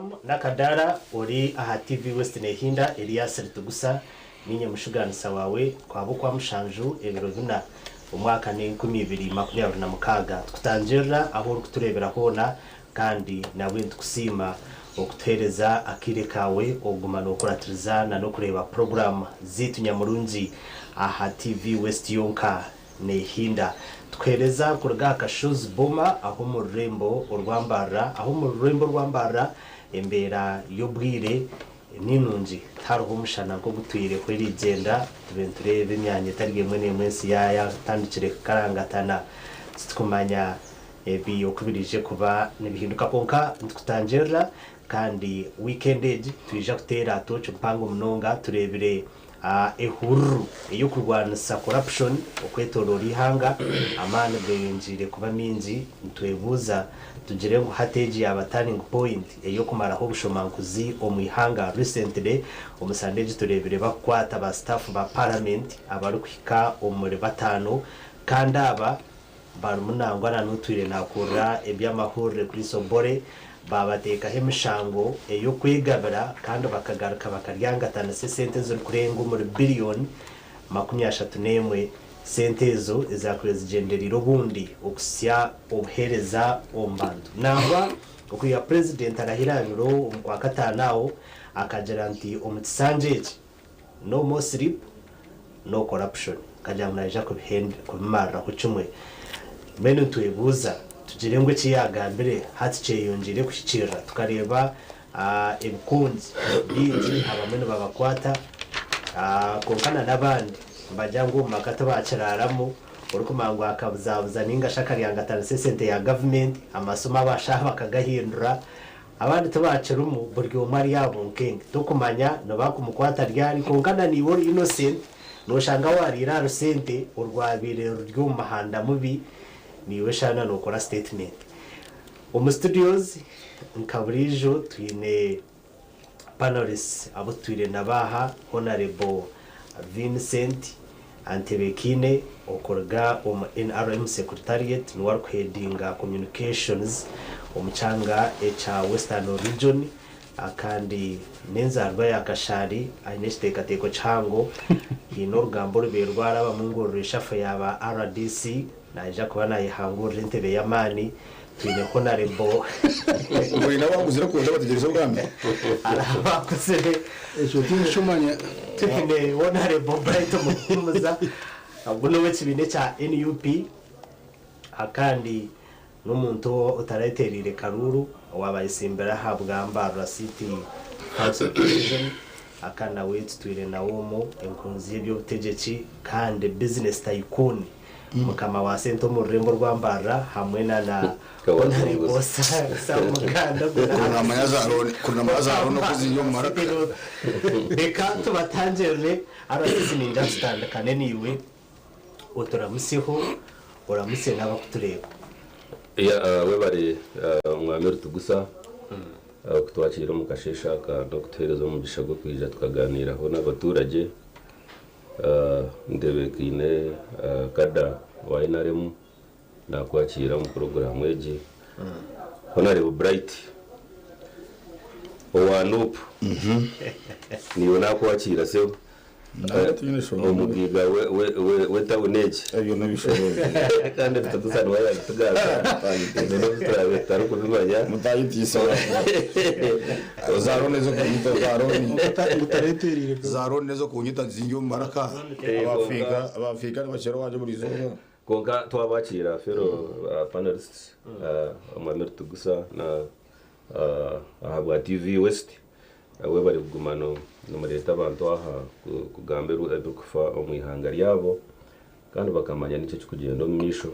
Puroguraamu n'Akadaara ori aha TV West Nehinda Elias Ritugusa niinye mushugaanisa waawe kwaba Okwamushanju ebiro bina omwaka n'enkumi ibiri makumi abiri na mukaaga. Tukutangirira ahu orikutureebera hoona kandi nabwe nitukusiima okutuheereza akaire kaawe okuguma nookuratiriza na n'okureeba puroguraamu zaitu nyamurungi aha TV West yonka Nehinda. Tukuheereza kuruga aha Kashozi Boma ahu omu rurembo orwa Mbarara. Ahu omu rurembo orwa Mbarara embeera y'obwire ni nungi tihariho omushana nk'ogutwireho erigyenda tube nitureeba emyanya etari emwe n'emwe ensi yatandikire kukarangatana titukumanya ebi oku biriije kuba nibihinduka kwonka nitukutangirira kandi wiikendi egi twija kuteera tooki mpango munonga tureebire Ehururu ey'okurwanisa corruption okwetoroora eihanga amaani geyongyeire kuba maingi. Nitwebuuza tugire ngu hati egi yaaba turning point ey'okumaraho obushomankuzi omu ihanga? Recently omu Sunday egi tureebire bakukwata ba staff ba parliament abarikuhika omuri bataano kandi aba Barimu nangwa na n'otwire naakurira eby'amahurire Chris Obore baabateekaho emishango ey'okwegabira kandi bakagaruka bakaryangatanisa esente ezirikurenga omuri biriyoni 31, sente ezo ezaakubaire zigyendereire obundi okuhitsya obuheereza omu bantu. Nangwa okwiha Purezidenti arahire aha biro omu Kwakataano aho akagira nti omu kisanja eki, No more sleep, no corruption nkagira ngu naija kubimariraho kimwe. Mbwenu nitwebuuza tugire ngu eki yaagambire hati kyeyongyeire kuhikiirira tukareeba ebikungi bingi abamwe nibabakwata kwonka na n'abandi nibagira ngu omu maka tibakiraaramu orikumanya ngu akabuzabuza ninga shi akaryangatanisa esente ya gavumenti amasimu abashaho bakagahindura. Abandi tibakirimu buri omwe ari aha bunkenge tokumanya nibakumukwata ryari kwonka na naiwe ori innocent noshanga wariire aha rusente orwabaire ruri omu muhanda mubi naiwe shana nokora statement. Omu studios nka buriijo twine panelists abu tutwire nabo aha Honarebo Vincent Antebekaine okuruga omu nrm Secretariat niwe arikuheadinga Communications omu kyanga ekya Western Region kandi n'enzaarwa ya Kashari aine ekiteekateeko kihango. Haine orugamba orubaire rwarabamu ngu reshuffle ya ba rdc naija kuba nayehangurira entebe y'amaani. Twine Honarebo. Ngu haine abakuzire kwonka bategyerize obwami? Hariho abakuzire. Ekyo tindikimanya. Twine Honarebo Bright Muhumuza, ogu n'ow'ekibiina ekya NUP kandi n'omuntu otarayetereire karuuru owaaba ayetsimbire aha bwa Mbarara City Council Division. Kandi nawe tutwire nawe omu enkunzi y'eby'obutegyeki kandi business tycoon. Mukama wa sente omu rurembo rwa Mbarara hamwe na na Honourable Sam Muganda ogwo na Kuri namanya za loan kuri namanya za loan oku ziri omu maraka. Reka tubatangirire RCC ningira tutandikane naiwe oturamusyeho oramusye n'abakutureeba. Yeah, webare Omwami Rutugusa kutwakiira omu kasheeshe aka n'okutuheereza omugisha gw'okwija tukaganiiraho n'abaturage. Ntebeekaine Kada owa NRM naakwakiira omu puroguraamu egi. Honarebo Bright owa Nup naiwe naakwakiira sebo. Omugaiga w'etawuni egi. Ebyo n'ebishobozi. Kandi Rutugusa niwe yaabitugambira. Ebyo n'obu turaabe tutarikubimanya. Mutayitiisa za loan ez'okunyita za loan. Za loan ez'okunyita nzingye omu maraka. Abafiika abafiika nibakira owangye buri izooba. Kwonka twabakiira fellow panelists Omwami Rutugusa na ahabwa TV West webare kuguma nimureeta abantu aha kugamba ebirikufa omu ihanga ryabo kandi bakamanya niki ekirikugyenda omu maisho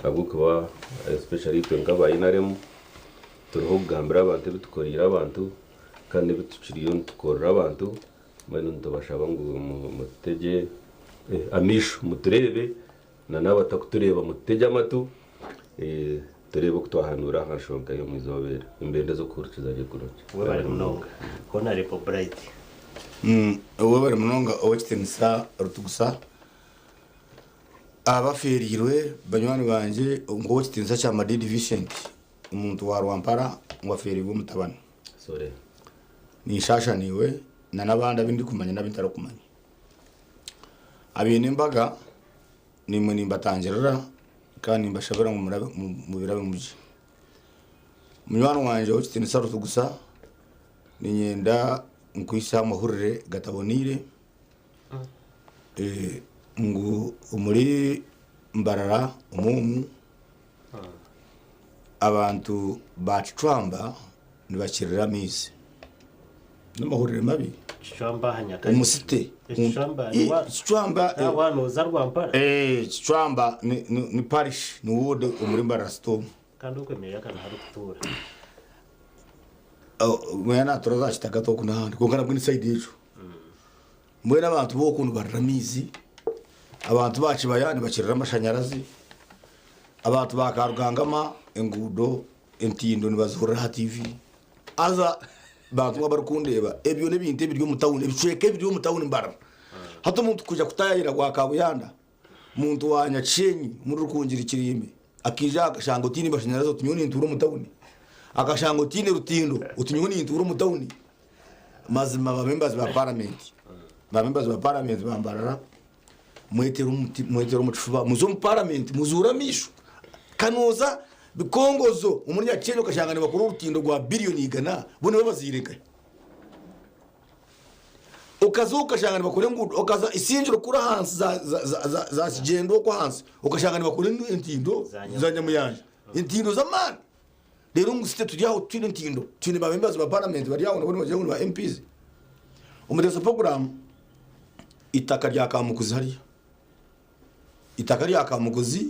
ahabw'okuba especially itwe nk'aba NRM turiho kugambira abantu ebi tukoreire abantu kandi n'ebi tukiriyo nitukorera abantu mbwenu nitubashaba ngu mututegye amaisho mutureebe na n'abatakutureeba mututegye amatu tureebe oku twahanuura aha nshonga y'omu izooba eri. Nimbendeza okuhurikiza gye kurungi. Webare munonga Honarebo Bright. Webare munonga Ow'ekitiinisa Rutugusa. Abafeereirwe banywani bangye nk'ow'ekitiinisa kya Madidi Vincent omuntu wa Rwampara ngu afeereirwe omutabani. Sorry. Ninshaasha naiwe na n'abandi abu ndikumanya n'abu ntarikumanya. Abaine embaga naimwe nimbatangirira kandi nimbashabira ngu murabe mubirabe mugye. Munywani wangye ow'ekitiinisa Rutugusa, niinyenda nkuhitsye aha mahurire gataboneire ngu omuri Mbarara omu omu abantu ba Kicwamba nibakirira amaizi. N'amahurire mabi. Kicwamba aha Nyakare. Omusite. Kicwamba ni wa- Kicwamba Ah, wa nooza Rwampara. Kicwamba ni, ni, ni parish ni ward omuri Mbarara City. Kandi okwe meeya akaba arikutuura. Meeya naatuura za Kitagata oku n'ahandi kwonka nabwo ni side egyo. Mbwenu abantu b'okwo nibarira amaizi, abantu ba Kibaya nibakirira amashanyarazi, abantu ba Karugangama enguudo entindo nibazihurira aha TV. Haza bantu mwe abarikundeeba ebyo n'ebintu ebiri omu tawuni ebicweka ebiri omu tawuni Mbarara. Hati omuntu kwija kutaayayira gwa Kabuyanda, muntu wa Nyakishenyi omuri Rukungiri Kirimbi akaija aha akashanga otiine mashanyarazi oti nyowe nintuura omu tawuni, akashanga otiine rutindo oti nyowe nintuura omu tawuni. Mazima ba members ba paramenti, ba members ba paramenti ba Mbarara mwetere omuti mwetere omu kifuba muze omu paramenti muzuure amaisho. Kanooza bikongozo omuri Nyakishenyi okashanga nibakora orutindo rwa biliyoni igana bo nibo baziire nkahi? Okaza okashanga nibakora enguudo okaza Isingiro kuri ahansi za za za za za Kigyenda okwo ahansi okashanga nibakora entindo za Nyamuyanja entindo z'amaani. Reero ngu site turi aho titwine ntindo, twine ba members ba parliament bari aho nabo nibagira ngu ni ba MPs. Omuteesa program itaka rya Kamukuzi hariya, itaka rya Kamukuzi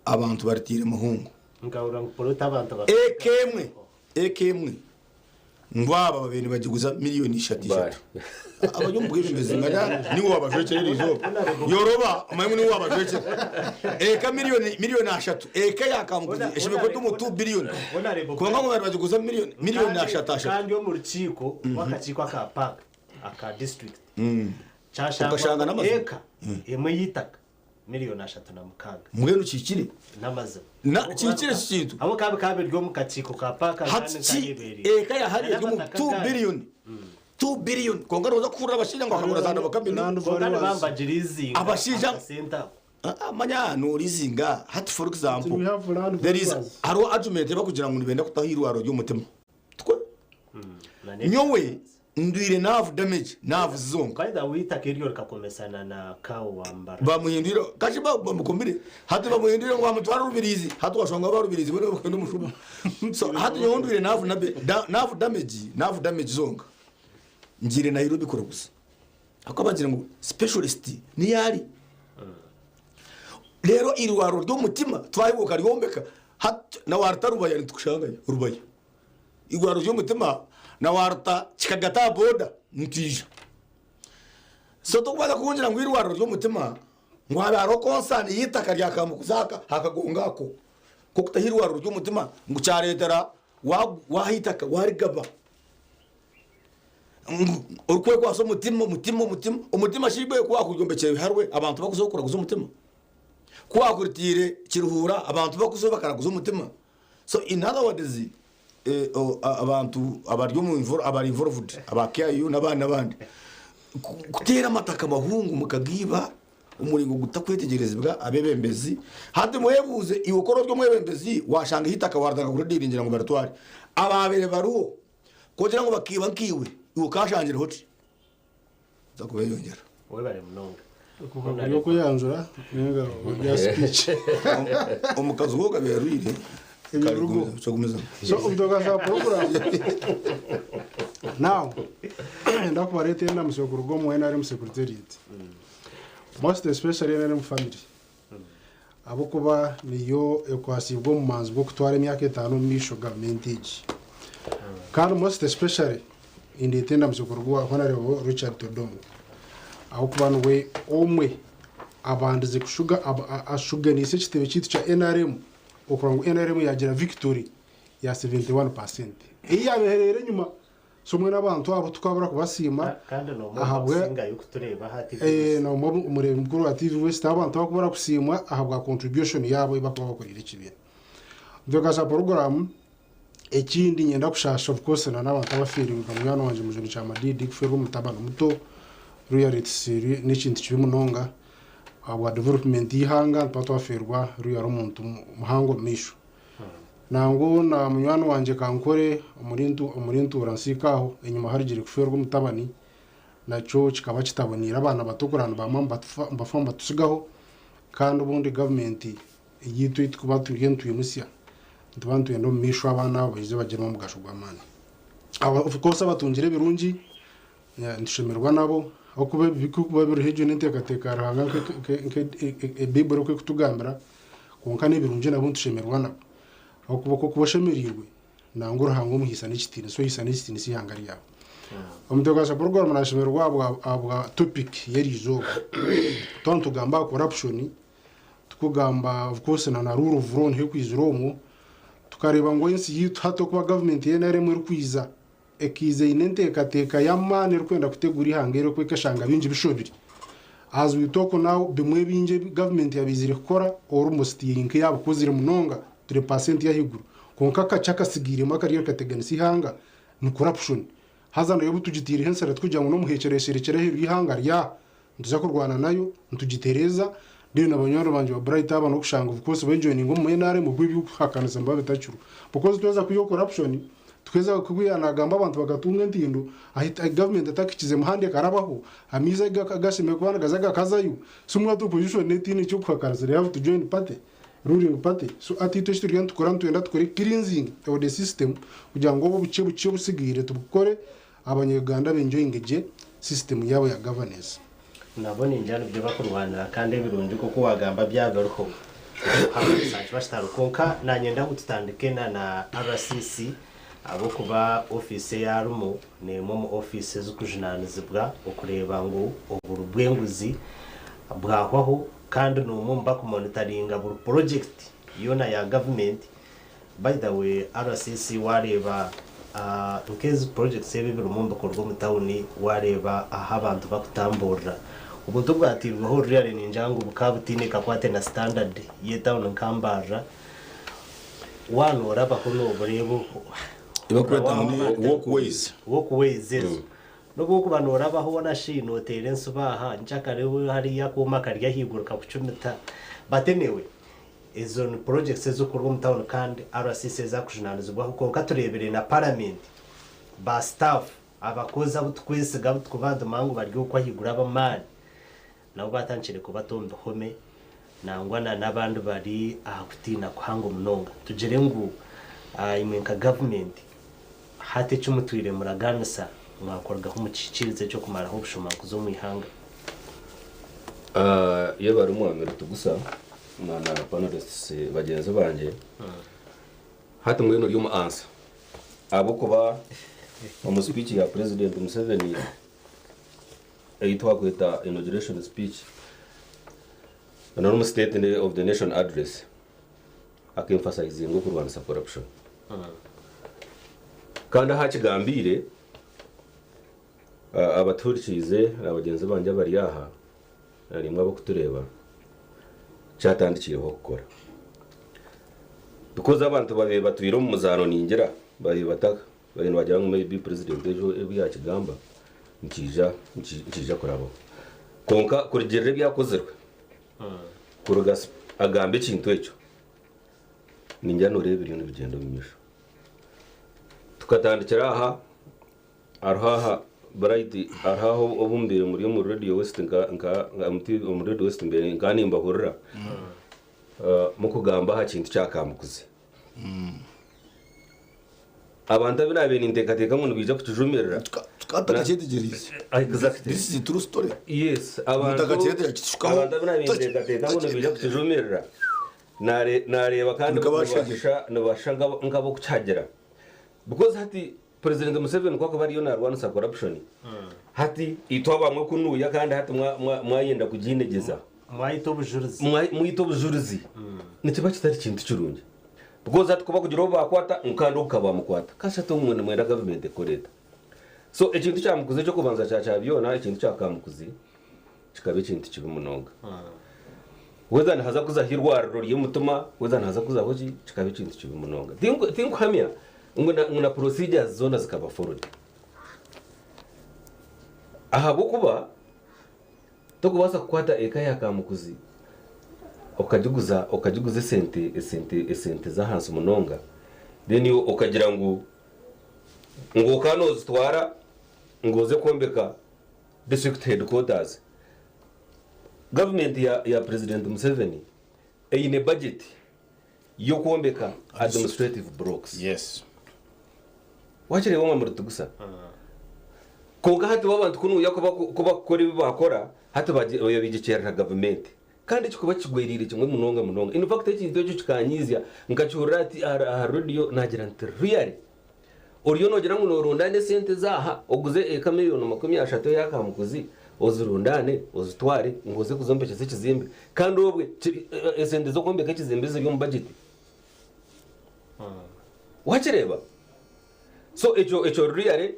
abantu bariteire muhungu. Nkahurira ngu poloti abantu Eka emwe, eka emwe ngu aba babaire nibagiguza miliyoni ishatu ishatu. Abari omu bwebembezi manya niiwe waabajwekyera eri izooba. Yoroba omanye ngu niiwe waabajwekyera. Eka miliyoni miliyoni ashatu eka ya Kamukuzi eshemereire kuba eri omu tu biliyoni. Kwonka ngu babaire nibagiguza miliyoni miliyoni ashatu ashatu. Kandi omu rukiiko rw'akakiiko aka paaka aka disiturikiti Okashanga kyashangwa n'amazima. eka emwe y'eitaka 6,000,000. Mbwenu kihikire? N'amazima. Na kihikire eki kintu? Ahabw'okuba bikaba biri omu kakiiko ka paaka Hati ki eka ya hariya eri omu tu biliyoni, tu biliyoni kwonka nooza kuhurira abashaija ngu akagura za nabakabini. Kwonka nibambagira eizinga Abashaija akasente ako. Manya noorizinga hati for example We have land there is valuers. hariho argument ebakugira ngu nibenda kutaho eirwariro ry'omutima. Tikwe? Nyowe ndwire nerve damage, nerves zonka. By the way eitaka eryo rikakomesana na cow wa Mbarara. Bamuhindwire kashi bamukomire hati bamuhindwire ngu bamutware Rubirizi hati washanga aba Rubirizi boona barikwenda omushuba. So hati nyowe ndwire nerve nabe nerve damage, nerve damage zonka. Ngiire Nairobi kuraguza. Ahabw'okuba bangira ngu specialist niyo ari. Reero eirwariro ry'omutima twahika okaryombeka hati na waruta Rubaya nitukushangayo Rubaya. Eirwariro ry'omutima na waruta kikagata aha boda nitwija. So tokubaasa kungira ngu eirwariro ry'omutima ngu habe hariho concern y'eitaka rya Kamukuzi aka aha kagongo ako k'okutaho eirwariro ry'omutima ngu kyareetera waha eitaka warigaba ngu orikwekwasa omutima omutima omutima omutima shi gwe ku wakugyombekyere biharwe abantu bakuzeho kuraguza omutima? Ku wakuritiire Kiruhura abantu bakuzeho bakaraguza omutima? So in other words abantu abari omu abari involved aba KIU n'abandi n'abandi kuteera amataka mahungu mukagiiba omuringo gutakwetegyerezibwa abebembezi hati mwebuuze iwe ku ori omwebembezi washanga eitaka waritandika kuridiringira ngu baritware ababaire bariho ku ogira ngu bakiiba nkaiwe iwe okashangireho ki? Nza kubeyongyera. Webare munonga. Buri okweyanjura ninga orya speech. Omukazi we okabeera arwaire. Ebirugo. Kyogumizamu. So omutoka za program. Now ndakubareeta endamutsyo kuruga omu NRM secretariat. Most especially NRM family. Ahabw'okuba niyo ekwatsiibwe omumanzi bw'okutwara emyaka etaano omu maisho gavumenti egi. Kandi most especially nindeeta endamutsyo kuruga owa Honarebo Richard Todwong ahabw'okuba niwe omwe abandize kushuga ashuganiise ekitebe kyaitu kya nrm okurora ngu nrm yagira victory ya 71 percent ei yabehereire enyima. So mbwenu abantu abo tukabura kubasiima Kandi n'omwe ahabwa abakusingayo kutureeba aha TV Eh, West. n'omwe omureebi mukuru wa TV West abantu abakubura kusiimwa ahabwa contribution yaabo ei bakuba bakoreire ekibiina. Ntwekasa puroguraamu. Ekindi niinyenda kushaasha of course na n'abantu abafiire nka munywani wangye Mujuni Kyamadidi kufeerwa omutabani muto really it's n'ekintu kibi munonga ahabwa development y'eihanga nituba twafeerwa really omuntu muhango omu maisho. Nangwa na munywani wangye Kankore omuri omuri Ntuura Nsiika aho enyima harugire kufeerwa omutabani nakyo kikaba kitaboniire abaana bato kureba nibaguma nibafa nibatutsigaho kandi obundi gavumenti eyaitu ei turikuba turiyo nitwimutsya nituba nitwenda omu maisho abaana abo baije bagiremu omugasho gw'amaani. Of course abatungire ebirungi nitushemererwa nabo ahabw'okuba ebibi ku birikuba biriho egyo n'enteekateeka ya Ruhanga nk'Baiburi oku erikutugambira kwonka n'ebirungi nabwo nitushemererwa nabo ahabw'okuba ku orikuba oshemereirwe nangwa Ruhanga omuhaisa n'ekitiinisa ohaisa n'ekitiinisa eihanga ryawe. Omutebeekanisa puroguraamu naashemererwa ahabwa topic y'eriizooba. Twaba nitugamba aha corruption, Tukugamba of course na na rule of law niho ekwizira omwo, tukareeba ngu ensi yaitu hati okuba government ya nrm erikwiza, ekaiza eine enteekateeka y'amaani erikwenda kutegura eihanga eri oku ekashanga bingi bishobire. As we talk now bimwe ebingi ebi government yabaizire kukora almost nkeyabikozire munonga to the percent y'ahaiguru kwonka akakye akasigairemu akariyo nikateganisa eihanga ni corruption. Haza nayo obu tugiteireho ensara tikugira ngu n'omuhekyera esherekyere aheeru y'eihanga rya Nituza kurwana nayo, nitugitereeza, then na banywani bangye ba Bright aba n'okushanga of course bejoininga omu NRM obwo eby'okuhakanisa nibiba bitakiriho. Because twaheza kwihaho corruption, tukaheza kuba nagamba abantu bakatunga entindo, ahi government etakikize muhanda ekarabaho, amaizi agashemereire kuba nigaza gakazayo, so mbwenu hati opposition etaine eky'okuhakanisa they have to join party, ruling party. So hati itwe eki turiyo nitukora nitwenda tukore cleansing of the system kugira ngu obu obukye bukye obusigaire tubukore, Abanya-Uganda b'enjoyinge gye system yaabo ya governance. Nabo ningira nibyo bakurwanira kandi ebirungi nk'oku wagamba byaba biriho okuhakanisa nikiba kitariho kwonka nanyenda ngu tutandike na na RCC ahabw'okuba ofiisi ei arimu n'emwe omu ofiisi ezikujunanizibwa okureeba ngu oburi bw'enguzi bwahwaho kandi n'omwe omu bakumonitaringa buri purojekiti yoona ya gavumenti. By the way RCC wareeba nk'ezi projects ebi ebirimu nibikorwa omu town wareeba ahu abantu bakutamburira obuntu obwateirweho really ningira ngu bukaba butaine kakwate na standard ye town nka Mbarara waaba norabaho nobureeba Ebakweta ngu ni walkways. Walkways ezo nobu okuba norabaho hoona shi noteera ensibo aha nkyakare hariyo akooma kari ahaiguru kakucumita but anyway Ezo ni projects ezikukorwa omu town kandi RCC ezakujunanizibwaho kwonka turebire na parliament ba staff abakozi abu tukwesiga abu tukuba nitumanya ngu bari okwo ahaiguru abamaani nabo batandikire kubata omu bihome nangwa na nabandi bari aha kutiina kuhango munonga. Tugire ngu imwe nka government hati eki mutwire muraganisa mwakurugaho mukihikirize ekyokumaraho obushomankuzi omu ihanga? Yebare Mwami Rutugusa. Na na panelists bagyenzi bangye, hati mbwenu ori omu answer ahabw'okuba omu speech ya President Museveni ei twakweta inauguration speech na n'omu state of the nation address aka emphasizinga okurwanisa corruption kandi ahu akigambiire abatuhurikiize na bagyenzi bangye abari aha Narimwe ab'okutureeba kyatandikireho kukora because abantu babaire batwire omu muzaano ningira babaire bataka babaire nibagira ngu maybe president ejo ebi yakigamba nikiija nikiija kurabaho kwonka kurugirira ebyakozirwe kuruga agamba ekintu ekyo ningira noreeba ebiriyo nibigyenda omu maisho tukatandikira aha Hariho aha Bright hariho aho obu mubaire muri omu Radio West nka nka omu Radio West mbaire nka nimbahurira mukugamba aha kintu kya Kamukuzi. Abantu abu naabaire ninteekateeka ngu nibaija kukijumirira. Tukaba tutakyetegyereize. Exactly. This is a true story. Yes, Omuntu abantu akakireeta yakitushukaaho. abantu abu naabaire ninteekateeka ngu nibaija kukijumirira naareeba kandi Nikabashagira. nibashusha nk'ab'okukihagira because hati President Museveni ku akuba ariyo narwanisa corruption hati itwe abamwe kunuya kandi hati mwayenda kuginegyeza. Mwayita obujurizi. Mwita obujurizi nikiba kitari kintu kirungi because hati kubakugira obu bakwata ngu kandi ogu kabamukwata kasi hati obumwe nimwenda government ekore eta? So ekintu kya Mukuzi ekyokubanza kya kya byona ekintu kya Kamukuzi kikaba ekintu kibi munonga. Whether nihaza kuzaho irwariro ry'omutima whether nihaza kuzaho ki kikaba ekintu kibi munonga. Tinkuhamya. Ngu na, ngu na procedures zoona zikaba followed. Ahabw'okuba tokubaasa kukwata eka ya Kamukuzi okagiguza okagiguza esente esente esente z'ahansi munonga then okagira ngu ngu okaba nozitwara ngu oze kwombeka district headquarters. Gavumenti ya ya President Museveni eine budget y'okwombeka administrative blocks. Yes. Wakireeba omwami Rutigusa? Kwonka hati bo abantu kunuya ku baku- ku bakukora ebi bakora hati bagi- babigyekyerera gavumenti. Kandi ekikuba kigwereire kimwe munonga munonga. In fact ekintu ekyo kikanyiizya nkakihurira hati aha aha radio nagira nti really? Oriyo noogira ngu noorundaana esente z'aha oguze eka miriyoni 30 eya Kamukuzi ozirundaane ozitware ngu oze kuzombekyesa ekizimbe kandi obwe kiri esente z'okwombeka ekizimbe ziri omu budget. Wakireeba? So ekyo ekyo really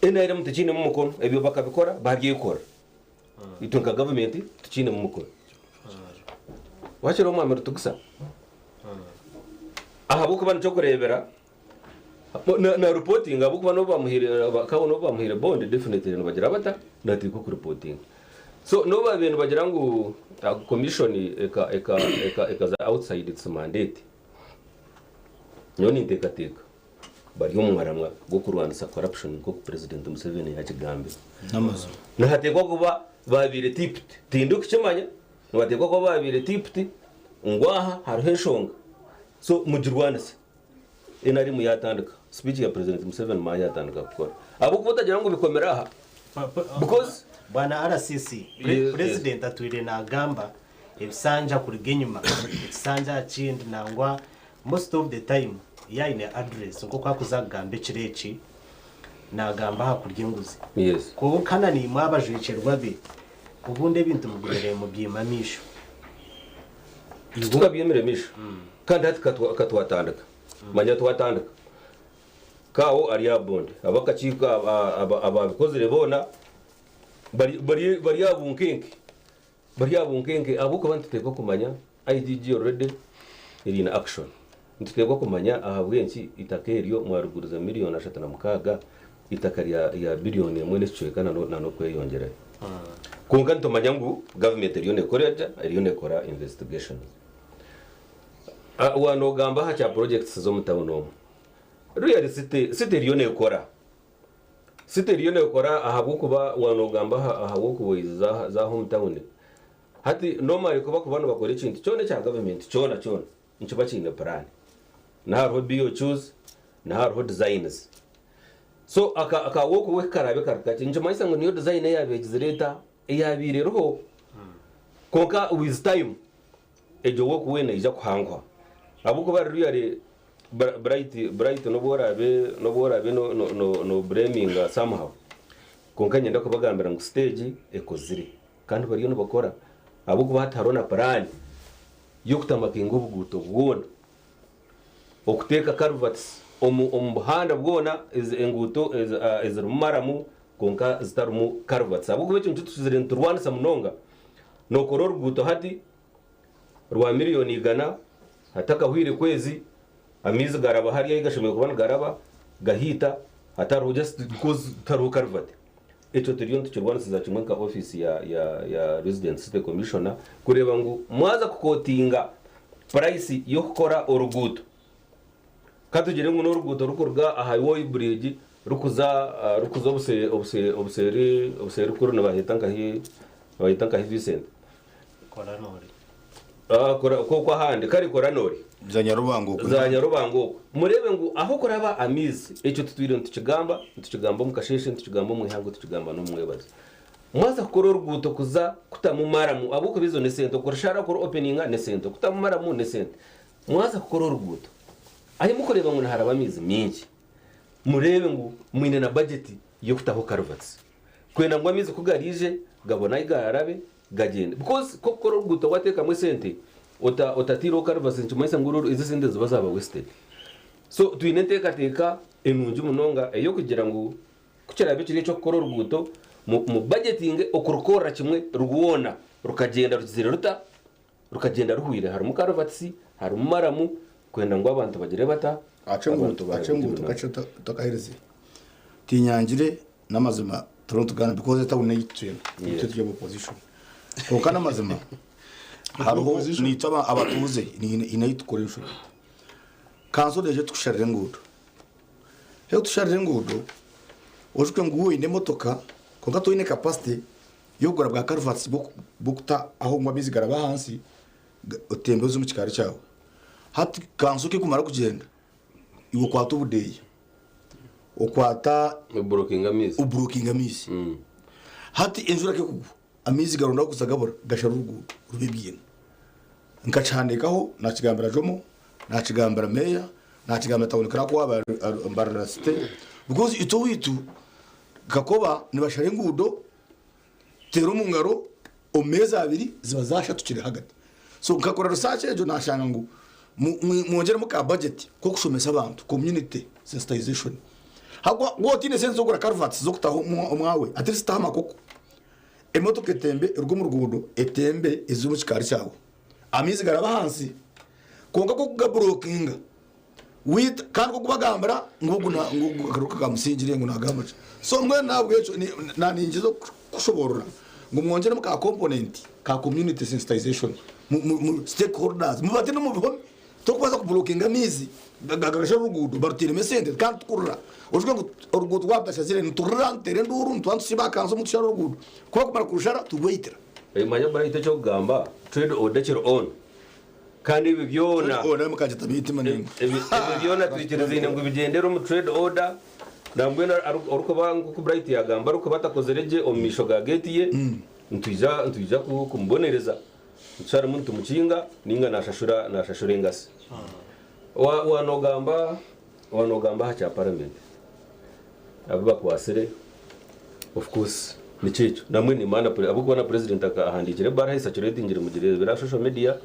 NRM tekiinemu mukono ebyo bakabikora babyekora. Itwe nka gavumenti tukiinemu mukono. Wakireeba omwami Rutigusa? Ahabw'okuba nikyo kureebera na, na reporting ahabw'okuba n'obu bamuhaire kawo n'obu bamuhaire bond definitely nibagira bata nateekwa okureportinga. So n'obu babaire nibagira ngu commission eka eka eka ekaza outside its mandate, nyowe ninteekateeka bari omu maramwa g'okurwanisa corruption nk'oku President Museveni yakigambire. N'amazima. Nihateekwa kuba babaire tipped, tindikukimanya, nibateekwa kuba babaire tipped ngu aha hariho enshonga so mugirwanise. NRM yatandika, speech ya President Museveni manya yatandika kukora. Ahabw'okuba otagira ngu bikomire aha because Bwana RCC, Yes. President atwire nagamba ebisanja kuruga enyuma, ekisanja kindi nangwa most of the time yaine address nk'oku akuza kugamba ekiro eki nagamba aha kurya enguzi. Kwonka na nimwe abajwekyerwa be obundi ebintu mugumire mubyima amaisho. Tukabyemera emaisho kandi hati katwatandika manya twatandika kawo ari aha bond abakakiiko ababikozire boona bari bari bari aha bunkenke bari aha bunkenke ahabw'okuba nituteekwa kumanya IGG already eri in action. Nituteekwa kumanya ahabw'enki itaka eryo mwariguriza 36 miliyoni itaka rya rya 1 biliyoni n'ekicweka na n'okweyongyerayo. Kwonka nitumanya ngu gavumenti eriyo nekora egya eriyo nekora investigations. Wanogamba aha kya projects z'omu town omu. Really city city eriyo nekora. City eriyo nekora ahabw'okuba wanogamba aha aha walkways za za home town. Hati normally kuba kuba nibakora ekintu kyona ekya government kyona kyona nikiba kiine plan. Na hariho BOQs, na hariho designs. So aka aka walkway karabe kari kakye nikimanyisa ngu niyo design eyabegizire eta eyabaire eriho. Konka with time egyo walkway neija kuhangwa. Ahabw'okuba really Bright Bright n'obu oraabe n'obu oraabe no no no no blaminga somehow. Konka nyenda kubagambira ngu stage ekozire kandi bariyo nibakora ahabw'okuba hati hariho na plan y'okutamakinga obuguuto bwona. Okuteeka culverts omu omu buhanda bwona enguuto ezirimu maramu konka zitarimu culverts. Ahabw'okuba ekintu tukizire niturwanisa munonga nokora oruguuto hati rwa 100 miliyoni hatakahwire kwezi amaizi garaba hariya gashemereire kuba nigaraba gahiita hatariho just because tariho culvert. Ekyo turiyo nitukirwanisiza kimwe nka office ya ya ya resident city commissioner kureeba ngu mwaza kuquotinga price y'okukora oruguuto. Katugire ngu n'oruguuto rukuruga aha Voi bridge rukuza rukuza obuse obuse obuseeri obuseeri kuri nibaheta nkahi nibaheta nkahi Vincent. Koranori. Kora koko ahandi kari Koranori. Za Nyarubango okwo. Za Nyarubango okwo. Murebe ngu aho kuraba amaizi ekyo tutwire nitukigamba nitukigamba omu kasheshe nitukigamba omu ihangwe tukigamba n'omu mwebazo. Mwaza kukora oruguuto kuza kutamu maramu ahabw'okuba ezo n'esente okurushara kuri openinga n'esente okutamu maramu n'esente. Mwaza kukora oruguuto ahi mukureeba ngu niharaba amaizi mingi mureebe ngu mwine na budget y'okutaho culverts. Kwenda ngu amaizi ku gariije gabone ahi garabe gagyende. Because kokukora oruguuto wateekamu esente ota otataireho culverts nikimanyisa ngu ezi esente ziba zaba wasted. So twine enteekateeka enungi munonga ey'okugira ngu kukirabe kiri eky'okukora oruguuto mu mu budgeting okurukorra kimwe rwona rukagyenda rukizire ruta rukagenda ruhwire harimu culverts harimu maramu kwenda ngu abantu bagire bata Abantu Acenguuto kakye otakahereze tinyangire n'amazima turiho nitugamba because etawuni neyaitu twena itwe turi aba opposition kwonka n'amazima hariho Opposition. nitwe abatuuze haine ahu tukora enshobe. Kanso neija etukusharira enguudo, ekutusharira enguudo ojuke ngu waaba oine emotoka kwonka toine capacity y'okugura bwa karuvati bw'okuta aho ngu amaizi garaba ahansi otembe oze omu kikaari kyawe. Hati kanso ku ekumara kugyenda iwe okwata obudeeya okwata Oburokinga amaizi. Oburokinga amaizi. Hati enjura ku ekugwa amaizi garonda ahu kuza gabura gashara oruguuto ruba ebiina. Nkakihandiikaho naakigambira Jomo, naakigambira meeya, naakigambira tawuni kiraaka owaaba ari Mbarara City because itwe owaitu kakoba nibashara enguudo teera omu ngaro omu meezi abiri ziba zaashatukire hagati. So nkakora research egyo naashanga ngu mwongyeremu ka budget k'okushomesa abantu, community sensitization. Ahabw'okuba waaba otaine sente z'okugura culverts z'okutaho omwawe, at least taho amakoko. Emotoka etembe eruge omu ruguudo etembe eze omu kikaari kyawe. Amaizi garaba ahansi kwonka ku orikugaburokinga waita kandi ku orikubagambira ngu ogu ngu akaruka kamusingire ngu nagamba ki. So mbwenu nahabwekyo naningyeza kushoborora ngu mwongyeremu ka component ka community sensitization stakeholders mubate n'omu bihome. Torikubaasa kuburokinga amaizi gashara oruguudo baruteiremu esente kandi tukurira. Ojuke ngu oruguuto rwaba rutashazire niturira nituteera enduuru nituba nitusiiba aha kanso nitushara oruguudo. Ku barikumara kurushara turweitira. Manya Bright eky'okugamba trade order kiri on kandi ebi byona Trade order mukagyeta mitima naimwe. Ebi byona twikirizaine ngu bigyendere omu trade order nambwenu orikuba nk'oku Bright yagamba arikuba atakozire gye omu maisho ga gate ye nitwija kumubonereza. Nitusharamu nitumukinga ninga nashashura nashashura engasi. Wa wanogamba wanogamba aha kya parliament abu bakwasire of course nikyo ekyo namwe nimana ahabw'okuba na president ahandiikire ebaruha esacuratingire mugireebire aha social media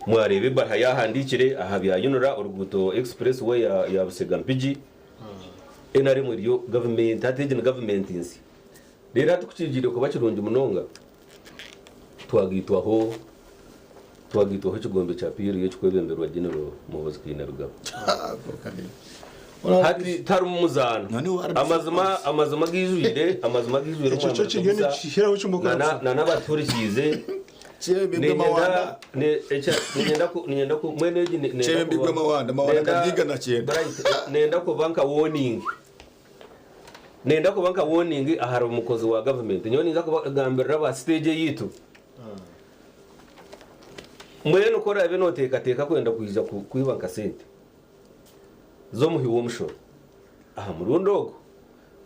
mwareeba ebaruha yahandiikire aha bya UNRA oruguuto express way ya ya Busega Mpigi NRM eriyo government hati egi ni government nsya reero hati kukigiire kuba kirungi munonga. Twagaitwaho twagaitwaho ekigombe kya PLU ekikwebemberwa General Muhoozi Kainerugaba. Hati tiharimu muzaano. Amazima amazima gaijwire amazima gaijwire Ekyo kyo kiriyo nikihiraho kimwe na okurabisa. na n'abatuhurikiize Kyebembirwe niinyenda ekya niinyenda ku niinyenda ku mbwenu egi nenda Kyebembirwe kuba Mawanda, Mawanda nenda akabyiga na kyenda. Bright nenda kuba nka warning. Nenda kuba nka warning ahari omukozi wa government. Nyowe ninza kubagambirira aba stage eyaitu. Mbwenu ku oraabe noteekateeka kwenda kwija kwiba nka sente z'omuhi w'omushoro aha murundi ogu,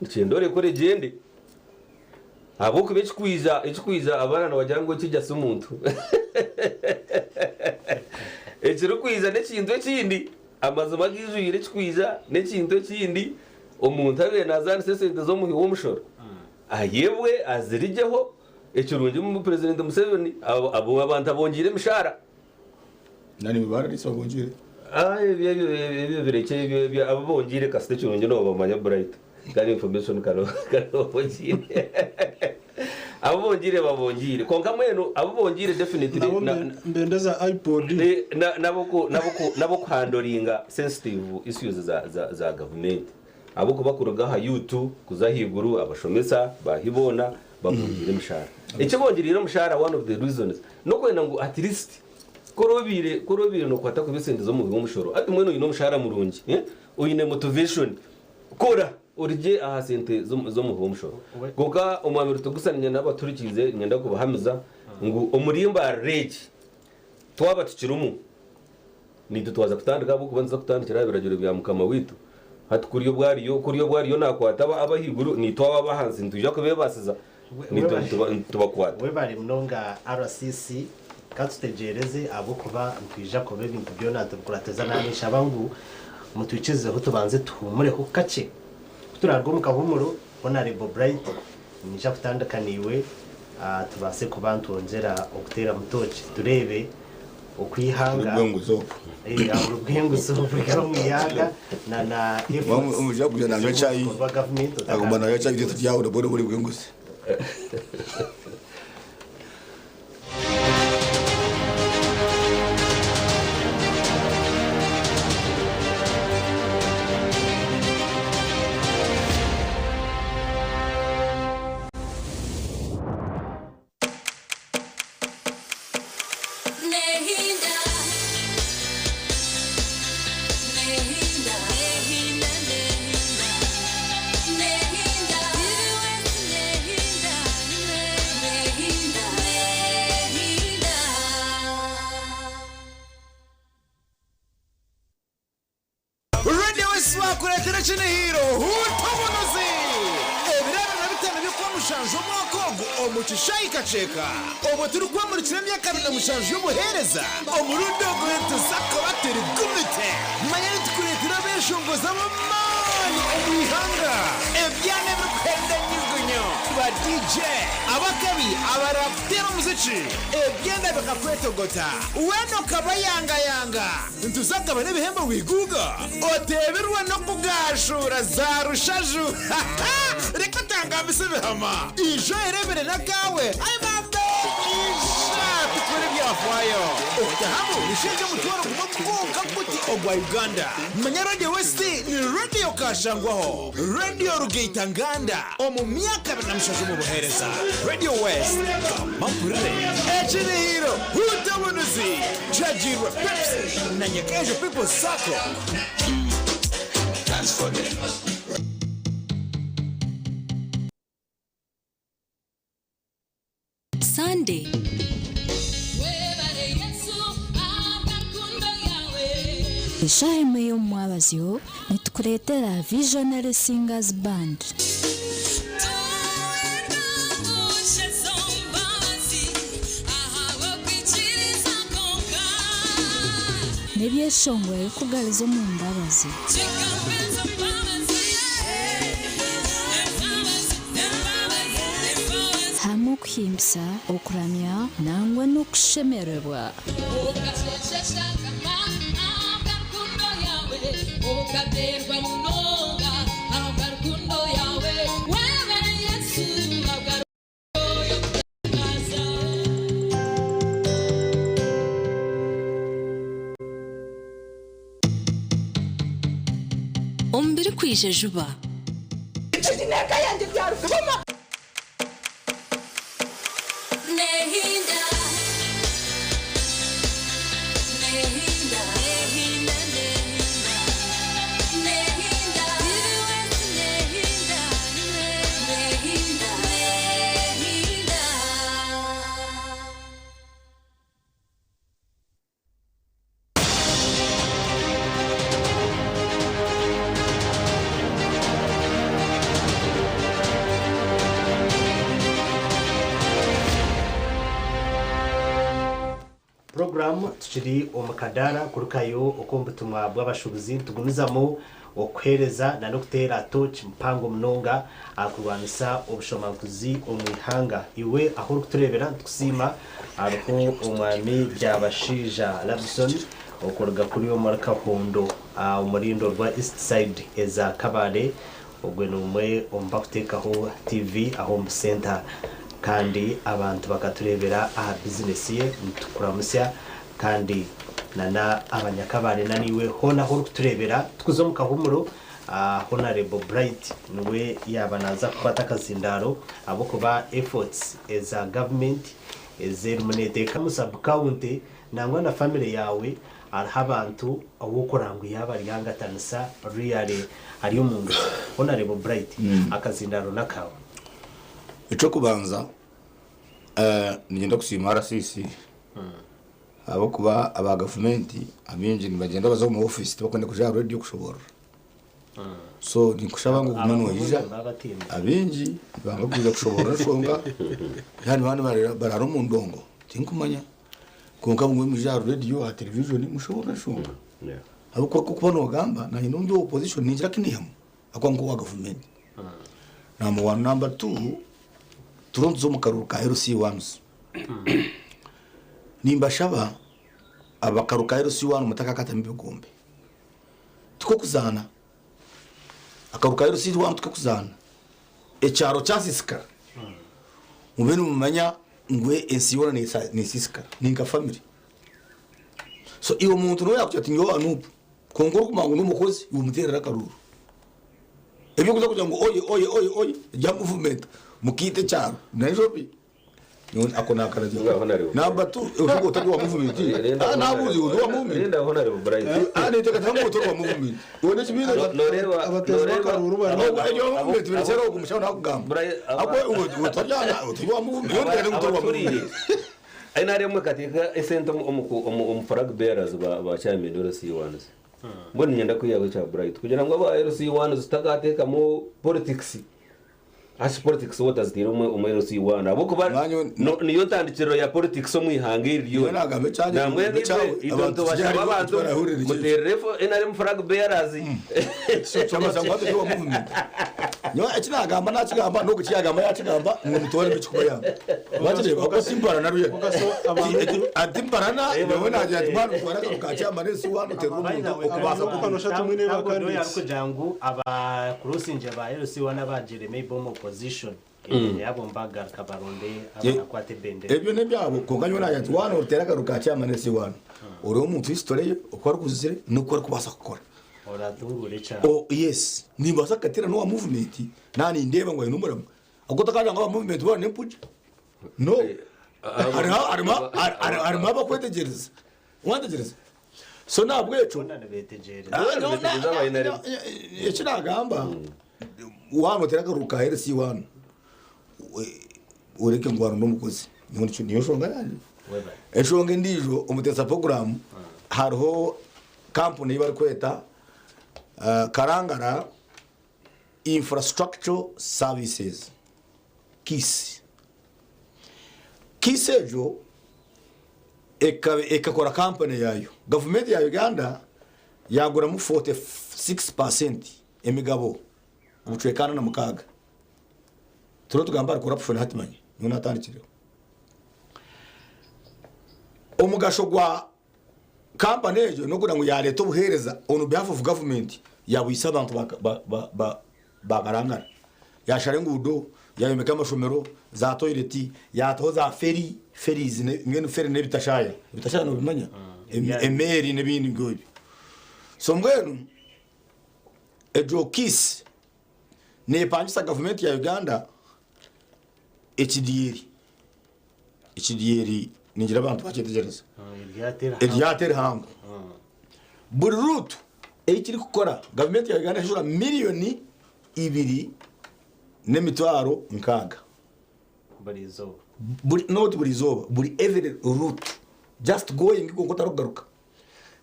nikyenda orekure gyende. Ahabw'okuba ekikwija ekikwija abaana nibagira ngu ekija si muntu. Ekirikwija n'ekintu ekindi. Amazima agaijwire ekikwija n'ekintu ekindi, omuntu abaire nazaanisa esente z'omuhi w'omushoro ayebwe azirigyeho, ekirungi Purezidenti Museveni abo abantu abongyeire emishaara. Nari bararisa babongyeire. Ebyo ebyo birekye ebyo abu bongyeire kasita ekirungi nobamanya Bright kari information kari obongyeire abu bongyeire babongyeire kwonka mbwenu abu bongyeire definitely Nabo mbenda za iPod. N'abokuhandoringa sensitive issues za gavumenti ahabw'okuba kuruga aha youth kuza ahaiguru abashomesa baahi boona babongiire emishahara. Eki bongyereire omushahara one of the reasons n'okwenda ngu at least ku oraabaire ku oraabaire nookwata kubi esente z'omuhi w'omushoro hati mbwenu oine omushahara murungi oine motivation kora orugye aha sente z'omuhi w'omushoro. Kwonka Omwami Rutugusa niinyenda n'abaturikiize niinyenda kubahamiza ngu omuri Mbarara egi twaba tukirimu naitwe twaza kutandika ahabw'okuba nituza kutandikira aha biragiro bya Mukama waitu. Hati kuri obu ariyo kuri obu ariyo naakwata ab'ahaiguru naitwe abo ab'ahansi nitwija kubeebaasiza naitwe nitubakwata. Webare munonga RCC, katutegyereze ahabw'okuba nitwija kuba ebintu byona nitubikuratiza naninshaba ngu mutwikirizeho tubanze tuhumureho kakye. Kuturaruga omu kahuumuro, Honarebo Bright niinyija kutandika naiwe tubaase kuba nitwongyera okuteeramu tooki tureebe oku eihanga Orubwenguzi obwo. Orubwenguzi oburi omu ihanga na na efforts Omuija kuija nanywa chai. ezirikukorwa gavumenti Aguma nanywa chai itwe turyahurira bwona oburi bwenguzi. Nitukureetera ekinihiro Huuta Obunuzi! Ebiro 25 by'Okwamushanju omwaka ogu omu kishaayi Kakyeka obwo turikwamurikira emyaka 27 y'obuheereza, omurundi ogu nituza kuba turi gumite. Manya nitukureetera abeeshongozi ab'amaani omu ihanga, ebyana ebirikuhenda enyugunyu, ba DJ ab'akabi abaraakuteera omuziki, ebyana bikakwetogota weena okabayangayanga. Nituza kugabana ebihembo bwiguuga oteebirwe n'okugaashuura za rushaju. Reka otangambise ebihama. Ija oyereebere n'akaawe. Ai bambe! Ija tukore ebyafaayo. Okutahamu nishenje omutwaro gumwe gwonka guti ogwa Uganda. Manya Radio West ni Radio Kashangwaho, Radio Rugaita Nganda omu myaka 27 omu buheereza. Radio West, gamba mpurire. Ekirihiro, Huuta Obunuzi! Kyagiirwe Pepsi na Nyakaijo People's Sacco. Sunday. Eshaaha emwe y'omumwabazyo nitukureetera Visionary Singers Band. N'ebyeshongoro ebirikugariza omu mbabazi. Hamwe okuhimbisa, okuramya nangwa n'okushemererwa. Omu birikwija juba. Puroguraamu tukiri omu kadaara kurukayo okw'omu butumwa bw'abashuubuzi nitugumizamu okuheereza n'okuteera tooki mpango munonga aha kurwanisa obushomankuzi omu ihanga. Iwe ahu orikutureebera nitukusiima hariho omwami Byabashaija Labison okuruga kuri omuri Kahondo omu rindo rwa East Side eza Kabale. Ogwe n'omwe omu bakuteekaho TV aha omu senta kandi abantu bakatureebera aha bizinesi ye. Nitukuramutsya kandi na n'abanyakabare na naiwe hoona ahu orikutureebera. Tukuza omu kahuumuro, Honarebo Bright niwe yaaba naaza kukwata akazindaaro ahabw'okuba efforts eza gavumenti ezi erimu neeteekamu sub-county nangwa na famire yaawe Hariho abantu ou okurora ngu yaaba aryangatanisa really ari omu nguzi. Honarebo Bright, akazindaaro n'akaawe. Eky'okubanza niinyenda kusiima RCC ahabw'okuba aba gavumenti abaingi nibagyenda baza omu ofiisi tibakwenda kuza aha reediyo kushoboorora. So ninkushaba ngu ogume noija abaingi nibanga kwija kushoboorora enshonga yaani nibaba baraara omu ndongo tinkumanya. Kwonka mugwe mwije aha radio, aha television mushoboorore enshonga. Ahabw'okuba ku orikuba noogamba naanye n'obu ndi owa opposition ningira kinihamu ahakuba nk'owa gavumenti. Number one. Number two, turiho nituza omu karuru ka LC ones. Nimbashaba ab'akaru ka LC one mutakakatamu ebigombe. Tik'okuzaana. Akaru ka LC one tik'okuzaana. Ekyaro kyasiisikara, mube nimumanya ngu ensi yoona nesiisikara. Ni nka family. So iwe omuntu nobu yakugira ati nyowe owa Nup, kwonka orikumanya ngu n'omukozi, iwe omuteerere akaruuru. Eby'okuza kugira ngu oye oye oye oye ebya movement mukaita ekyaro n'enshobi. Nyowe ako nakaragiro. Ngaho nari Number two, oshoboka otari owa movement. Linda Ah, nabuuza iwe ori owa movement. Linda Honorable Bright. Ah, ninteekateeka ngu otari owa movement. Iwe n'ekibiina No- Noreeba Abateezi noreeba b'akaruuru bari Ogu ebya movement birekyere ogu mushaho nakugamba. Bright Ahabw'okuba iwe iwe tori aha otari owa movement. Iwe ninteekateeka ngu otari owa abaturiire movement. NRM ekateeka esente omu omu omu flag bearers ba ba chairman LC ones. Mbwenu niinyenda kwihaho ekya Bright kugira ngu aba LC one tutakateekamu politics. Hati politics bo otaziteire omu LC one ahabw'okuba Mwanya- no- niyo ntandikiriro ya politics omu ihanga eri Nyowe ryona. nagamba ekyangye Nambwenu ngu itwe ekyawe, itwe abantu nitubashaba tujye abantu barahurira ekyo. muterere NRM flag bearers. Kyamaze ngu hati ori owa movement. Nyowe eki nagamba nakigamba n'ogu eki yagamba yakigamba ngu mutware ekikubayamba. Wakireeba ahabw'okuba timparana ruya. Ati mparana nyowe nagira nti mwana mutware akaro ka chairman ensi waana oterere omuntu okubaasa By the way, kubi. Ntabwo Doyo arikugira ngu abakurusinje ba LC1 abagire maybe omu opposition yabo mbagaruka baronde abarakwata ebendera. Ebyo n'ebyabo kwonka nyowe nagira nti waana oteere akaro ka chairman ensi waana oreebe omuntu history ye oku arikuzire n'oku arikubaasa kukora. Oratungura ekyaro. Oh yes nimbaasa kukateera n'owa movement naaba nindeeba ngu aine omurimo ahabw'okuba otakagira ngu aba movement boona n'empugye no hariho harimu harimu abakwetegyereza wateegyereza so n'ahabw'ekyo Boona nibeetegyereza. Ah, no, Nibeetegyereza abaine na- eki naagamba waaba noteera akaruru ka LC one oreke ngu waronda omukozi nyowe nikyo niyo nshonga yangye. Webale. Enshonga endiijo omuteesa puroguraamu hariho kampuni ei barikweta Karangara Infrastructure Services, KISS. KISS egyo ekakora kampani yaayo. Gavumenti ya Uganda yaaguramu 46 percent emigabo obucweka 46. Turiho tugamba ahari corruption hati manya niho naatandikireho. Omugasho gwa kampani egyo n'okugira ngu yareeta obuheereza on behalf of government yabwisa abantu ba Karangara. Yashara enguudo, yayombeka amashomero, za toilet, yataho za ferry, ferries mbwenu ferry n'ebitashaya, ebitashaya nobimanya? Emeeri n'ebindi nk'ebyo. So mbwenu egyo kiss nepangisa gavumenti ya Uganda ekidyeri. Ekidyeri ningira abantu bakyetegyereza. Eryato erihango. Buri ruutu ei kirikukora gavumenti ya Uganda eshashura miriyoni ibiri n'emitwaro nkaaga. Buri izooba. Buri not buri izooba, buri every route just going kwonka otarikugaruka.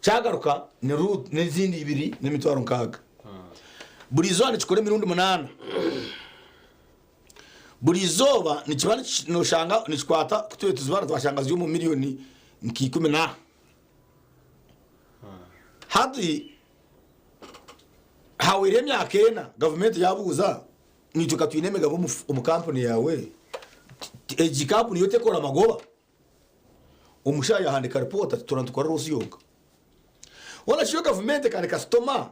Kyagaruka ni route n'ezindi ibiri n'emitwaro nkaaga. Buri izooba nikikora emirundi munaana. Buri izooba nikiba noshanga nikikwata ku tube tuzibara twashanga ziri omu miriyoni nka ikumi na. Hati hahweireho emyaka ena gavumenti yabuuza naitwe ka twine emigabo omu kampuni yaawe, egi kampuni yo tekora magoba? Omushaija yahandiika ripoota ati tura nitukora roosi yonka. Hoona shi yo gavumenti eka ni kasitoma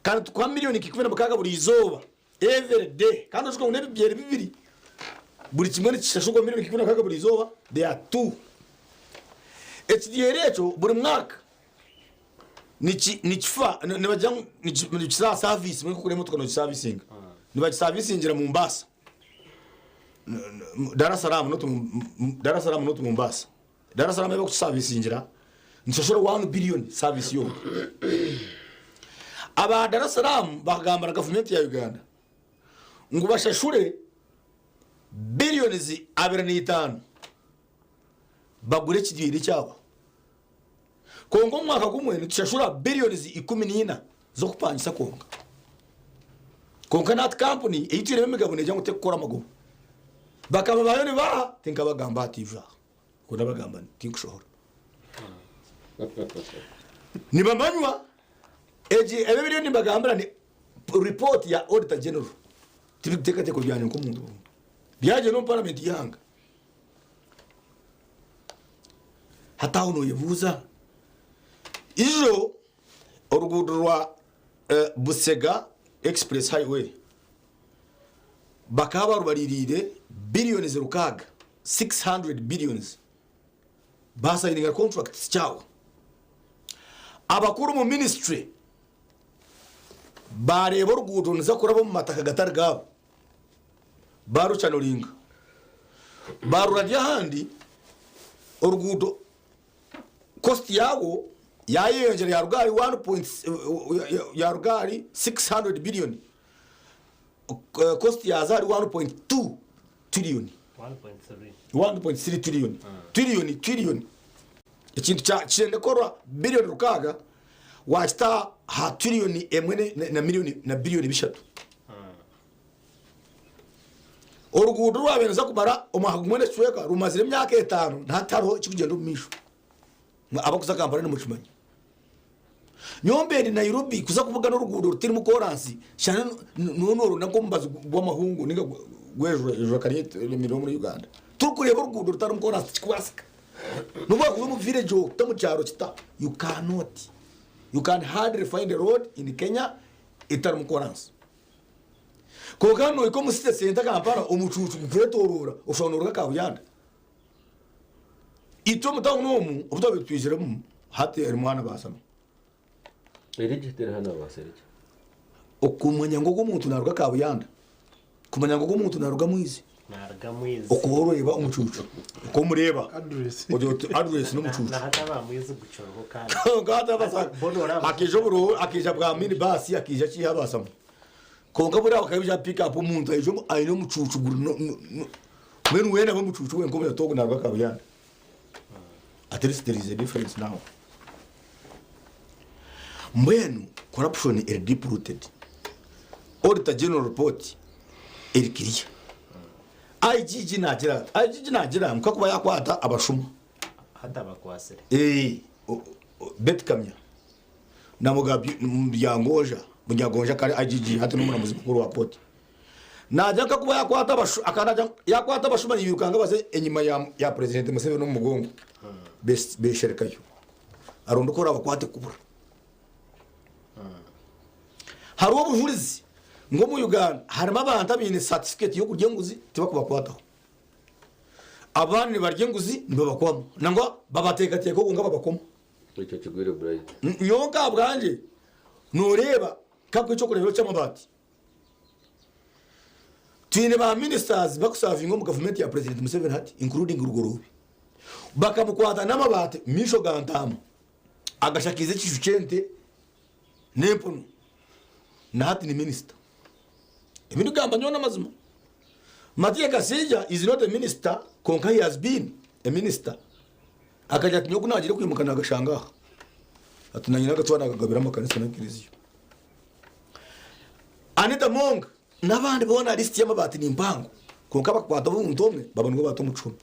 kandi nitukuha miriyoni nka 16 buri izooba. Every day kandi ojuka ngu n'ebibyere bibiri buri kimwe nikishashurwa miriyoni 16 buri izooba they are two. Ekidyeri ekyo buri mwaka niki nikifa nibagira ngu nikiza aha service mbwenu nk'oku emotoka nogisavisinga nibagisavisingira Mombasa Dar es Salaam not Dar es Salaam not Mombasa. Dar es Salaam ahu barikukisavisingira nikishashura one billion service yonka. Aba Dar es Salaam bakagambira gavumenti ya Uganda ngu bashashure billions 25 bagure ekidwire kyabo. Kwonka omu mwaka gumwe nitushashura billions 14 z'okupangisa kwonka. Kwonka nahati kampuni ei twinemu emigabo negira ngu tekukora amagoba. Bakaba baayo nibaaha tinkabagamba aha TV aha. Ku ndabagamba tinkushohora. Nibamanywa egi ebi ebiriyo nimbagambira ni report ya Auditor General. Tibiteekateeko byangye nk'omuntu buntu. Byagyenda omu paramenti y'eihanga. Hati aho noyebuuza, ijo oruguudo rwa Busega Express Highway bakaba barubaririire billions rukaaga, 600 billions, basayininga contracts kyawe. Abakuru omu ministry bareeba oruguuto niruza kuraba omu mataka gatari gaabo. Baarucanoringa, baarurabya ahandi, oruguuto cost yaarwo yaayeyongyera yaaruga ahari one point yaaruga ahari 600 billion, cost yaaza ahari 1.2 trillion. 1.3. 1.3 trillion. Trillion, trillion. Ekintu kya kyenda kukorwa billion rukaaga. Wakita aha tiriyoni emwe na miriyoni na biriyoni bishatu. Oruguudo orwabaire niruza kumara omwaka gumwe n'ekicweka rumazire emyaka etaano na hati hariho ekirikugyenda omu maisho. Abarikuza Kampala nimukimanya. Nyowe mbaire ndi Nairobi kuza kubugana oruguudo rutarimu koransi shana noona noronda nk'omubazi gw'amahungu ninga gw'enjura enjura kare eremire omuri Uganda. Torikureeba oruguudo rutarimu koransi tikikubaasika. N'obu wakuza omu village ota omu kyaro kita you cannot. You can hardly find a road in Kenya etarimu koransi. Kwonka nohika omu city centre Kampala omucuucu gukwetoroora oshusha noruga Kabuyanda. Itwe omu tawuni omu obu twabaire twiziremu hati erimu hana baasama. Erigye teri hana baasa erigye. Okumanya ngu ogu omuntu naruga Kabuyanda, kumanya ngu ogu omuntu naruga Mwizi, Naruga Mwizi. okuba oreeba omucuucu, oku omureeba Address. ogira oti address n'omucuucu. Na hati aba Mwizi gukiriho kandi. Kwonka hati abaasa Bona oraba. akaija oburo akaija bwa mini baasi akaija kiiha abaasama. Kwonka buriya bakaija pick up omuntu aija aine omucuucu guri no no Mbwenu weena abe omucuucu wenka omunyata ogu naruga Kabuyanda. At least there is a difference now. Mbwenu corruption eri deep rooted. Auditor General report eri clear. IGG nagira ati, IGG nagira ngu kakuba yakwata abashuma. Hati abakwasire. Eh, Beti Kamya na Mugabi Munyagonja, Munyagonja kare IGG hati n'omuramuzi mukuru wa kooti. Nagira nka kuba yakwata abashu akanagira yakwata abashuma nibirukanga baze enyima ya ya president Museveni omu mugongo bes besherekayo aronde oku orabakwate kubura. Hariho obujurizi ngu omu Uganda harimu abantu abaine certificate y'okurya enguzi tibakubakwataho. Abandi nibarya enguzi nibabakwama nangwa babateekateeka okwo nk'ababakoma. Ekyo kigwire Bright. Nyowe nk'ahabwangye noreeba nkakuha eky'okureeberaho ky'amabaati. Twine ba ministers bakusavinga omu gavumenti ya president Museveni hati including Rugoroobi. Bakamukwata n'amabaati maisho ga ntaama agashakiize ekishu ky'ente n'empunu na hati ni minister. Ebi ndikugamba nyowe n'amazima. Matia Kasaija is not a minister kwonka he has been a minister. Akagira ati nyowe ku naagiire kwimuka naagashanga aha. Ati nanye nagatwara naagagabira amakanisa n'ekereziya. Anita Among n'abandi boona lisiti y'amabaati ni mpango kwonka abakukwata omuntu omwe baba nibo baata omu kihome.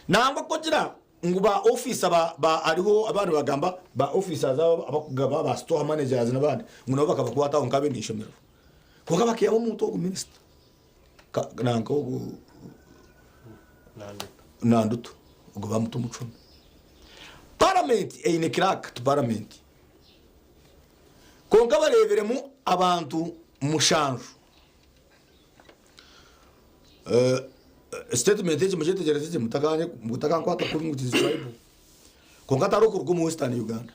Nangwa ku ogira ngu ba ofiisa ba ba hariho abandi nibagamba ba officers abo abakugaba ba store managers n'abandi ngu nabo bakabakwata aho nk'abeine eishomero. Kwonka bakaihamu omuntu ogu minisita ka nanka ogu Nandutu ogu bamuta omu kihome. Paramenti eine clerk to paramenti. Kwonka bareebiremu abantu mushanju. Statement egi mugyetegyereze gye mutakankwata kubi ngu it is tribal. Kwonka tariho kuruga omu Western Uganda.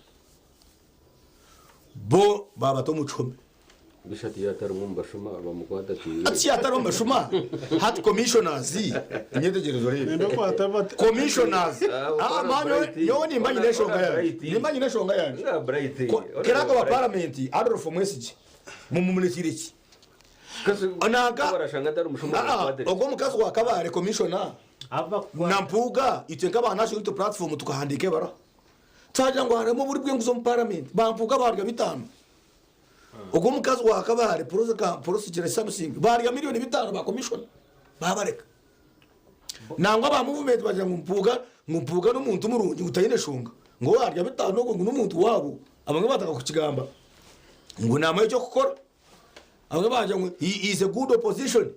Bo baabata omu kihome. Bishati yaatarimu omu bashuma bamukwata ati. Hati yaatari omu bashuma, hati commissioners, enyetegyereza oreebe. Nenda kwata bata. Commissioners, Ah, ah, okora man, Bright. nyowe nimba nyine enshonga Okora yangye. Bright. Nimba nyine enshonga yangye. Nga Bright. Ko- Kiraka wa paramenti Adolf Mwesigye mumumurekire ki? Nanka Barashanga atari omushuma Ah, ah, bamukwatire. ogwo omukazi wa Kabale commissioner na Mpuuga itwe nk'aba National Unity Platform tukahandiika ebara twagira ngu harimu oburi bw'enguzi omu paramenti ba Mpuuga baarya bitaano Ogwo omukazi wa Kabale Prossy Samusingi baarya miriyoni bitaano ba commissioner baabareka. Nangwa aba movement bagira ngu Mpuuga ngu Mpuuga n'omuntu murungi ngu taine shonga ngu owarya bitaano ogwo ngu n'omuntu waabo. Abamwe baatandika kukigamba ngu naamanya eky'okukora. Abamwe baagira ngu he is a good opposition.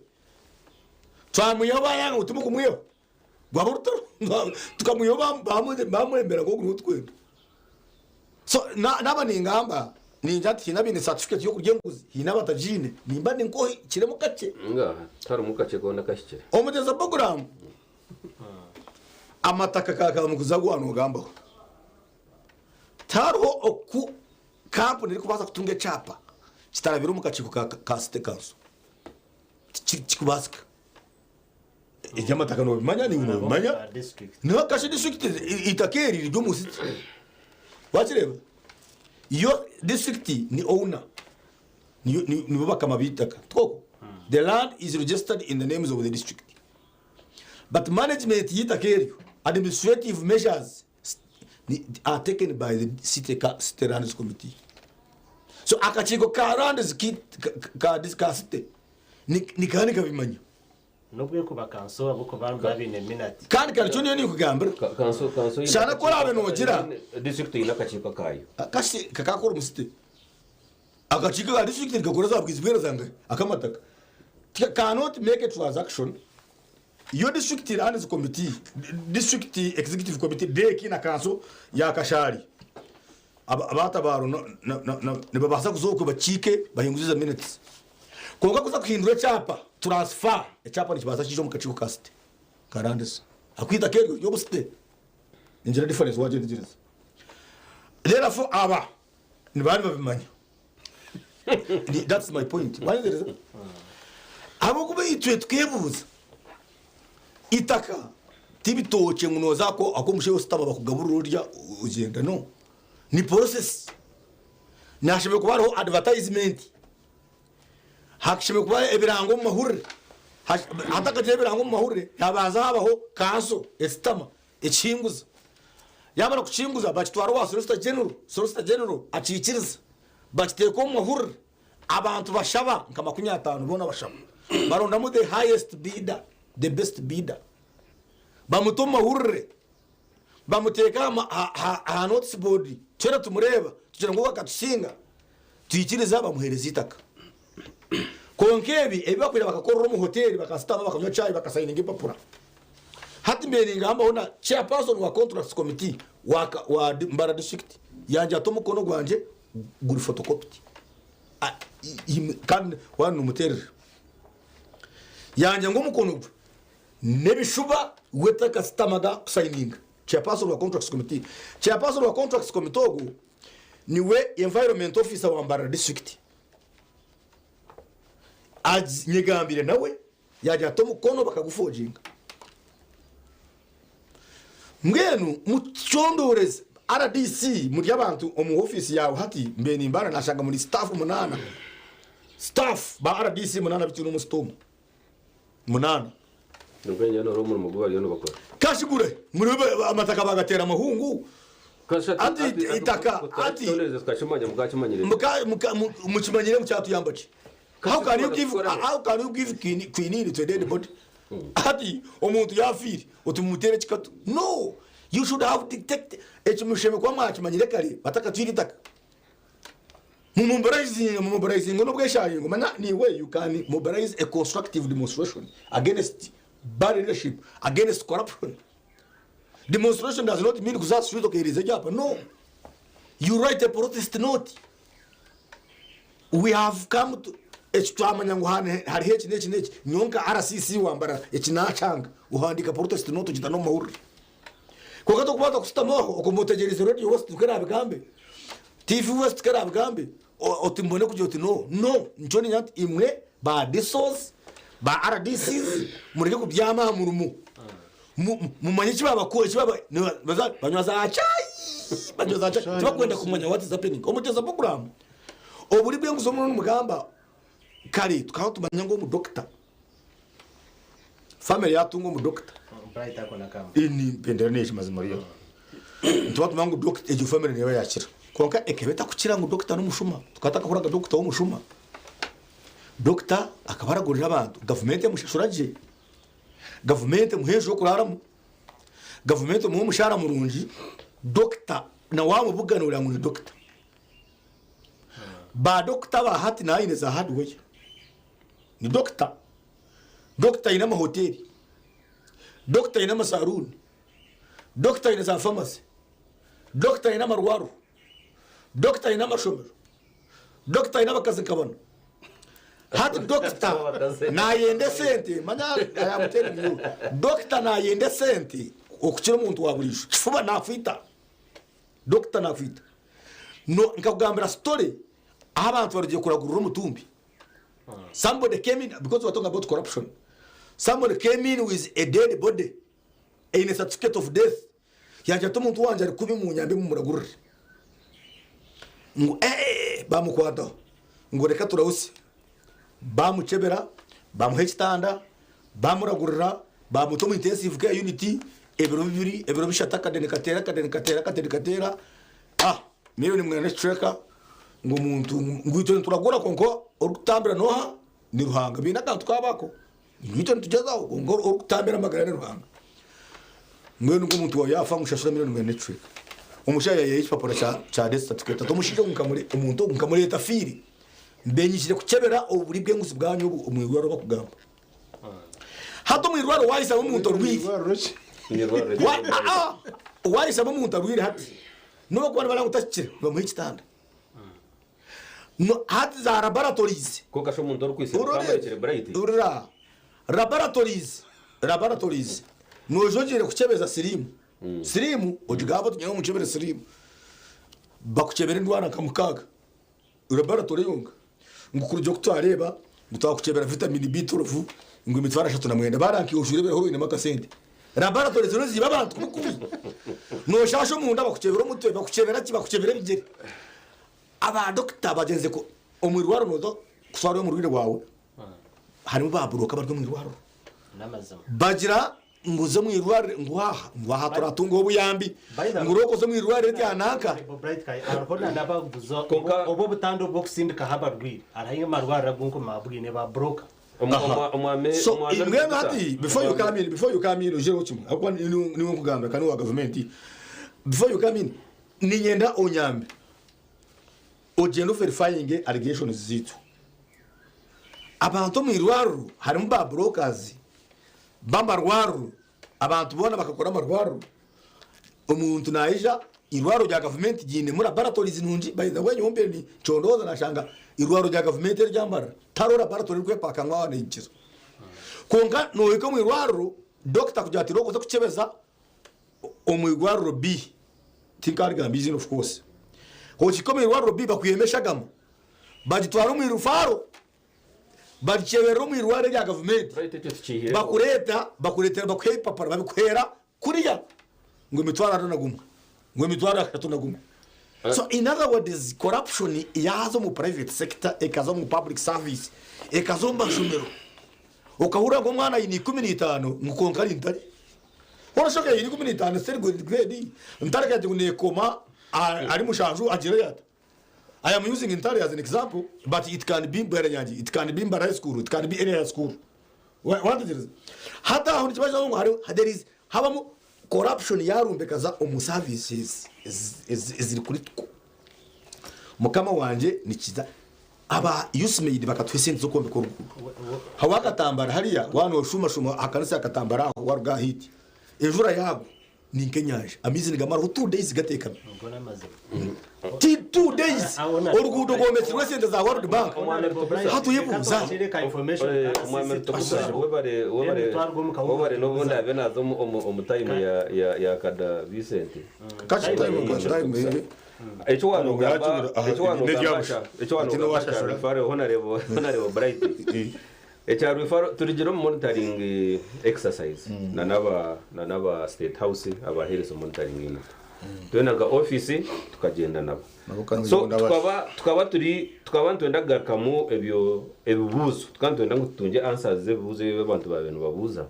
Twamwihaho baayanga ngu timukumwihaho. Rwaba orutaro tukamwihaho baamwemera ngu ogu niwe turikwenda. So naaba ningamba ningira nti haine abaine certificate y'okurya enguzi haine abatagiine nimba ndi nk'ohikiremu kakye. Ngaaha tiharimu kakye koona akahikire. Omugyeza Boguramu amataka ka Kamukuzi agu waanogambaho tihariho oku kampuni erikubaasa kutunga ekyapa kitarabire omu kakiiko ka city council tikikubaasika. Eby'amataka noobimanya naiwe noobimanya. Niho Kashe district eitaka eri riri omu city. Wakireeba? Yo district ni owner. Niyo nibo bakama b'eitaka. Tikwo? The land is registered in the names of the district. But management y'eitaka eryo, administrative measures, ni are taken by the city, city lands committee. So akakiiko ka lands ki, ka, ka, ka city nikaba nikabimanya. N'obu ekuba kanso ahabw'okuba nibaba baine minati. Kandi kare nikyo ndiyo ninkugambira. Kanso kanso eine Shana ku oraabe noogira. District eine akakiiko akaayo. Akasi kakakora omu city. Akakiiko ka district nikakora za bwizi bwera za ngai akamataka. Cannot make a transaction. Yo district lands committee, district executive committee DEC na kanso ya Kashari. Abatabaro nibabaasa kuza okwe bakiike bahinguze eza minutes. Kwonka kuza kuhindura ekyapa, transfer, ekyapa nikibaasa kiija omu kakiiko ka city ka lands. Ahabw'okuba eitaka eryo ry'omu city. Ningira difference wagyetegyereza. Therefore aba nibaba nibabimanya. That's my point. Wayetegyereza? Ahabw'okuba itwe tukeebuuza itaka tibitookye ngu nooza ak'omushaija oshutama bakugaburira orya ogyenda no. Ni process. Nihashemereire kuba hariho advertisement. Hashemereire kuba ebirango omu mahurire. Hatakagira ebirango omu mahurire, nihabanza habaho kanso eshutama ekihinguza. Yaamara kukihinguza bakitwara owa Solicitor General, Solicitor General akiikiriza bakiteeka omu mahurire. Abantu bashaba nka 50 boona bashaba. Barondamu the highest bidder, the best bidder. Bamuta omu mahurire. Bamuteeka aha notice board twena tumureeba tugira ngu ogu akatusinga. Twikiriza bamuheereza eitaka. Kwonka ebi ebi bakwija bakakorera omu hoteeri bakasitama bakanywa chai bakasayininga empapura. Hati mbaire ningambaho na chairperson wa contracts committee wa, wa Mbarara district yangye ati omukono gwangye guri photocopied. Kandi waaba nomuteerera yangye ngu omukono gwe n'ebishuba we takasitamaga kusayininga. Chairperson wa contracts committee. Chairperson wa contracts committee ogu niwe environment officer wa Mbarara district. Nyegambire nawe yagira ati omukono bakagufoginga. Mbwenu mucondoreze RDC muri abantu omu ofiisi yaawe hati mbe nimbara nashanga muri staff munaana. Staff ba RDC munaana bitwine omu sitomu. Munaana. Nibwo nyine hariho omurimo ogu bariyo nibakora. Kashigure muri amataka bagateera amahungu. Ati itaka ati mukimanyire mukyatuyamba ki? How can you give how can you give quinine to a dead body? Ati omuntu yafiire oti mumutere ekikatu. No, you should have detected ekyo mushemereire kuba mwakimanyire kare batakatwire itaka. Mumobilizinge mumobilizinge n'obwesharingo manya niiwe you can mobilize a constructive demonstration against bad leadership against corruption. Demonstration does not mean kuza aha street okehereza ebyapa no. You write a protest note. We have come to eki twamanya ngu hariho eki n'eki n'eki nyowe nka RCC wa Mbarara eki nakyanga ohandiika protest note ogita n'omu mahurire. Kwonka tokubaasa kushutama aho okuma otegyereize Radio West ku eraabigambe, TV West ku eraabigambe oti mbone kugira oti no. No! Nikyo niinyenda nti imwe ba DISOs, ba RDCs mureke kubyama aha murimo. Mumanye eki baabakora, eki baaba banywa za chai, banywa za chai tibakwenda kumanya what is happening. Omuteeza puroguraamu oburi bw'enguzi obu nimugamba kare tukaba tumanya ngu omudokita Family yatunga omu doctor. Bright ako nakamba. Ini mpendera neki mazima ryo. Nituba tumanya ngu doctor egyo family neba yakira. Kwonka ekaba etakukira ngu doctor nomushuma. Tukaba tutakahuriraga doctor womushuma. Doctor akaba aragurira abantu, gavumenti emushashura gye. Gavumenti emuha enju yokuraramu. Gavumenti emuha omushara murungi. Doctor na wamubugana oreba ngu ni doctor. Ba doctor aba hati nawe aine za hardware. Ni doctor. Dokita aine amahoteeri, dokita aine amasaruuni, dokita aine za famasi, dokita aine amarwariro, dokita aine amashomero, dokita aine abakazi nka banu. Hati dokita nayenda esente, manya I am telling you, dokita nayenda esente okukira omuntu wa buriijo. Kifuba nakwita, dokita nakwita. No, nkakugambira story ahu abantu barugire kuragurira omutumbi. Somebody came in, because we're talking about corruption. Somebody came in with a dead body in a certificate of death. Yagira ati omuntu wangye ari kubi munyambe mumuragurire. Ngu eh bamukwataho. Ngu reka turahusye. Bamukyebera, bamuha ekitanda, bamuragurira, bamuta omu intensive care unit, Ebiro bibiri, ebiro bishatu akadeni kateera, akadeni kateera, akadeni kateera, ah, miriyoni mwenda n'ekicweka ngu omuntu ngu itwe nituragura kwonka orikutambira n'oha? Ni Ruhanga. Baine akantu kaabo ako, ngu itwe nitugyezaho kwonka orikutambira amagara ni Ruhanga. Mbwenu ngu omuntu waawe yaafa ngu shashura miriyoni mwenda n'ekicweka. Omushaija yaihayo ekipapura kya kya death certificate ati omushaija ogu nkamure omuntu ogu nkamureeta afiire, mbenyizire kukyebera oburi bw'enguzi bwanyu obu omu irwariro bakugamba. Hati omu irwariro waayishamu omuntu orwaire, waayishamu omuntu arwaire hati, n'obu barikuba nibareeba ngu takikira, nibamuha ekitanda. Hati za laboratories. Kwonka shi omuntu orikwitsya okamurekyere Bright? Hurira, laboratories, laboratories, noija ogiire kukyebeza siriimu, siriimu ogigambe oti nyowe munkyebere siriimu, bakukyebere endwara nka mukaaga. Laboratory yonka ngu kuruga oku twareeba ngu twakukyebera vitamin B12 ngu emitwaro 39 baranka iwe ojwaire ebirahuri oinemu akasente. Laboratory ziriyo niziiba abantu kubi kubi. Noshasha omunda bakukyebera omutwe, bakukyebera ki, bakukyebera ebigyere. Aba doctor bagyenze ku omu irwariro noza kutwarayo omurwaire waawe harimu ba broker bari omu irwariro. N'amazima. Bagira Ngu oze omu irwariro, ngu aha, ngu aha turatungaho obuyambi, By the ngu rooka oze omu irwariro erya nanka. Honourable Bright Kaye, hariho na n'abaguza Kwonka- obu obutanda obu bw'okusindikaho abarwaire, hariho amarwariro agu nkuma bwine ba broker. Aha. Omwami So, omwami mbwenu Rutigusa, hati, before you omwami- come in, before you come in, oijireho kimwe, ahabw'okuba niiwe niiwe nkugambira kandi niiwe wa gavumenti, before you come in, niinyenda onyambe, ogyende overifyinge allegations zaitu. Abantu omu irwariro harimu ba brokers b'amarwariro, abantu boona bakakora amarwariro, omuntu naija irwariro rya gavumenti ryinemu laboratories nungi, by the way nyowe mbaire nincondooza nashanga irwariro rya gavumenti erya Mbarara tihariho laboratory erikwepaka ngu aha neekiza. Kwonka nohika omu irwariro doctor akugira ati rooka oze kukyebeza omu irwariro B, tinkarigamba eiziina of course, okihika omu irwariro B bakwihemu eshagama bagitwara omu irufaro Bagikyeberera omu irwariro erya gavumenti, Baitu ekyo tukiihireho. bakureeta bakureetera bakuha ebipapura babikuheera kuriya ngu emitwaro ana na gumwe ngu emitwaro ashatu na gumwe. So in other words corruption yaaza omu private sector ekaza omu public service ekaza omu mashomero okahurira ngu omwana aine 15 ngu kwonka ari ntare. Orashusha nka aine 15 still grade ntare ekagira ngu neekoma ahari mushanju agireyo ata? I am using Ntare as an example, but it can be Bweranyangi, it can be Mbarara High School, it can be any high school. Wantegereza? Hati aho nikibaasa ngu hariho there is habamu corruption yarumbekaza omu services eziri critical. Mukama wangye nikiza aba USMAID bakatuha esente z'okwombeka oruguudo. Hariho akatambara hariya waaba noshumashuma aha kanisa ya Katambara aho waruga aha hiti enjura yagwa Ni nk'enyanja, amaizi nigamaraho 2 days gateekami. Ago n'amazima. Ti 2 days oruguudo rwombekirwe esente za World Bank. Hati oyebuuza. Omwami Rutukusa, webare webare webare n'obu ndaabe naaza omu omu omu time ya ya ya Kada Vincent. Kashi time kashi time eh. Eki waanogamba Aha, eki waanogamba n'ebyabusha. eki Ati waanogamba kya n'owashashura. Rwifaro Honarebo Honarebo Bright. Ekya Rwifaro turugire omu monitoring exercise na n'aba na n'aba State House aba Health Monitoring Unit. Twena nka office tukagyenda nabo. Nabo kandi So nabo n'abashi. tukaba tukaba turi tukaba nitwenda kugarukamu ebyo ebibuuzo tukaba nitwenda ngu tutungye answers z'ebibuuzo ebi abantu baabaire nibabuuza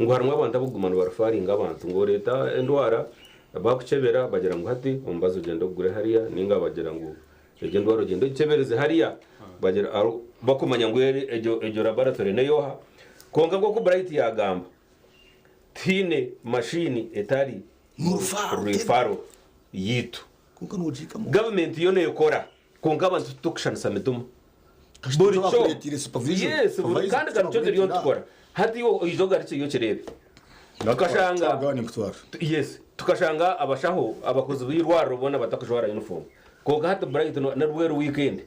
ngu harimu abantu ab'okuguma nibarefaringa abantu ngu oreeta endwara bakukyebera bagira ngu hati omubazi ogyende ogugure hariya ninga bagira ngu Egyo endwara ogyende ogikyebereze hariya bagira aru bakumanya ngu eri egyo egyo laboratory n'eyooha. Kwonka nk'oku Bright yaagamba, tihaine mashini etari Mu rufaro, rwifaro yaitu. Kwonka nogiikamu. Gavumenti yo neekora kwonka abantu titukushanisa mitima. Kasita Buri kyo bakureetiire supervision, yes, buri supervisor kandi garukye turiyo bakureetera. nitukora. Hati iwe oije ogarukyeyo okireebe. Tukashanga Twagaba ninkutwara. Yes, tukashanga abashaho abakozi b'eirwariro boona batakujwara uniform. Kwonka hati Bright na rweru weekend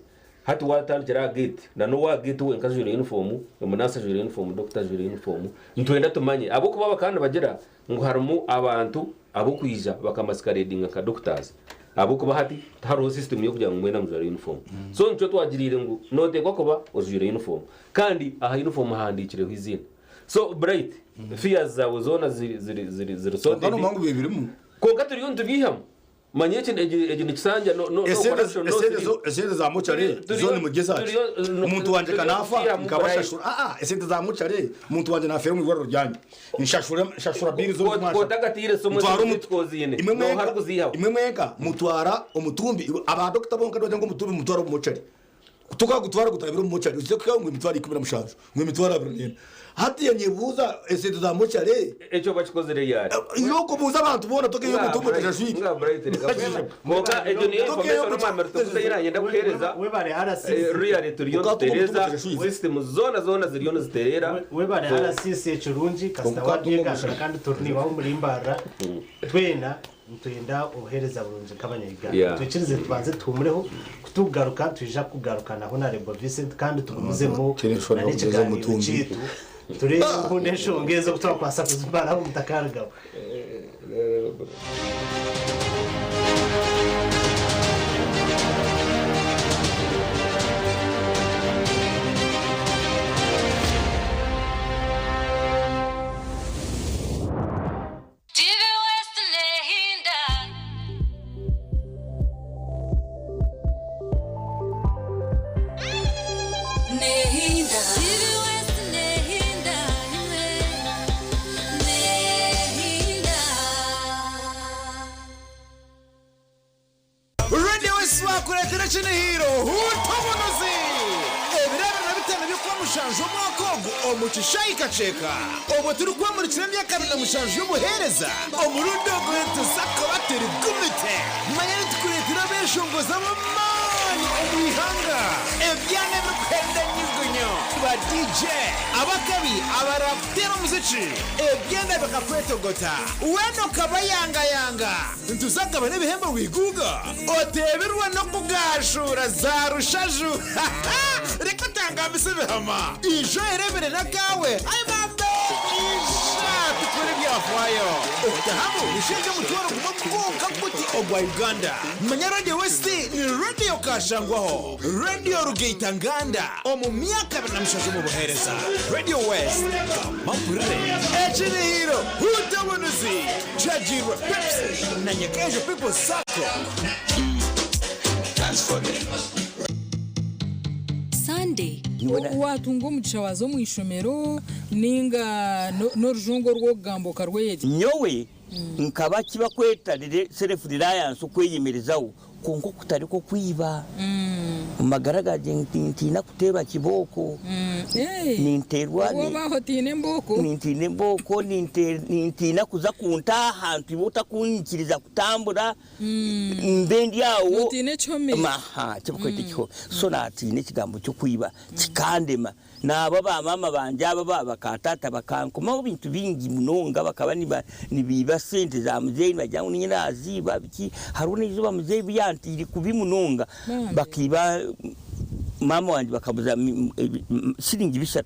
hati watandikira aha gate na n'owa gate wenka ajwaire uniform, omunurse ajwaire uniform, doctor ajwaire uniform. Nitwenda tumanye ahabw'okuba bakaba nibagira ngu harimu abantu ab'okwija bakamasqueradinga nka doctors ahabw'okuba hati tihariho system y'okugira ngu mwena mujware uniform. So nikyo twagiriire ngu noteekwa kuba ojwaire uniform kandi aha uniform hahandiikireho eiziina. So Bright, fears zaawe zoona ziri ziri ziri ziri Kwonka sorted nomanya ngu bibirimu. kwonka turiyo nitubyihamu. Manya eki egi egi ni kisanja no no no Esente corruption no esente sirimu. zo esente za mochare zo Turiyo nimugeza ki? turiyo no Omuntu wangye turiyo kanafa kutiihamu bribe. nkabashashura. Ah ah esente za mochare omuntu wangye nafeera omu irwariro ryanyu. Nshashura nshashura bill Ko z'omu mwasha. otagatiire somo Mutwara ezi omu tukoziine. imwe Nooha mwenka arikuziihaho? imwe mwenka mutwara omutumbi aba doctor bonka nibagira ngu omutumbi mutware omu mochari. Tukagutwara gutabire omu mochari oze kukaho ngu emitwaro 17 ngu emitwaro 24. Hatiya nyebuuza esente za mochare Ekyo bakikozire ryari? Iwe okubuuza abantu boona tokeyo Nga omutumbi Bright, otashashwire. nga Bright reka Kwonka egyo niyo Tokeyo information omwami Rutugusa ei nanyenda kuheereza. Webare RCC. Really turiyo Okatunga omutumbi nitutereeza otashashwire. system zoona zoona ziriyo nizitereera. Webare So RCC ekirungi kasita Okatunga wabyegambira omushana. kandi turi niiwe omuri Mbarara twena nitwenda obuheereza burungi nk'abanya-Uganda. Twikirize tubanze tuhumureho kutugaruka nitwija kugaruka na Honorable Vincent kandi tugumizemu Kiri na nshobora kugeza n'ekiganiro omutumbi. kyaitu tureebe obundi enshonga ezo oku twakubaasa kuzimaraho omutakarugaho. TV West nehinda. Nehinda. TV West nehinda. Nehinda. Radio West bakureetera ekinihiro hutobunuzi ebiro 25 by'okwa mushanju omwaka ogu omu kishaayi kakyeka obwo turikwamurikira emyaka 27 y'obuheereza omurundi ogu nituza kuba turi gumite manya nitukureetera abeshongozi ab'amaani omu ihanga ebyana ebirikuhenda nyugunyu ba DJ abakabi abarakuteera omuziki ebyana bikakwetogota weena okabayangayanga nituza kugaba n'ebihembo wiguga oteeberwa n'okugashura za rushaju reka otangambise ebihama ijo erebere n'akaawe ai bambe ija tukore ebyafaayo okutahamu nishenje omutwaro gumwe gwonka guti ogwa Uganda manya Radio West ni radio kashangwaho radio rugeita nganda omu myaka 27 omu buheereza Radio West gamba mpurire ekinihiro hutabunuzi kyagirwa Pepsi na Nyakejo People Sacco. Sunday. Watunga omugisha waza omu ishomero ninga n'orujungu orw'okugamba okarweyegyesa. Nyowe nkaba kibakweta self reliance okweyemerezaho kwonka okutari kw'okwiba. Omu magara gangye ntiina kuteerwa kibooko. Ninteerwa Oba otiine embooko? Nintiina embooko, nintiina kuza kunta ahantu iwe otakunyikiriza kutambura mbe ndi aho. Otiine ekihome? Maha, kibakweta ekihome. So naatiina ekigambo ky'okwiba kikandema. Naabo ba maama bangye abo bakatata bakankomaho ebintu bingi munonga bakaba nibiiba sente za muzeeyi nibagira ngu niinye naaziiba biki. Hariho n'eizooba muzeeyi obu yantiire kubi munonga bakiiba maama wangye bakabuza siringi 3.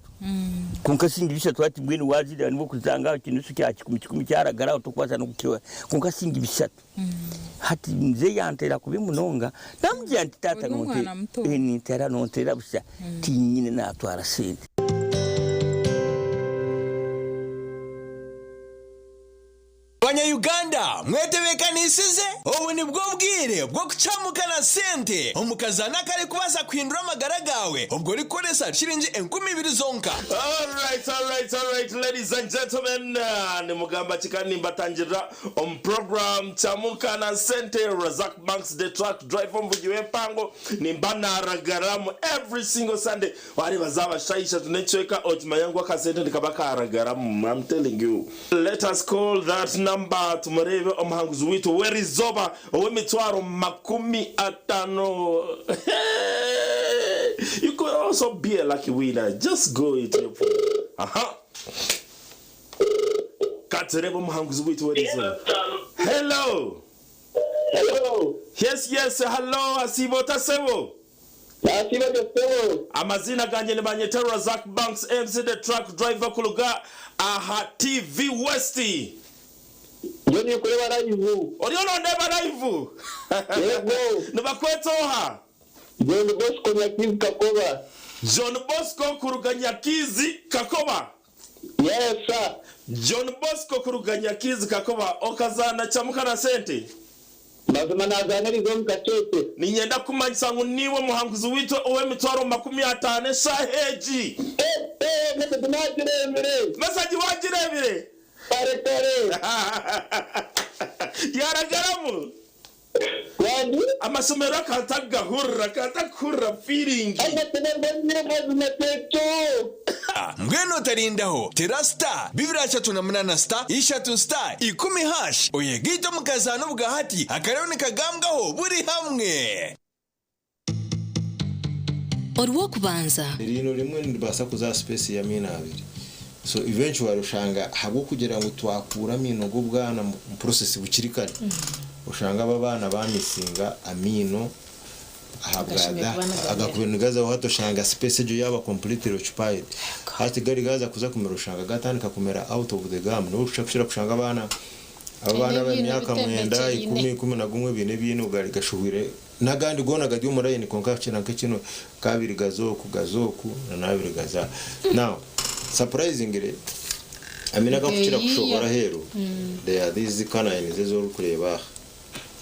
Kwonka siringi 3 hati mbwenu waazireeba nibwo okuzanga aha kinusu kya kikumi kikumi kyaragara aho tokubaasa n'okukiha. Kwonka siringi 3. Hati muzeeyi yanteera kubi munonga naamugira nti taata Ori omwana muto. ninteera nonteera busha tiinyine naatwara sente. Banya-Uganda mwetebeekanisize obu nibwo bwire bw'okucamuka na sente omukazana akarikubaasa kuhindura amagara gaawe obwo orikukoresa shiringi 2000 zonka. Alright, alright, alright, ladies and gentlemen, nimugamba kika nimbatangirira omu program Chamuka na Sente. Razak Banks the truck driver omuvugi w'empango nimba naragaramu every single Sunday wareba zabashayisha tunecweka okimanya ngu akasente nikaba karagaramu. I'm telling you, let us call that number tumurebe omuhanguzi witu werizoba ow'emitwaro 50. You could also be a lucky winner. Just go into your phone. Aha. Katurebe omuhanguzi witu werizoba. Hello. Hello. Yes, yes, hello, asibo tasebo. Asibo tasebo. Amazina ganje ni banyeta Razak Banks MC the truck driver kuluga aha TV West. Njo nikureba live. Oriyo nondeba live. Yego. Nibakwetoha. John Bosco Nyakizi Kakoba. John Bosco kuruga Nyakizi Kakoba. Yes sir. John Bosco kuruga Nyakizi Kakoba okazana chamuka na sente. Mazima nazaaniriza omu kakyekye. Niinyenda kukumanyisa ngu niiwe muhanguzi waitu ow'emitwaro 50 eshaaha egi. Eeh message nagireebire. Message wagireebire? Kare kare. Yaragaramu? Wangi? Amashemererwa akaba atakugahurira, akaba atakuhurira feeling. Amashemererwa nyine mazima kyekyo. Mbwenu otarindaho, tera star 238 star ishatu star ikumi hash oyegaite omu kazaano obwahati akarebe nikagambwaho buri hamwe. Orw'okubanza. Eriino rimwe niribaasa kuza aha space y'amaino abiri so eventually oshanga ahabw'okugira ngu twakuura amaino g'obwana omu process bukiri kare oshanga abo abaana ba missinga amaino ahabwa Agashemereire kuba nigamera. agakubaire nigazaho hati oshanga space egyo yaaba completely occupied hati gari gaaza kuza kumera oshanga gatandika kumera out of the gum niho orikukira kushanga abaana abo Baine abaana ebiino ab'emyaka mwenda, bitembekyereine. ikumi, 11 baine ebiino gari gashuhwire N'agandi goona gari omu layini kwonka hakira nk'ekino nk'abiri gaza oku gaza oku na n'abiri gaza aha. Now, surprisingly, amaino agarikukira kushohora aheeru, they are these canines ezi orikureeba aha.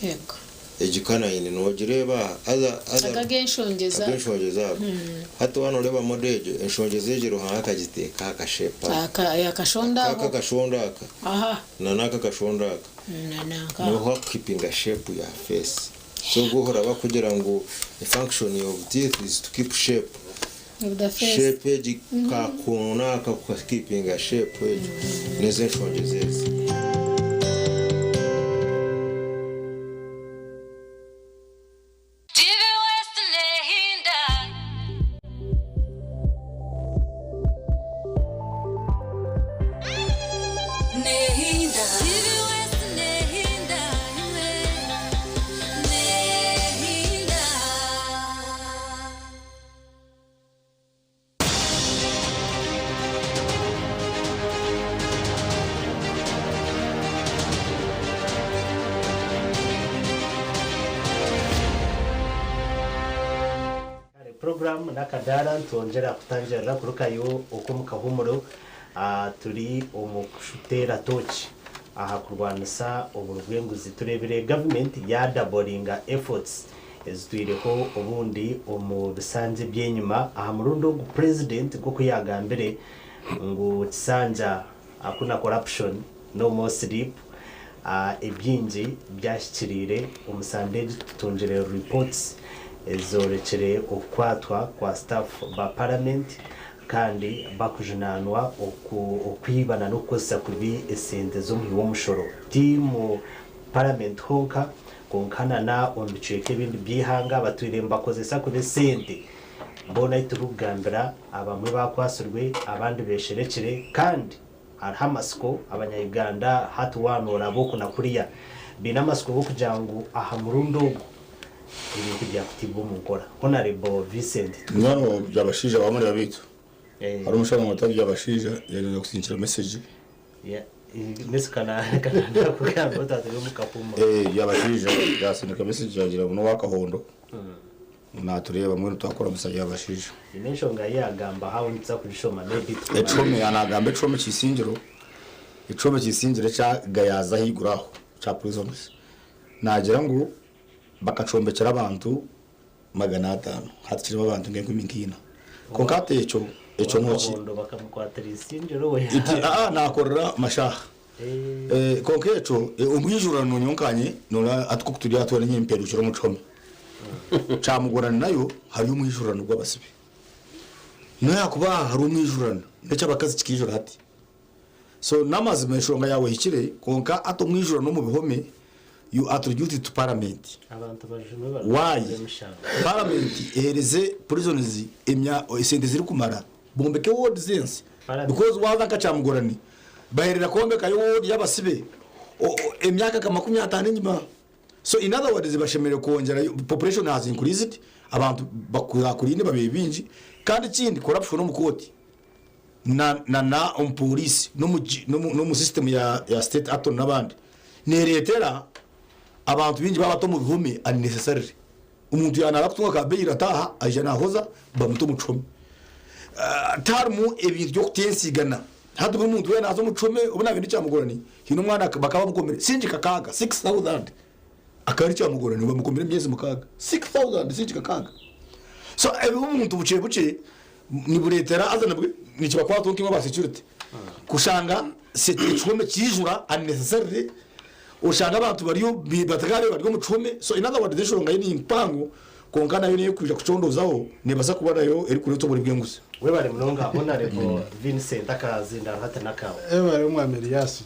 Yego. Egi canine noogireeba aha, haza haza Aga ag'enshongye za. ag'enshongye ago. Hati waaba nooreeba model egyo, enshongye egi Ruhanga akagiteeka aha kashape aka. Aka akashonda Aka aho. akashonda aka Aha. na n'aka akashonda aka. Na nanka. Niho hakukipinga shape ya face. So obwo oraba kugira ngu the function of teeth is to keep shape. Of the face. Shape egi kakoona aka kukipinga shape egyo nezo enshonga ezezi. TV West Nehinda. Nehinda. TV West Nehinda. Nehinda. Kare program n'akadaara nitwongyera kutangirira kurukayo okwo omu kahumuro turi omu kuteera tooki aha kurwanisa oburi bw'enguzi. Tureebire gavumenti yaadaboringa efforts ezitwireho obundi omu bisanja eby'enyima aha murundi ogu Purezidenti nk'oku yaagambire ngu kisanja hakuna corruption no more sleep Ebingi byahikiriire omu sande egi tutungire reports ezoorekire okukwatwa kwa staff ba paramenti kandi bakujunaanwa okwiba na n'okukozesa kubi esente z'omuhi w'omushoro ti mu paramenti honka kwonka na na omu bicweka ebindi by'eihanga batwire nibakozesa kubi esente. Boona ahu turikugambira abamwe bakwatsirwe abandi besherekire kandi Hariho amatsiko, abanya-Uganda hati waaba nooraba oku na kuriya, baine amatsiko g'okugira ngu aha murundi ogu ebintu byakutaibwa omu nkora. Honarebo Vincent. Munywani wa Byabashaija wa mureba beitu hariho omushaija bamweta Byabashaija yaija kusinkira message. Byabashaija yasindika message yagira ngu nowa Kahondo Naatureeba mbwenu twakora musa by'abashaija. Haine enshonga ei yaagamba aho nituza kugishoma maybe tukumara. Ekihome, naagamba ekihome ky'eisingiro, ekihome ky'eisingiro ekya Gayaza ahaiguru aho ekya prisons. Naagira ngu bakakyombekyera abantu 500 hati kirimu abantu nk'enkumi nkaina. Kwonka hati ekyo, ekyo nooki. Owa Kabondo bakamukwatira eisingiro we. Iti aa naakorera mashaaha. Kwonka ekyo omwijurano nyowe nkanye noreeba hati nkoku turi aha twena nyowe mperukire omu kihome kyamugorana nayo hariyo omwijurano gw'abasibe nobu hakuba hariho omwijurano n'eky'abakazi kikaijura hati so n'amazima enshonga yaawe ehikire kwonka hati omwijurano omu bihome you attribute it to parliament Abantu bajunwe why barikuza emishango. parliament ehereze prisons emya esente zirikumara Bombeke ward z'ensi because waaza nka Kyamugorani baherera kwombekayo ward y'abasibe emyaka nka 50 enyima. So in other words bashemereire kwongyerayo population has increased abantu bakurakurine babaire baingi kandi ekindi corruption omu kooti na na na omu police n'omu system ya state attorney n'abandi nereetera abantu baingi baabata omu bihome unnecessarily. Omuntu yaaba naaba kutunga ka bail ataaha aija naahoza bamuta omu kihome. Tiharimu ebintu by'okutensigana. Hati buri muntu weena naaza omu kihome obu naabaire ndi Kyamugorani haine omwana bakaba bamukomire siringi kakaaga, 6000. Akaba ari Kyamugorani bamukomire emyezi mukaaga. 6000 siringi kakaaga. So ebi omuntu bukye bukye nibureetera haza nabwe nikibakwataho nk'imwe aba security kushanga ekihome kiijura unnecessarily oshanga abantu bariyo batakabaire bari omu kihome so in other words enshonga yo ni mpango kwonka nayo neyokwija kucondoozaho nebaasa kuba nayo erikureeta oburi bw'enguzi. Webare munonga Honarebo Vincent akazindaaro hati n'akaawe. Webare Omwami Elias.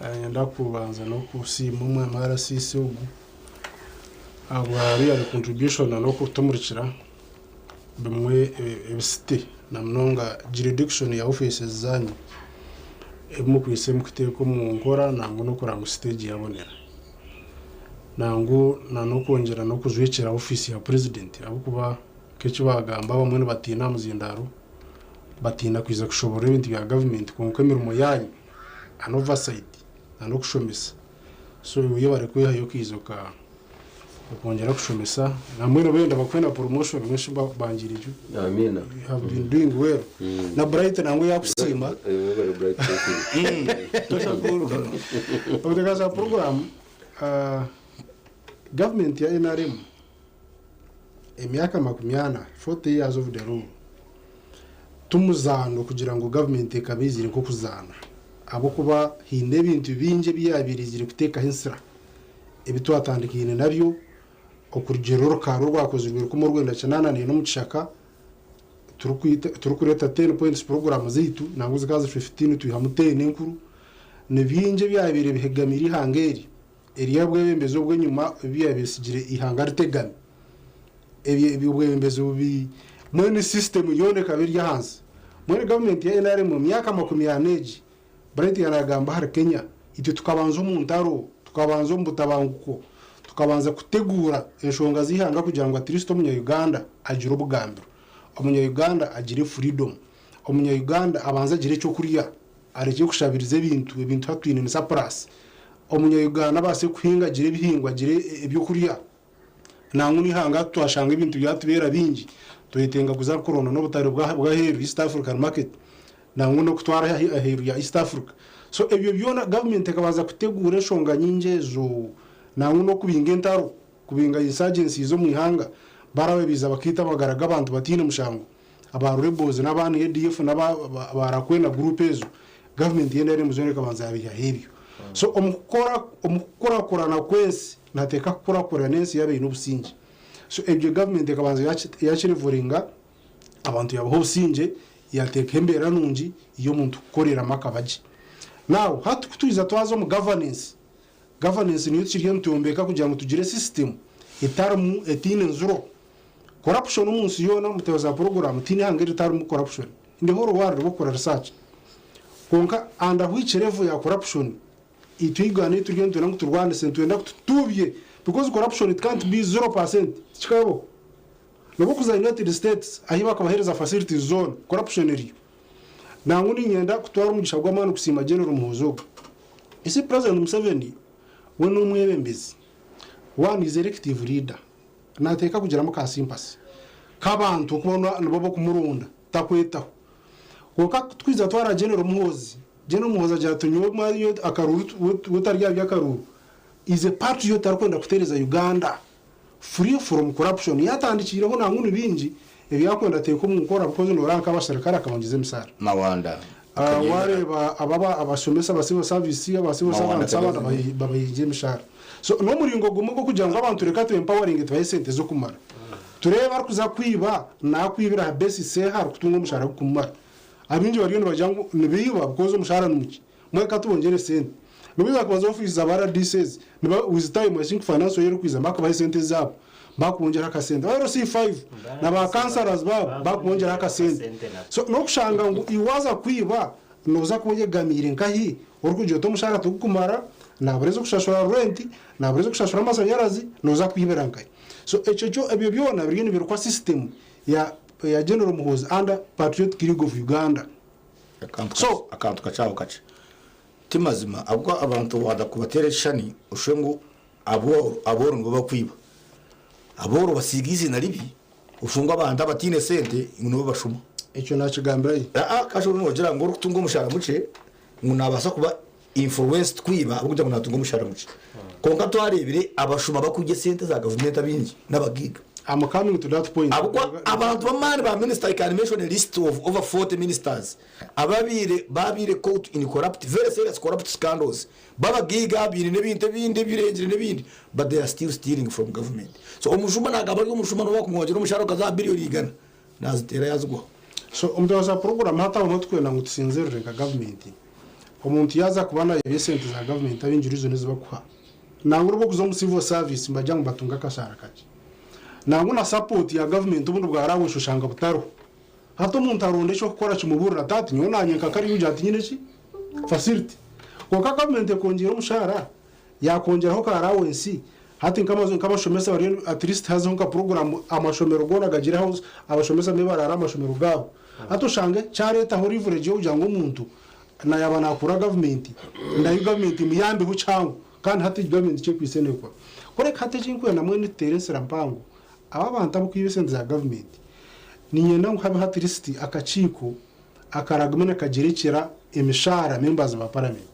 Niinyenda kubanza n'okusiima omwami RCC ogu ahabwa real contribution n'okutumurikira bimwe ebisite na munonga jurisdiction ya offices zaanyu ebi mukwaitse mukuteeka omu nkora nangwa n'okureba ngu site egi yabonera. Nangwa n'okwongyera n'okujwekyera ofiisi ya purezidenti ahabw'okuba nk'eki baagamba abamwe nibatiina aha muzindaaro, batiina kwija kushoboorora ebintu bya gavumenti kwonka emirimo yaanyu an oversight na n'okushomesa so iwe yebare kwehayo okaija oka okongyera kushomesa nambwenu benda bakuhe na promotion mbwenu shi bangiire ki Amiina. you have been doing well na Bright nangwa yakusiima Webare Bright thank you. Obuteekateeka program government ya NRM emyaka 40, 40 years of the rule, timuzaano kugira ngu gavumenti ekaba eizire nk'okuzaana ahabw'okuba haine ebintu bingi ebi yaabaire eizire kuteekaho ensira ebi twatandikaine nabyo okurugiirira orukaari orwakozirwe rukumi orwenda kinaana naina omu kishaka turikureeta ten points puroguraamu zaitu nangwa zikaba ziri fifteen twihamu ten enkuru. Ni bingi ebyabaire bihegamiire eihanga eri Ery'obwebembezi obw'enyima ebi byabesigire eihanga ritegami. Eby'obwebembezi bubi mbwenu system yoona ekaba eri ahansi. Mbwenu gavumenti ya nrm omu myaka 40 egi, Bright yanagamba ahari Kenya, itwe tukabanza omu ntaro, tukabanza omu butabanguko, tukabanza kuteguura enshonga z'eihanga kugira ngu at least omunya Uganda agire obugambiro, omunya Uganda agire freedom, omunya Uganda abanze agire ekyokurya arekye kushabiriza ebintu, ebintu hati twine ni surplus. Omunya-Uganda abaase kuhinga agire ebihingwa agire ebyokurya. Nangwa n'eihanga hati twashanga ebintu byatubeera bingi, twetenga kuza kuronda n'obutare bw'aheeru, East African market, nangwa n'okutwara aheeru ya East Africa. So ebyo byona gavumenti ekabanza kuteguura enshonga nyingi ezo nangwa n'okubinga entaro, kubinga insurgencies omu ihanga, barabe baija bakaita amagara g'abantu bataine mushango. Aba rebels n'aba ADF n'aba ba Rakwena group ezo, gavumenti ya nrm zoona ekabanza yabihaho ebyo. So omu kukora omu kukurakurana kw'ensi nihateeka kukurakurana ensi yaaba eine obusingye. So ebyo gavumenti ekabanza yakirevoringa, abantu yabaha obusingye, yateekaho embeera nungi y'omuntu kukoreramu akaba gye. Now hati kutwiza twaza omu governance, governance niyo tukiriyo nitwombeka kugira ngu tugire system etarimu etaine nzuro. Corruption omu nsi yoona omu za puroguraamu tihaine ihanga eritarimu corruption. In the whole world bokukora research. Kwonka under which level ya corruption itwe Uganda ei turiyo nitwenda ngu turwanise nitwenda ngu tutuubye because corruption it can't be 0% tikikabaho. Nobu okuza United States ahi bakabaheereza facilities zoona corruption eriyo. Nangwa niinyenda kutwara omugisha gw'amaani kusiima General Muhoozi ogu. You see President Museveni we n'omwebembezi, one is elective leader. Nateeka kugiramu ka sympathy k'abantu okuba nibo b'okumuronda takwetaho. Kwonka ku twija twara General Muhoozi, General Muhoozi agira ati nyowe mwayo akaruuru we tari aha by'akaruuru, is a patriot arikwenda kuteereza Uganda free from corruption. Yaatandikiireho nangwa ni bingi ebi arikwenda ateeke omu nkora because noreeba nk'abasirikare akabongyeza emisaara. Mawanda Wareeba aba abashomesa aba civil service, aba civil Mawanda servants abandi Kagezi. babahingira emishahara. So n'omuringo gumwe gw'okugira ngu abantu reka tu empoweringe tubahe esente z'okumara. Tureebe arikuza kwiba nakwibira aha basis eha arikutunga omushahara gurikumumara. Abaingi bariyo nibagira ngu nibaiba because omushahara ni mukye. Mbwenu ka tubongyere esente. Nobu bakuba za ofiisi za ba RDC ezi, niba with time I think financial year erikwija bakubaha esente zaabo, bakubongyeraho akasente. Ba LC5 na ba councillors baabo bakubongyeraho akasente. So n'okushanga ngu iwe waaza kwiba nooza kuba oyegamiire nkahi orikugira oti omushahara tigukumara, nabura ez'okushashura rent, nabura ez'okushashura amashanyarazi, nooza kwibira nkahi? So ekyo kyo ebyo byona biriyo nibirukwa system ya ya General Muhoozi under Patriotic League of Uganda. Akantu akantu kakye aho kakye. Ti mazima ahabw'okuba abantu waza kubateera ekishushani oshushe ngu abooro nibo bakwiba. Abooro basiiga eiziina ribi oshushe ngu abantu abataine sente ngu nibo bashuma. Ekyo nakigambira hi? Aa kasha noogira ngu orikutunga omushaara mukye ngu nabaasa kuba. influenced kwiba ahabw'okugira ngu natunga omushara mukye. Kwonka twareebire abashuma bakurya esente za gavumenti abaingi n'abagaiga. I'm coming to that point. Ahabw'okuba abantu b'amaani ba minisita, I can mention a list of over 40 ministers ababaire babaire caught in corrupt, very serious corrupt scandals, b'abagaiga baine n'ebintu ebindi ebirengire n'ebindi but they are still stealing from government. So omushuma nagamba ari omushuma n'obu bakumwongyera omushara okaza aha billion igana, naziteera yazigwaho. So omuteekateeka wa puroguraamu hati aho niho turikwenda ngu tusinzirire nka gavumenti. Omuntu yaaza kuba naayebya esente za gavumenti abaingi reason ezi bakuha nangwa n'obu orikuza omu civil service nibagira ngu nibatunga akashaara kakye. Nangwa na support ya gavumenti obundi bwa allowance oshanga butariho. Hati omuntu aronda eky'okukora kimuburira ati ati nyowe naanye nka kariya ogira tinyine ki? Facility. Kwonka gavumenti ekwongyera omushaara, yakwongyeraho ka allowance, hati nk'abashomesa bariyo at least hazeho nka program amashomero goona gagire ahu abashomesa mbwenu baraara aha mashomero gaabo. Hati oshange kyareetaho leverage y'okugira ngu omuntu na yaaba naakora gavumenti nayo gavumenti emuyambeho kihango kandi hati gavumenti eki ekwaitse neekora. Kureka hati eki ndikwenda mbwenu tuteere ensira mpango, aba abantu abakwiba esente za gavumenti niinyenda ngu habeho at least akakiiko akaragume nikagyerekyera emishaara members ba paramenti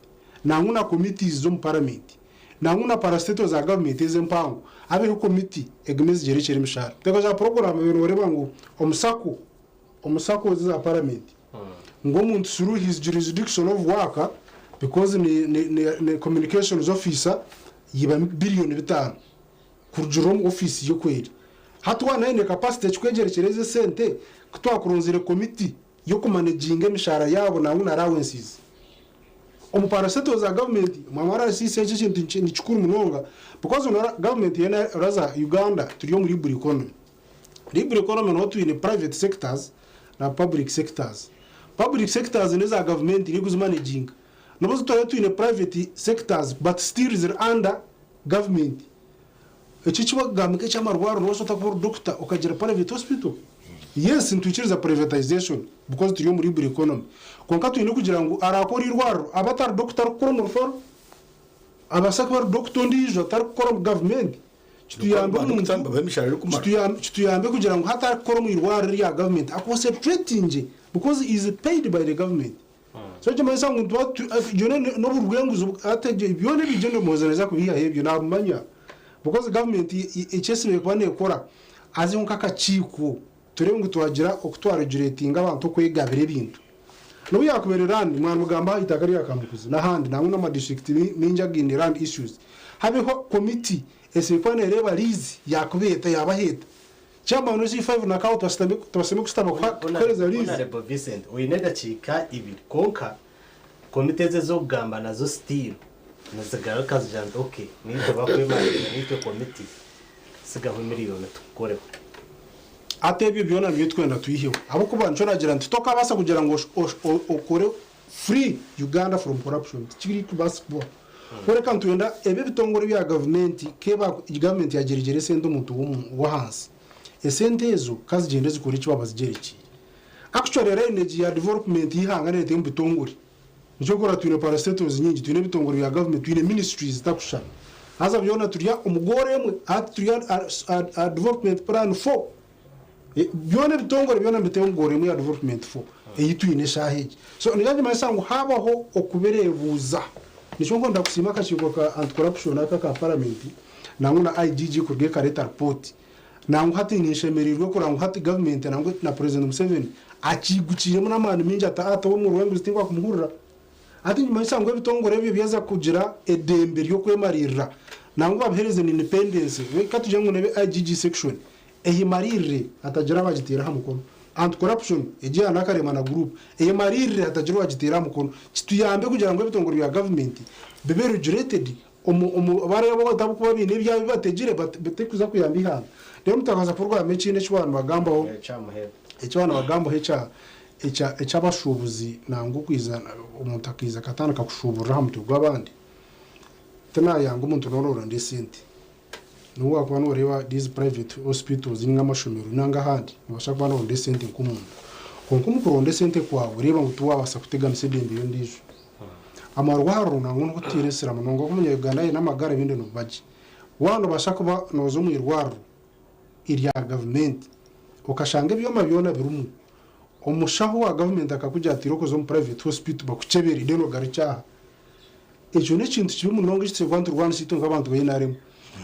nangwa na committees z'omu paramenti nangwa na parastatal za gavumenti ezi empango habeho committee egume ezigyerekyere emishaara. Teekateeka puroguraamu ebi nooreeba ngu omu sacco omu sacco ezi za paramenti ngu omuntu through his jurisdiction of work because ni ni ni communications officer yiba billion bitaano kurugirira omu ofiisi ye oku eri. Hati waaba aine capacity ekikwegyerekyera ezi esente ku twakuronzire committee y'okumanaginga emishahara yaabo nangwa na allowances omu parastatal za gavumenti mwamara RCC eki ekintu ni kikuru munonga because gavumenti yoona oraza Uganda turi omu libre economy. Libre economy niho twine private sectors na public sectors. Public sectors n'eza gavumenti niyo erikuzimanaginga. N'obu turaabe twine private sectors but still ziri under gavumenti. Eki eki barikugamba nk'eky'amarwariro noobaasa ota kuba ori doctor okagira private hospital? Yes nitwikiriza privatization because turi omu libre economy kwonka twine kugira ngu araakora eirwariro abe atari doctor arikukora omu referral abaase kuba ari doctor ondiijo atarikukora omu gavumenti kituyambe omuntu kituyambe kugira ngu hati arikukora omu irwariro erya gavumenti aconcentratingye because he is paid by the government. So ekimanyisa ngu nituba byona n'oburwenguzi hati byona ebigyenda Muhoozi naija kubiihaho ebyo nabimanya because gavumenti eki esemeriire kuba nekora hazeho nk'akakiiko turebe ngu twagira oku twaregulatinga abantu okwegabira ebintu. N'obu yakubaire land mwanimugamba aha itaka rya Kamukuzi n'ahandi nangwa n'amadistrict maingi againe land issues habeho committee esemeriire kuba nereeba lease yakuba eta yabaho eta. Chairman we C5 na Kao tibashemereire kushutama kuhereza liizi. Honourable Vincent, oine edakiika ibiri kwonka komiti ezi ez'okugamba nazo still nizigaruka zigira nti ok naitwe bakwemarira naitwe komiti sigaho emiliyoni tukukoreho. Hati ebyo byona nibyo turikwenda twiheho ahabw'okuba nikyo naagira nti tokabaasa kugira ngu okore free Uganda from corruption tikirikubaasa kubaho. Kureka nitwenda ebi ebitongore bya gavumenti keba gavumenti yagyerekyera esente omuntu w'ahansi, esente ezo ka zigyende zikore eki baabazigyerekyeire. Actually lineage ya development y'eihanga nereetwa omu bitongore. Nikyo orikureeba twine parastatals nyingi, twine ebitongore bya gavumenti, twine ministries zitakushushana. Haza byona turi omu goal emwe, hati turi aha development plan for. Byona ebitongore byona nibiteho goal emwe ya development for ei twine eshaaha egi. So nikyo nikimanyisa ngu haabaho okubireebuuza. Nikyo nkwenda kusiima akakiiko ka anti corruption aka aka paramenti nangwa na IGG kuruga ekareeta ripooti. Nangwa hati ninshemereirwe kureba ngu hati gavumenti nangwa na President Museveni akiigukiiremu n'amaani maingi ati ati ow'omurwa w'enguzi tinkwakumuhurira. Hati nikimanyisa ngu ebitongore ebyo byaza kugira edembe ry'okwemariirira nangwa babiheereze na independence. Ka tugire ngu n'ebe IGG section Eyemariirire hatagira abagiteera aha mukono. Anti corruption egi ya Nakarema na group eyemariirire hatagira owagiteera aha mukono. Kituyambe kugira ngu ebitongore bya gavumenti bibe regulated omu omu bariya abakuba baine ebyabo ebi bategire bitikuza kuyamba eihanga. Reero mutakaza kurwama ekindi eki baaba nibagambaho eki baaba nibagambaho ekya ekya eky'abashuubuzi nangwa okwiza omuntu akaiza akatandika kushuuburira aha mutwe gw'abandi. Tinayanga omuntu n'ororonda esente. N'obu waakuba nooreeba these private hospitals ninga amashomero nanga ahandi, noobaasa kuba nooronda esente nk'omuntu. Kwonka omu kuronda esente kwawe, reeba ngu tiwaabaasa kuteganisa edembe y'ondiijo. Amarwariro nangwa n'okuteera ensira munonga ahakuba omunya Uganda aine amagara ebindi nibiba gye. Waaba noobaasa kuba nooza omu irwariro erya gavumenti okashanga ebyoma byona birimu, omushaho wa gavumenti akakugira ati irooko oze omu private hospital bakukyebere then ogarukye aha. Ekyo n'ekintu kibi munonga eki twine kuba niturwanisa itwe nk'abantu ba NRM.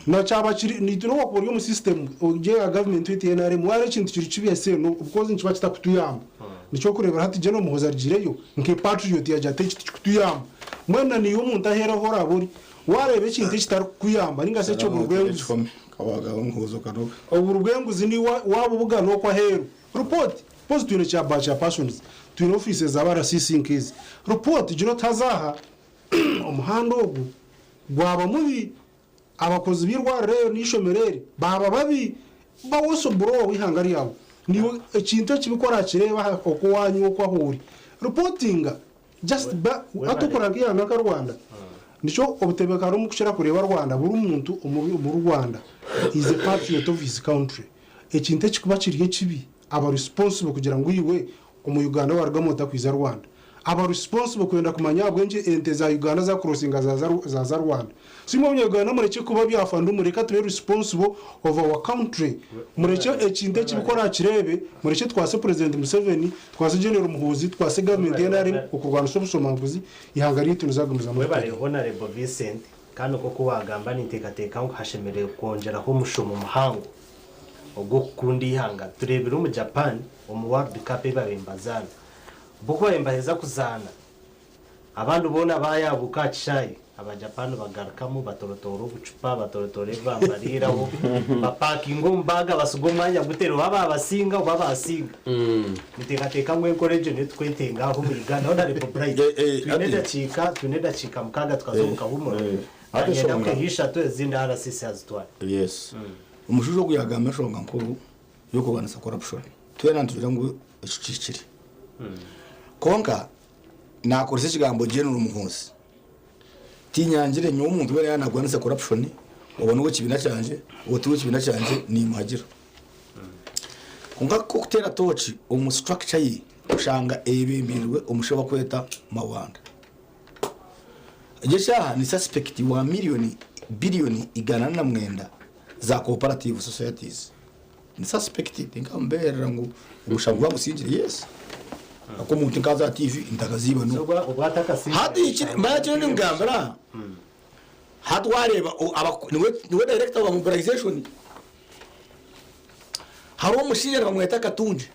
Na kyaba kiri, naitwe n'obu wakuba ori omu system ori eya gavumenti weitu eya NRM, wareeba ekintu kiri kibi ese no because nikiba kitakutuyamba. Nikyokureeberaho hati General Muhoozi arugireyo nka patriot yagira ati eki tikikutuyamba. Mbwenu na naiwe omuntu aheeru ahu oraabe ori, wareeba ekintu ekitarikukuyamba ninga shi eky'oburi bw'enguzi, oburi bw'enguzi niiwe waabubugana okwo aheeru, report. Because twine kya ba chairpersons, twine offices za ba RCC nk'ezi. Report gira oti haza aha omuhanda ogu gwaba mubi, abakozi b'eirwariro eryo n'eishomero eri baaba babi, ba whistleblower w'eihanga ryawe. Niiwe ekintu ekibi ku orakireeba aha oku owaanyu oku ahu ori, reportinga. Just ba hati okora nk'eihanga nka Rwanda, nikyo obutebeekano omu kukira kureeba Rwanda, buri muntu omuri Rwanda is a patriot of his country. Ekintu ekikuba kiri ekibi, aba responsible kugira ngu iwe omu Uganda warugamu ota kwiza Rwanda. Aba responsible kwenda kumanya ahabw'enki ente za Uganda za crossinga zaza Rwanda. So imwe abanya-Uganda murekye kuba byafandumu reka tube responsible of our country. Murekye ekintu ekibi ku orakireebe, murekye twase President Museveni, twase General Muhoozi, twase government ya nrm okurwanisa obushomankuzi, eihanga ryaitu rizagumizamu Webare ritereere. Honarebo Vincent, kandi nk'oku wagamba ninteekateeka ngu hashemereire kwongyeraho omushomo muhango ogw'okukunda eihanga. Tureebire omu Japan omu World Cup ei babaire nibazaana, bo ku babaire nibaheza kuzaana, abandi boona baayabuuka aha kishaayi, aba Japan bagarukamu batorotoora obucupa, batorotoora ebi bambariiraho, bapaakinga omu baaga basiga omwanya guteire oba baabasinga oba baasinga. Niteekateeka ngu enkora egyo niyo turikwetenga aha omu Uganda. Honourable Bright, twine edakiika, twine edakiika mukaaga tukaza omu kahuumuro. Nanyenda kwiha ishatu ezindi RCC azitware. Yes. Omushaija ogu yagamba enshonga nkuru y'okurwanisa corruption. Twena nitugira ngu ekyo kihikire. Kwonka nakoresa ekigambo General Muhoozi. Tinyangire nyowe omuntu weena yaaba narwanisa corruption, oba n'owekibiina kyangye, oba ti w'ekibiina kyangye, nimuhagira. Kwonka ku okuteera tooki omu structure ye, oshanga eyebembeirwe omushaija ou barikweta Mawanda. Egi eshaaha ni suspect wa million billion 109 za cooperative societies. Ni suspect tinkamubeherera ngu omushango gwagusingire yes. Ahakuba omuntu nkaza aha TV ntakaziiba no. Hati manya kinu ninkugambira hati wareeba niwe director wa mobilization hariho omushaija nibamweta Katungi.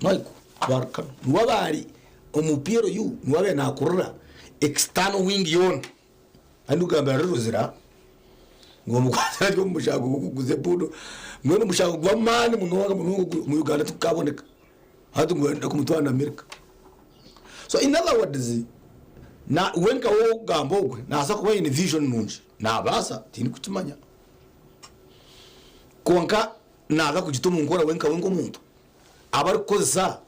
Michael Barukano niwe aba ari omu PLU niwe abaire nakurira external wing yoona kandi ndikugambira ari Luzira ngu bamukwatire ari omu mushango gw'okuguza empundu mbwenu omushango gw'amaani munonga munonga omu Uganda tigukaboneka hati ngu barenda kumutwara na America. So in other words na we nka we ow'okugamba ogwe nabaasa kuba aine vision nungi nabaasa tindikukimanya kwonka Naaza kugita omu nkora we nka we nk'omuntu. Abarikukozesa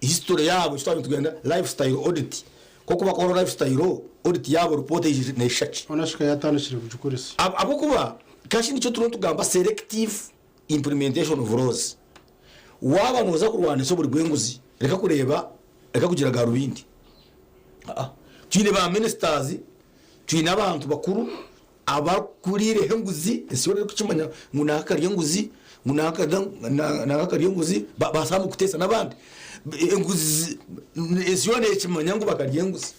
history yaabo eki twaba nitugenda lifestyle audit nk'oku bakora lifestyle audit yaabo report eija neeshusha ki? Hoona shi ka yaatandikire kugikoresa. Ahabw'okuba kashi nikyo turiyo nitugamba selective implementation of laws. Waaba nooza kurwanisa oburi bw'enguzi reka kureeba reka kugira garubindi. Aa twine ba ministers, twine abantu bakuru Abarikuriireho enguzi, ensi yoona erikukimanya ngu nanka akarya enguzi, ngu nanka nanka akarya enguzi, babaasa kuteesa n'abandi. Enguzi ensi yoona ekimanya ngu bakarya enguzi.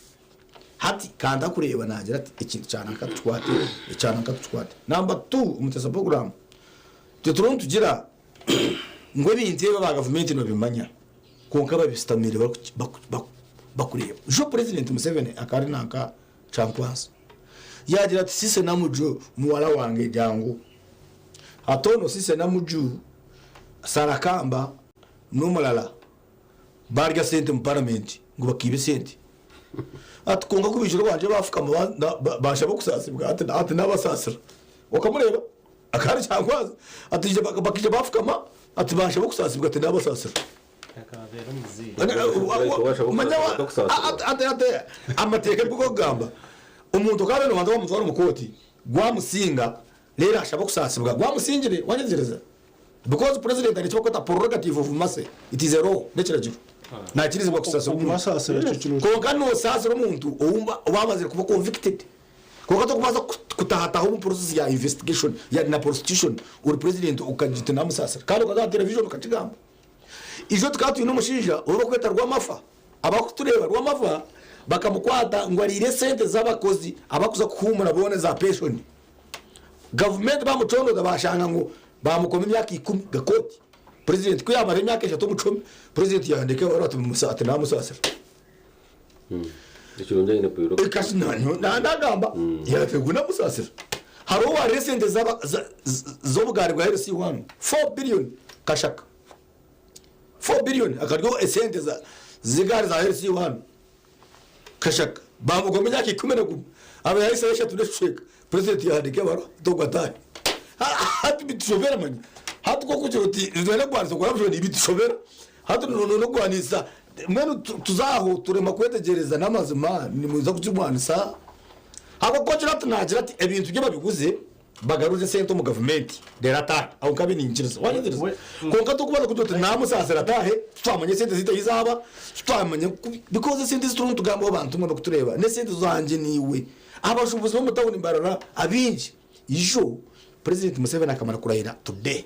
Hati ka ntakureeba naagira ati ekintu kya nanka tukikwate, ekya nanka tukikwate. Namba tu Omuteesa puroguraamu, itwe turiho nitugira ngu ebintu ebi aba gavumenti nibabimanya kwonka babisitamiire bakureeba. Ijo Purezidenti Museveni akaba ari nanka Kyankwanzi. Yaagira ati, Sise Namuju muwara wange jangu. Hati onu Sise Namuju, Sarah Kamba n'omurara baarya sente omu paramenti ngu bakaiba esente. Ati kwonka ku baijire owangye baafukama banshaba okusaasibwa ati naabasaasira. Okamureeba? Akaba ari Kyankwanzi. Ati bakaija baafukama ati banshaba okusaasibwa ati naabasaasira. Amateeka niko garikugamba omuntu ku araabe noobanza wamutwara omu kooti gwamusinga reero ashaba okusaasibwa gwamusingire wanyetegyereza because president aine eki barikweta prerogative of mercy it is a law n'ekiragiro nakirizibwa kusaasira omuntu kwonka nosaasira omuntu ou bamazire kuba convicted kwonka torikubaasa kutahataha omu process ya investigation na prosecution ori president okagira oti namusaasira kandi okaza aha television okakigamba. Ijo tukaba twine omushaija ou barikweta Rwamafa. Abarikutureeba, Rwamafa Bakamukwata ngu ariire sente z'abakozi abakuza kuhuumura boona za penshoni. Gavumenti bamucondoza bashanga ngu bamukoma emyaka 10 gakooti. Purezidenti ku yamara emyaka 3 omu kihome, purezidenti yahandiika ebaruha ati namusaasira. Ekirungi aine kwiruka. Kasi nagamba yati ngu namusaasira. Hariho owaariire esente z'obugaari bwa LC1 4 billion kashaka. 4 billion akarya esente z'egaari za LC1 kashaka. Bamugoma emyaka 11 aba yahisaho eshatu n'ekicweka. Purezidenti yahandiika ebaruha ati ogwo ataahe. Hati nitushobera manya. Hati ku orikugira oti nitwenda kurwanisa corruption nibitushobera. Hati n'okurwanisa mbwenu tuza aho turema kwetegyereza n'amazima nimwija kukirwanisa. Ahabw'okuba ogira ati naagira ati ebintu bye babiguze bagaruze esente omu gavumenti reero ataahe. Aho nkabe niinyikiriza. Wanyikiriza? Kwonka torikubaasa kugira oti naamusaasira ataahe titwamanya esente zaitu ahi zaaba, titwamanya because esente ezi turiho nitugambaho abantu imwe abarikutureeba n'esente zangye naiwe. Abashuubuzi b'omu tawuni Mbarara abaingi ijo Purezidenti Museveni akamara kurahira today,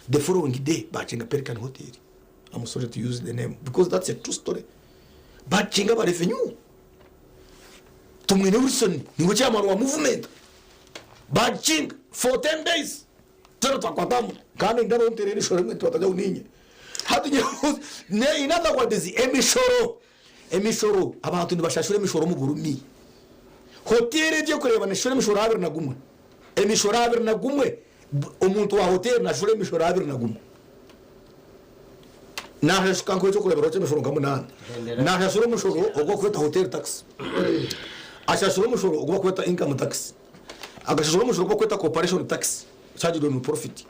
the following day baakinga Pelican Hotel. I'm sorry to use the name because that's a true story. Baakinga aba revenue. Tumwine Wilson niwe chairman wa movement. Baakinga for 10 days. Twena twakwata hamwe. Kandi ndaba nterera emishoro emwe twatajya ninye. Hati nyewe in other words emishoro emishoro abantu nibashashura emishoro omu burumi. Hoteri egi orikureeba neshashura emishoro 21. Emishoro 21 omuntu wa hoteri nashashura emishoro 21. Nashashuka nk'ekyokureeberaho ky'emishoro nka munaana. Nashashura omushoro ogw'okweta hotel tax. Ashashura omushoro ogu bakweta income tax. Akashashura omushoro ogu bakweta corporation tax charged on profit.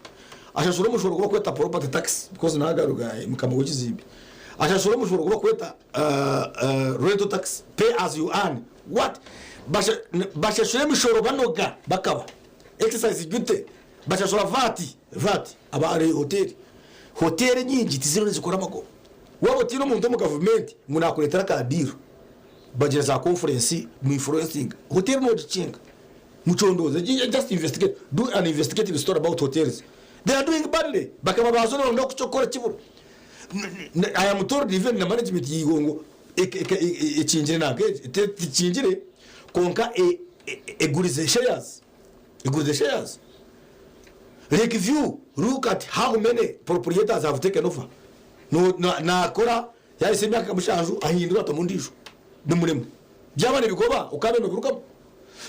Ashashura omushoro ogu bakweta property tax because nagaruga mukama w'ekizimbe. Ashashura omushoro ogu bakweta rental tax, pay as you earn. What? Bashashura emishoro banoga bakaba. Excise duty. Bashashura VAT, VAT, aba ari hoteri. Hoteri enyingi tiziriyo nizikora amagoba. Waaba otiine omuntu omu gavumenti ngu nakureetera ka deal, bagira za conference mu influencinga, hoteri nogikinga. Mucondooze, just investigate, do an investigative story about hotels. They are doing badly. Bakaba baza oronda oku ky'okukora kibura. I am told even na management ya Igongo ekingire nanka egi, tekingire kwonka egurize shares. Egurize shares. Lake View, look at how many proprietors have taken over. Nakora yahisa emyaka 7 ahindura atamu ondiijo. Nimurema. Byaba nibigoba okaaba nibirugamu.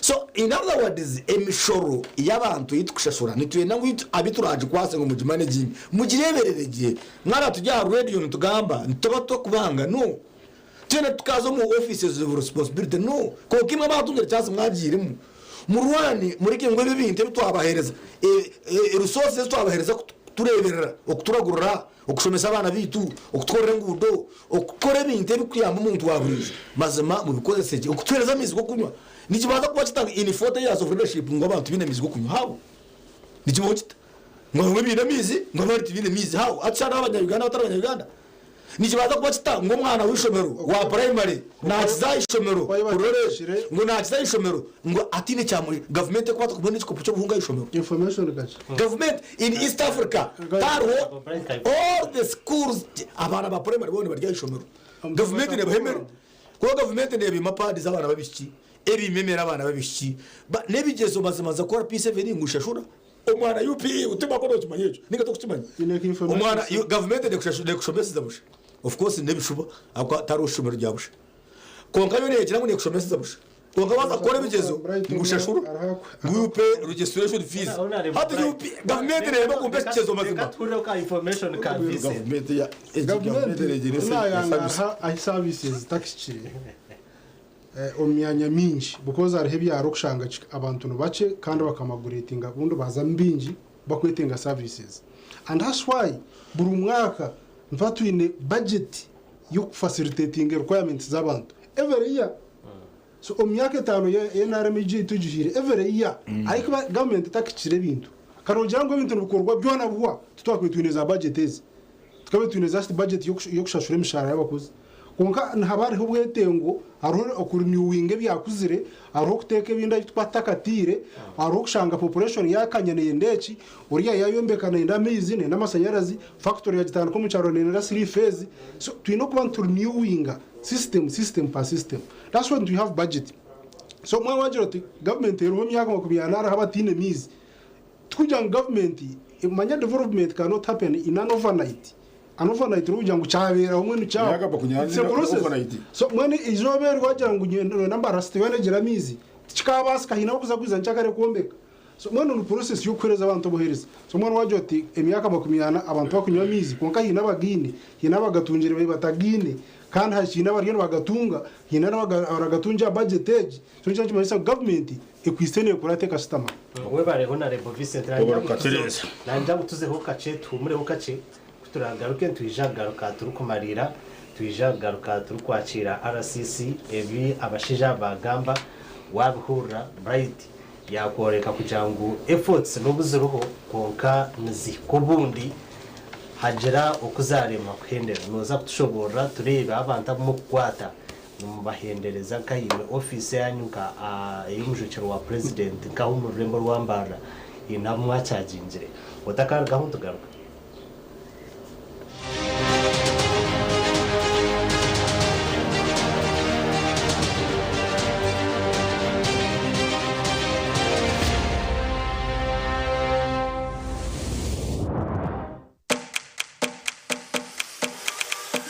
So in other words emishoro y'abantu ei tukushashura nitwenda ngu abu turagikwase ngu mugimanaginge mugireeberere gye. Mwaba turi aha radio nitugamba nituba tutakubanga no. Twena tukaza omu offices of responsibility no. Kwonka imwe abaatungire chance mwagiiremu murwane mureke ngu ebi ebintu ebi twabaheereza, resources ezi twabaheereza kutureeberera, okuturagurira, okushomesa abaana baitu, okutukorera enguudo, okukora ebintu ebirikuyamba omuntu wa buriijo, mazima mubikozese gye. Okutuheereza amaizi g'okunywa. Nikibaasa kuba kita ngu in 40 years of leadership ngu abantu baine amaizi g'okunywa? How? Nikibaho kita? Ngu abamwe baine amaizi ngu abandi tibaine maizi? How? Hati shi hariho abanya-Uganda abatari banya-Uganda? Nikibaasa kuba kita ngu omwana w'eishomero wa purayimare naakiza aha ishomero kurore ngu naakiza aha ishomero ngu ataine kyamuhwera gavumenti erikubaasa kumuha n'ekikopo ky'obuhunga aha ishomero? Gavumenti in East Africa tihariho all the schools abaana ba purayimare boona bari aha ishomero gavumenti neebaha emere kwonka gavumenti neebiima paadi z'abaana b'abaishiki ebiima emere abaana b'abaishiki n'ebigyezo mazima nza kukora P7 ngu shashura. Omwana UPE otima ku nokimanya ekyo ninga tokukimanya. Omwana gavumenti nekushomeseza busha. Of course nebishuba ahabw'okuba tihariho ishomero rya busha. Kwonka yo negira ngu nekushomeseza busha. Kwonka waza kukora ebigyezo ngu shashura ngu you pay registration fees. Hati UPE gavumenti neyenda okumpa ekigyezo mazima. Gavumenti nayanga ahi services zitakihikire. Omu myanya mingi because hariho ebyaro okushanga abantu nibakye kandi bakamaguretinga obundi bazamu baingi bakwetenga services and that's why buri mwaka nituba twine budget y'okufacilitatinga requirements z'abantu every year. So omu myaka etaano ya NRM egi etugihaire every year ahakuba government etakikire ebintu. Kare ogira ngu ebintu nibikorwa byona bihwa titwakwiire twine za budget ezi. Tukabaire twine just budget y'okushashura emishahara y'abakozi. Kwonka nihaba hariho obwetengo, hariho okurinewinga ebyakuzire, hariho okuteeka ebindi ahu tukuba tutakatiire, hariho okushanga population yakanya neyenda eki, oriya yayombeka nayenda amaizi, nayenda amashanyarazi, factory yagitandika omu kyaro neyenda three phase. So twine okuba niturinewinga system, system per system. That's when we have budget. So mbwenu wagira oti government eriho emyaka 40 hariho abataine maizi, tikugira ngu government, manya development cannot happen in an overnight. An overnight orikugira ngu kyabeeraho mbwenu kyawa. Emyaka 40 It's a process. overnight. So mbwenu eizooba eri wagira ngu nyowe na Mbarara City yoona egire amaizi, tikikaabaasika haine abakuza kwiza nkyakare kwombeka. So mbwenu ni process y'okuheereza abantu obuheereza. So mbwenu wagira oti emyaka 40 abantu bakunywa amaizi kwonka haine abagaine, haine abagatungire babe batagaine kandi hakiine abariyo nibagatunga, haine abaragatungira aha budget egi. So nikyo nikimanyisa ngu government ekwaitse neekora tekashutama. Webare Honorable Vincent, Oboro Katereza. nangya ngu tuzeho kakye tuhumureho kakye, ku turagaruke nitwija kugaruka turikumariira, twija kugaruka turikwakiira RCC ebi abashaija bagamba wabihurira Bright yakworeka kugira ngu efforts n'obu ziriho kwonka nizihika obundi hagira oku zaremwa kuhendera. Nooza kutushoboorora tureebe abantu abu murikukwata nimubahendereza nkaimwe ofiisi yanyu nka ey'omujwekyerwa wa purezidenti nkaho omu rurembo rwa Mbarara haine abu mwakyagingire. Otakarugaho nitugaruka.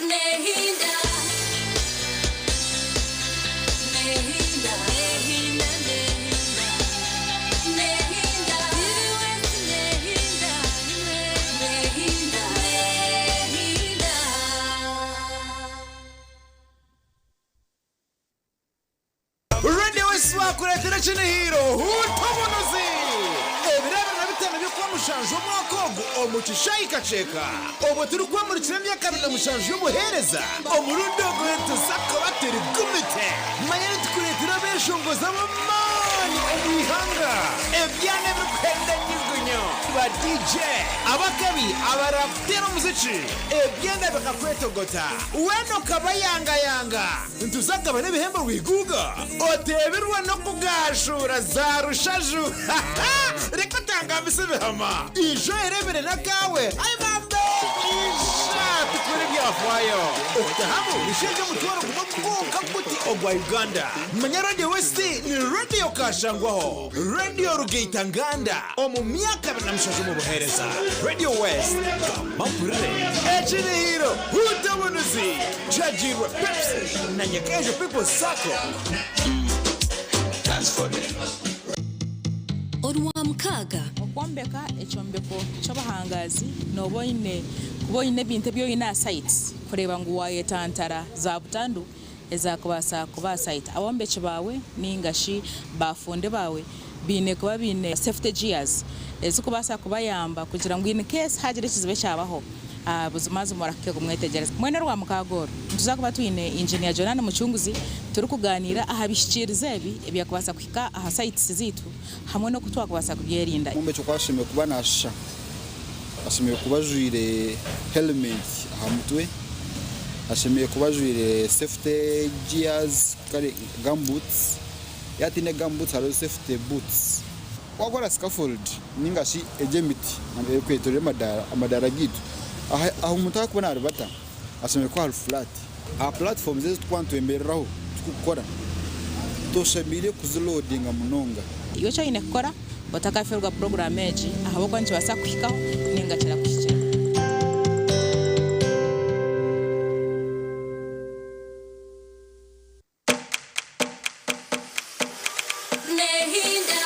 Nehinda. Nehinda. Nehinda, nehinda. Nehinda. Nehinda. Nehinda. Nehinda. Radio West bakureetera ekinihiro hutobunuzi ebiro 25 by'okuba mushanju omwaka ogu omu kishaayi kakyeka obwo turikwemurikira emyaka 27 y'obuheereza omurundi ogu nituza kuba turi gumite manya nitukureetera abeshongozi ab'amaani omu ihanga ebyana ebirikuhenda enyugunyo ba DJ abakabi abarakuteera omuziki ebyana bikakwetogota weena okabayangayanga nituza kugabana ebihembo rwiguga oteebirwe n'okugaashuura za rushaju reka otangambise ebihama ijo erebere n'akaawe ai bambe ija tukore ebyafaayo okutahamu nishenje omutwaro gumwe gwonka guti ogwa Uganda manya Radio West ni radio kashangwaho radio rugeita nganda omu myaka 27 mu buheereza Radio West gamba mpurire ekinihiro hutabunuzi kyagirwe Pepsi na Nyakejo People Sacco. Orwamukaaga. Okwombeka ekyombeko ky'obuhangazi nooba oine kuba oine ebintu ebi oine aha site kureeba ngu waayetantara za butandu ezaakubaasa kuba aha site. Abombeki baawe nainga shi baafundi baawe baine kuba baine safety gears ezikubaasa kubayamba kugira ngu in case haagira ekizibu ekyabaho buzimazima orahike kumwetegyereza. Mbwenu Orwamukaaga oru nituza kuba twine Engineer Jonani Mucunguzi turikugaaniira aha bihikiirizo ebi ebyakubaasa kuhika aha sites zaitu hamwe n'oku twakubaasa kubyerinda. Omwombeki oku ashemereire kuba naashusha, ashemereire kuba ajwaire helmet aha mutwe, ashemereire kuba ajwaire safety gears kare gumboots, yaaba ataine gumboots hariho safety boots. Waakora scaffold ninga shi egyo emiti erikwetoreera amadaara, amadaara gaitu, aha ahu omuntu arikuba naaribata ashemereire kuba hari flat. Aha platforms ezi turikuba nitwemereraho turikukora, toshemereire kuziloadinga munonga. Iwe eki oine kukora otakafeerwa puroguraamu egi ahabw'okuba nikibaasa kukuhikaho nainga kirakuhikira. Nehinda.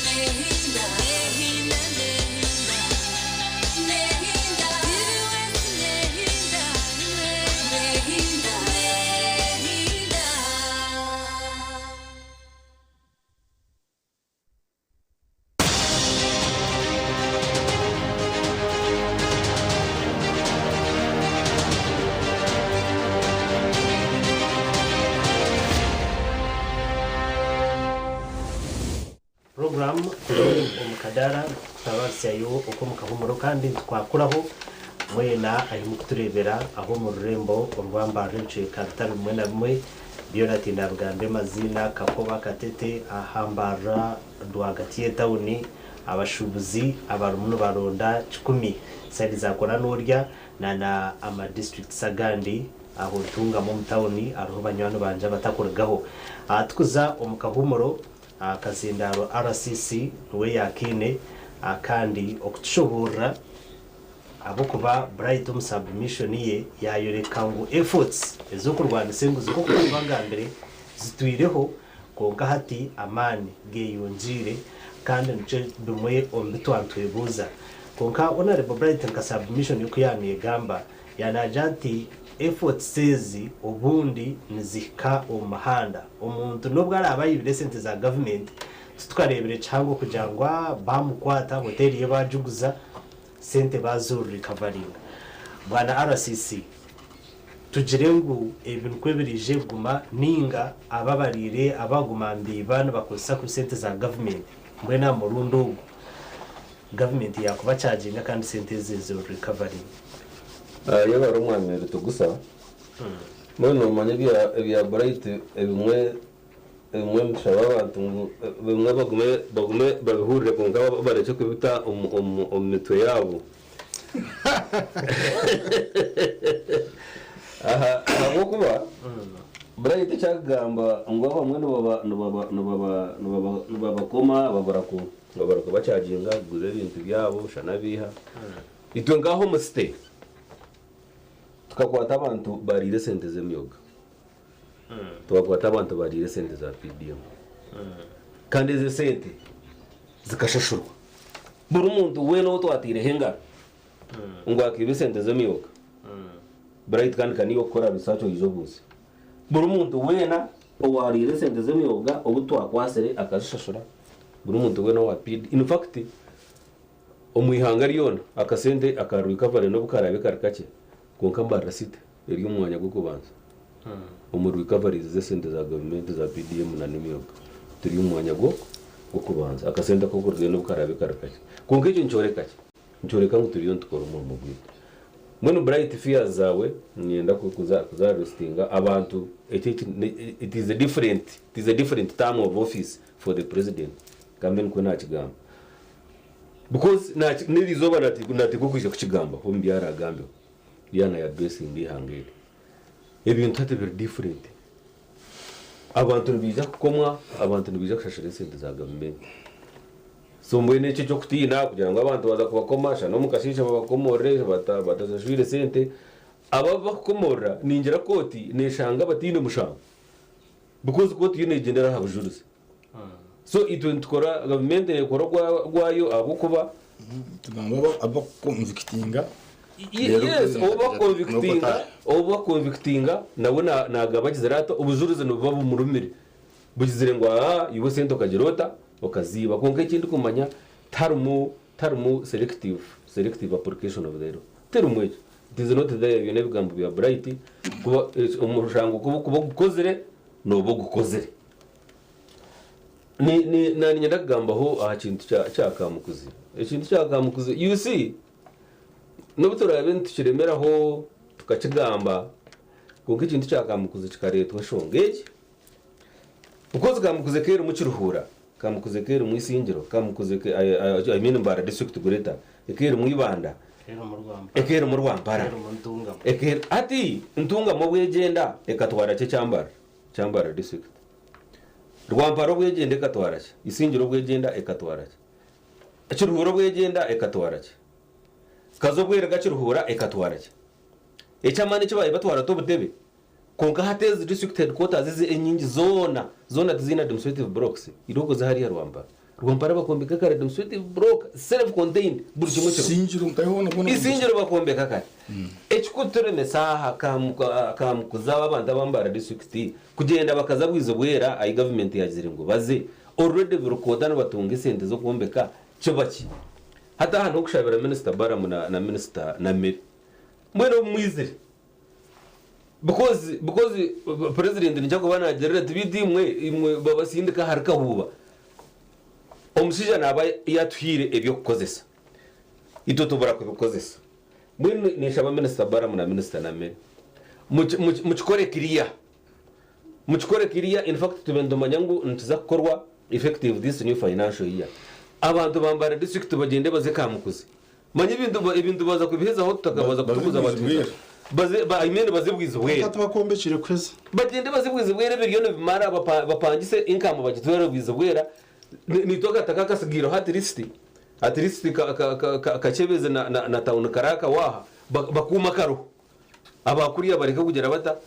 Nehinda. Nehinda, nehinda. Nehinda. Nehinda. Nehinda. Nehinda. Program turi omu kadaara kutabarisyayo okw'omu kahumuro kandi nitukwakuraho Mwena ahi mukutureebera aho omu rurembo orwa Mbarara ebicweka bitari bimwe na bimwe byona tindabigambe maziina Kakoba, Katete, aha Mbarara rwagati y'etawuni abashuubuzi abarimu nibaronda kikumi sayidi za Kora Norya na na ama districts agandi aho Ntungamo omu tawuni hariho banywani bangye abatakurugaho. Tukuza omu kahuumuro Kazindaaro RCC niwe yaakiine kandi okutushoboorora ahabw'okuba Bright omu submission ye yaayoreka ngu efforts ez'okurwanisa enguzi nk'oku twabagambire zitwireho kwonka hati amaani geeyongyeire kandi nikyo bimwe omu bi twaba nitwebuuza. Kwonka Honourable Bright nka submission ye oku yaaba neegamba yaanaagira nti efforts ezi obundi nizihika omu muhanda omuntu n'obu araabe ayibire esente za gavumenti titukareebire kihango kugira ngu baamukwata hoteeri ye baagiguza sente baazururikavaringa. Bwana RCC, tugire ngu ebi nikwo biriije kuguma ninga aba abariire abaguma nibaiba nibakozesa kubi sente za gavumenti mbwenu aha murundi ogu gavumenti yaakubakyaginga kandi sente ezi zirurikavaringa? Yebare omwami Ritugusa. Mbwenu nomanya ebya Bright ebimwe ebimwe nitushaba abantu ngu ebimwe bagume bagume babihurire kwonka barekye kubita omu omu omu mitwe yaabo. Aha ahabw'okuba Bright eki arikugamba ngu abamwe nibaba nibaba nibaba nibaba nibabakoma babura ku babura kubakyaginga kuguza ebintu byabo shana biiha. Itwe nk'aha omu site tukakwata abantu bariire esente z'emyoga. Twakwata abantu bariire esente za PDM. Kandi ezo esente zikashashurwa. Buri muntu weena ou twataireho engaro ngu akiiba esente z'emyoga, Bright kandi ka niiwe okukora research oije obuuze. Buri muntu weena owaariire esente z'emyoga obu twakwatsire akazishashura, buri muntu weena owa PD, in fact omu ihanga ryona akasente aka recovery n'obu karaabe kari kakye, kwonka Mbarara City eri omu mwanya gw'okubanza omu recoveries z'esente za gavumenti za PDM na n'emyoga. Turi omu mwanya gw'okubanza. Akasente ak'okurugayo n'obu karaabe kari kakye. Kwonka ekyo nikyoreka ki? Nikyoreka ngu turiyo nitukora omurimo gwaitu. Mbwenu Bright fears zaawe niinyenda kuzaaresitinga abantu. Eki it is a different, it is a different term of office for the president. Ka mbe nikwo naakigamba. Because n'eri izooba naateekwa kwija kukigambaho omu bi araagambeho. Yaaba naayaduresinga eihanga eri. Ebintu hati biri different. Abantu nibaija kukomwa, abantu nibaija kushashura esente za gavumenti. So mbwenu ekyo eky'okutiina kugira ngu abantu baaza kubakoma, shana omu kasheeshe babakomorore batashashwire sente. Abo abu bakukomorora ningira kooti neeshanga bataine mushango because kooti yo neegyendera aha bujurizi. So itwe nitukora, gavumenti neekora ogwayo ahabw'okuba. Tugamba abakukonvikitinga. Yes, ou bakukonvikitinga, ou bakukonvikitinga nawe naagaba agizire ata, obujurizi nibuba bumurumire. Bugizire ngu aa iwe sente okagira ota, okaziiba. Kwonka eki ndikumanya tiharimu tiharimu selective selective application of the law. Tiharimu ekyo. It is not there ebyo n'ebigambo bya Bright kuba omushango kuba ogukozire, nooba ogukozire. Ni, ni, na niinyenda kugambaho aha kintu kya, kya Kamukuzi. Ekintu kya Kamukuzi, you see, n'obu turaabe nitukiremeraho tukakigamba, kwonka ekintu kya Kamukuzi kikareetwa enshonga egi. Because Kamukuzi ekaba erimu Kiruhura, Kamukuzi ekaba erimu Isingiro, Kamukuzi eka, I, I, I mean Mbarara District Greater, ekaba erimu Ibanda, ekaba erimu Rwampara, ekaba eri, hati Ntungamo obu egyenda ekatwara ki ekya Mbarara, ekya Mbarara District. Rwampara obwegyenda ekatwara ki? Isingiro obwegyenda ekatwara ki? Kiruhura obwegyenda ekatwara ki? Kazo obwerega Kiruhura ekatwara ki? Eky'amaani eki baabaire batwara t'obutebe. Kwonka hati ezi district headquarters ezi enyingi zoona, zoona tiziine administrative blocks. Irooko zi hariya Rwampara. Rwampara bakombeka kare administrative block self contained buri kimwe kiriho. Isingiro nkayo hoona boona Isingiro bakombeka kare. Ekikuturemesa aha Kamukuzi aba abantu aba Mbarara district kugyenda bakaza bwizo bwera ahi gavumenti yagizire ngu baze already buri kota nibatunga esente z'okwombeka kiba ki? Hati aha n'okushabira minisita Balaam na minisita Namere mbwenu obu mwizire because because president nikyo arikuba nagirira ati beitu imwe imwe babasindika ahari kahuuba omushaija naaba yatuhaire eby'okukozesa itwe tubura kubikozesa. Mbwenu ninshaba minisita Balaam na minisita Namere mukikore kiriya. Mukikore kiriya in fact tube nitumanya ngu nikiza kukorwa effective this new financial year. Abantu ba Mbare district bagyende baze Kamukuzi. Manya ebintu ebintu baza kubihezaho tutakabaza kutubuza batuhiza. Baze ba I mean baze Bwizibwera. Tubakombekire kuheza. Bagyende baze Bwizibwera ebiriyo nibimara bapangise income bagitware Bwizibwera. Nitwe akataka akasigaireho at least at least Kakyebezi na town karaka waaha bakuume akaruho. Abakuriya bareke kugira bata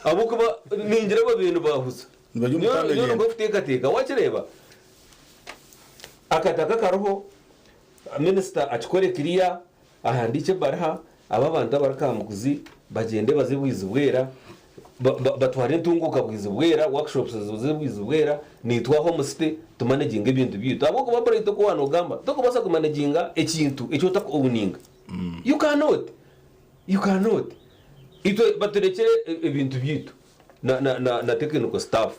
ahabw'okuba ningira babaire nibahuza. Nyowe nikwo kuteekateeka wakireeba akataka kariho minisita akikore kiriya ahandiike ebaruha aba abantu abari Kamukuzi bagyende baze Bwizibwera batware entunguuka Bwizibwera workshops zize Bwizibwera naitwe aha omu city tumanaginge ebintu byaitu ahabw'okuba Bright oku waaba noogamba torikubaasa kumanaginga ekintu eki otaku owninga you cannot. You cannot. Itwe baturekyere ebintu byaitu na, na, na, na technical staff.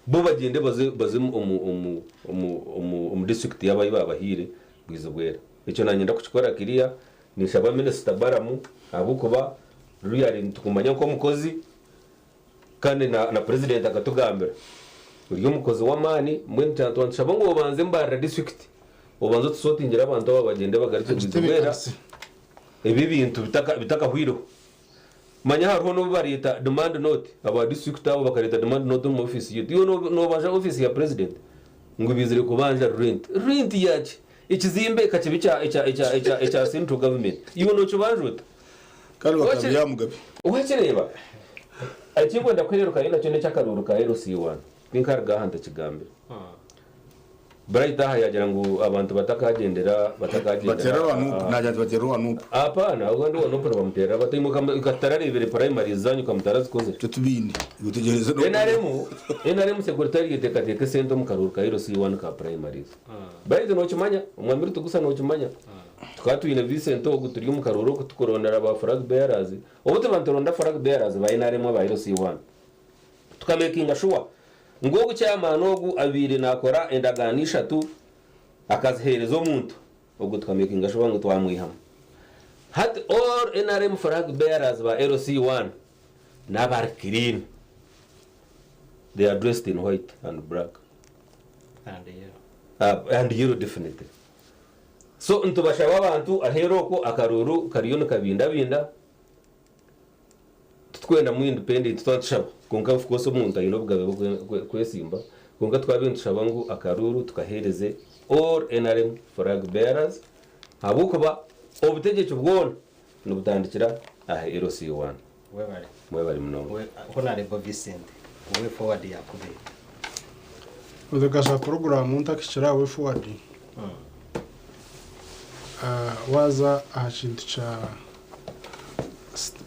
Bo bagyende baze, baze omu, omu, omu, omu, omu district yaabo ahi baabahaire Bwizibwera. Ekyo naanye ndakukikora clear, ninshaba Minisita Balaam ahabw'okuba really nitukumanya nk'omukozi kandi na, na President akatugambira ori omukozi w'amaani mbwenu nitushaba ngu obanze Mbarara district obanze otusotingire abantu aba bagyende bagarukye Bwizibwera. Ebi ebintu bitakahwireho. Manya hariho n'obu bareeta demand note, aba district abo bakareeta demand note omu office yaitu. Iwe nobanja office ya president ngu baizire kubanja rent. Rent yaki? Ekizimbe kakibe ekya central government. Iwe nokibanja ota? Kandi bakaba Mugabe. Wakireeba? Ekinkwenda kuhererukayo nakyo n'eky'akaruuru ka LC1. Tinkaruga aha ntakigambire. Bright aha yagira ngu abantu batakagyendera batakagyendera Baterera owa Nup, nagira nti baterera owa Nup. Apana, ogwo owa Nup nibamuterera bata imwe katararebire primaries zanyu kamutarazikozire. Tetubiine, iwe tegyereza NRM NRM secretariat eteekateeka esente omu karuuru ka LC1 ka primaries. Bright nokimanya, omwami Rutugusa nokimanya. Tukaba twine Vincent ogu turi omu karuuru oku tukurondera ba flag bearers. Obu tuba nituronda flag bearers ba NRM aba LC1. Tukamekinga shuwa ngu ogu chairman ogu abaire nakora endagaano ishatu akazihereza omuntu ogu tukamekinga shuwa ngu twamwihamu. Hati all nrm flag bearers ba LC1 nabari clean. They are dressed in white and black. And yellow. And yellow definitely. So nitubashaba abantu aheeru okwo akaruuru kariyo nikabindabinda. Titwenda mu independent twaba nitushaba kwonka of course omuntu aine obugabe bw'okwesimba kwonka twabaire nitushaba ngu akaruuru tukaheereze all nrm flag bearers ahabw'okuba obutegyeki bwona nibutandikira aha LC1. Webale. Mwebale munonga. Honorable Vincent, way forward yakuba eta? Oteekasa puroguraamu ntakihikire aha way forward, waaza aha kintu kya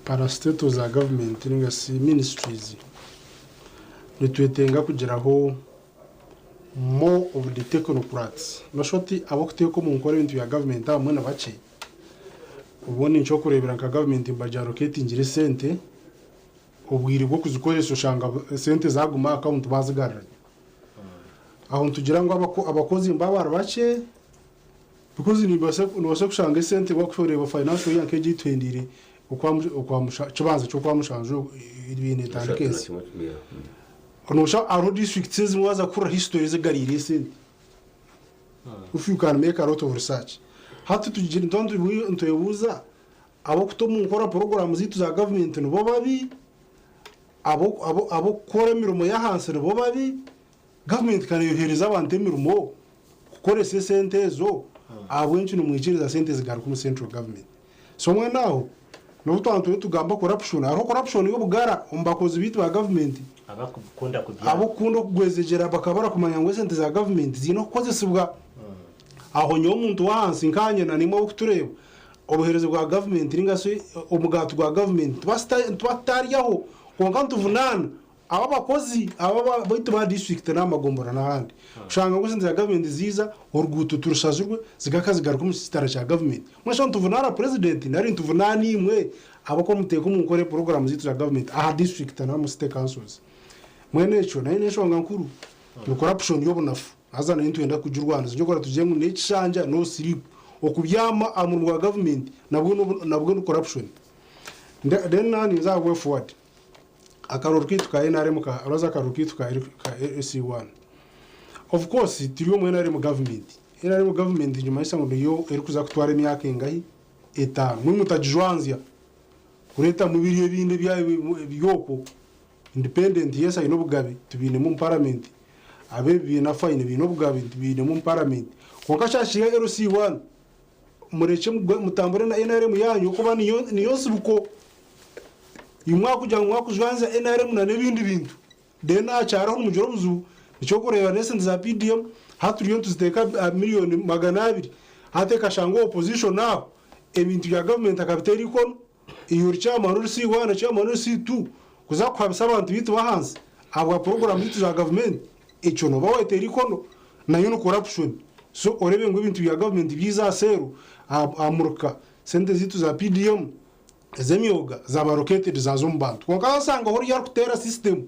parastatal za gavumenti ninga shi ministries, nitwetenga kugiraho more of the technocrats. Noshusha oti ab'okuteeka omu nkora ebintu bya gavumenti abamwe ni bakye. Obundi nk'ekyokureebera nka gavumenti nibagiaroketingire esente, obwire bw'okuzikoresa oshanga esente zaaguma aha akawunti baazigarura. Aho nitugira ngu abakozi nibaba bari bakye because nibabaasa kushanga esente wakureeba financial year nk'egi ei tuhendeire kibanza ky'okwamushanju ebaire neetandika ensi. Noshusha hariho districts ezimwe waaza kuhurira history ezigariire esente. If you can make a lot of research. Hati tugira nitwebuuza ab'okuta omu nkora puroguraamu zaitu za gavumenti nibo babi, ab'okukora emirimo y'ahansi nibo babi, gavumenti ka neeyohereza abantu emirimo kukoresa esente ezo, ahabw'enki nimwikiriza sente zigaruka omu central government? So mbwenu aho n'obu twaba nitugamba corruption, hariho corruption y'obugara omu bakozi baitu ba gavumenti. Abakukunda kubyama. Ab'okukunda okugwezegyera bakaba barakumanya ngu esente za gavumenti ziine okukozesibwa. Aho nyowe omuntu w'ahansi nkaanye na naimwe ab'okutureeba, obuheereza bwa gavumenti ninga shi omugaati gwa gavumenti nituba tutaryaho kwonka nituvunaana abo abakozi aba baitu ba disiturikiti n'aha magombora n'ahandi. Kushanga ngu esente za gavumenti ziiza, oruguuto turushazirwe zigaruka zigaruka omu kisitara kya gavumenti. Mbwenu shi aho nituvunaana purezidenti nari nituvunaana imwe ahabw'okuba muteeka omu nkora puroguraamu zaitu za gavumenti aha disiturikiti n'omu city councils? Mbwenu ekyo nayo n'enshonga nkuru. Ni corruption y'obunafu. Haza nayo nitwenda kugirwanisa. Nikyo orikureeba tugire ngu n'ekishanja no sleep. Okubyama aha murimo gwa gavumenti nabwo n'obu- nabwo ni corruption. Then naaba ninza aha way forward. Akaruru kaitu ka NRM ka roza akaruru kaitu ka ka LC1. Of course turi omu NRM government. NRM government nikimanyisa ngu niyo erikuza kutwara emyaka engahi? Etaano. Imwe mutagijwanzya kureetamu biri ebindi ebyokwo. Independent yes aine obugabe tubiinemu omu parliament. Ab'ebibiina fine baine obugabe tubiinemu omu parliament. Kwonka kyakiri LC1 murekye mutambure na NRM yanyu ahakuba niyo niyo nsibuko. Imwe ahakugira ngu mwakujwanzya NRM na n'ebindi bintu then aha kyaro ahu nimugira obuzibu nikyokureeba n'esente za PDM hati turiyo nituziteeka aha miriyoni 200 hati ekashanga opposition aho ebintu bya gavumenti akabiteera eikono iwe ori chairman ori C1 chairman ori C2 kuza kuhabisa abantu baitu b'ahansi ahabwa puroguraamu zaitu za gavumenti ekyo nooba wateera eikono nayo ni corruption so oreebe ngu ebintu bya gavumenti byiza aha seero aha muruka sente zaitu za PDM ez'emyoga zaaba allocated zaaza omu bantu. Kwonka waashanga horiyo arikuteera system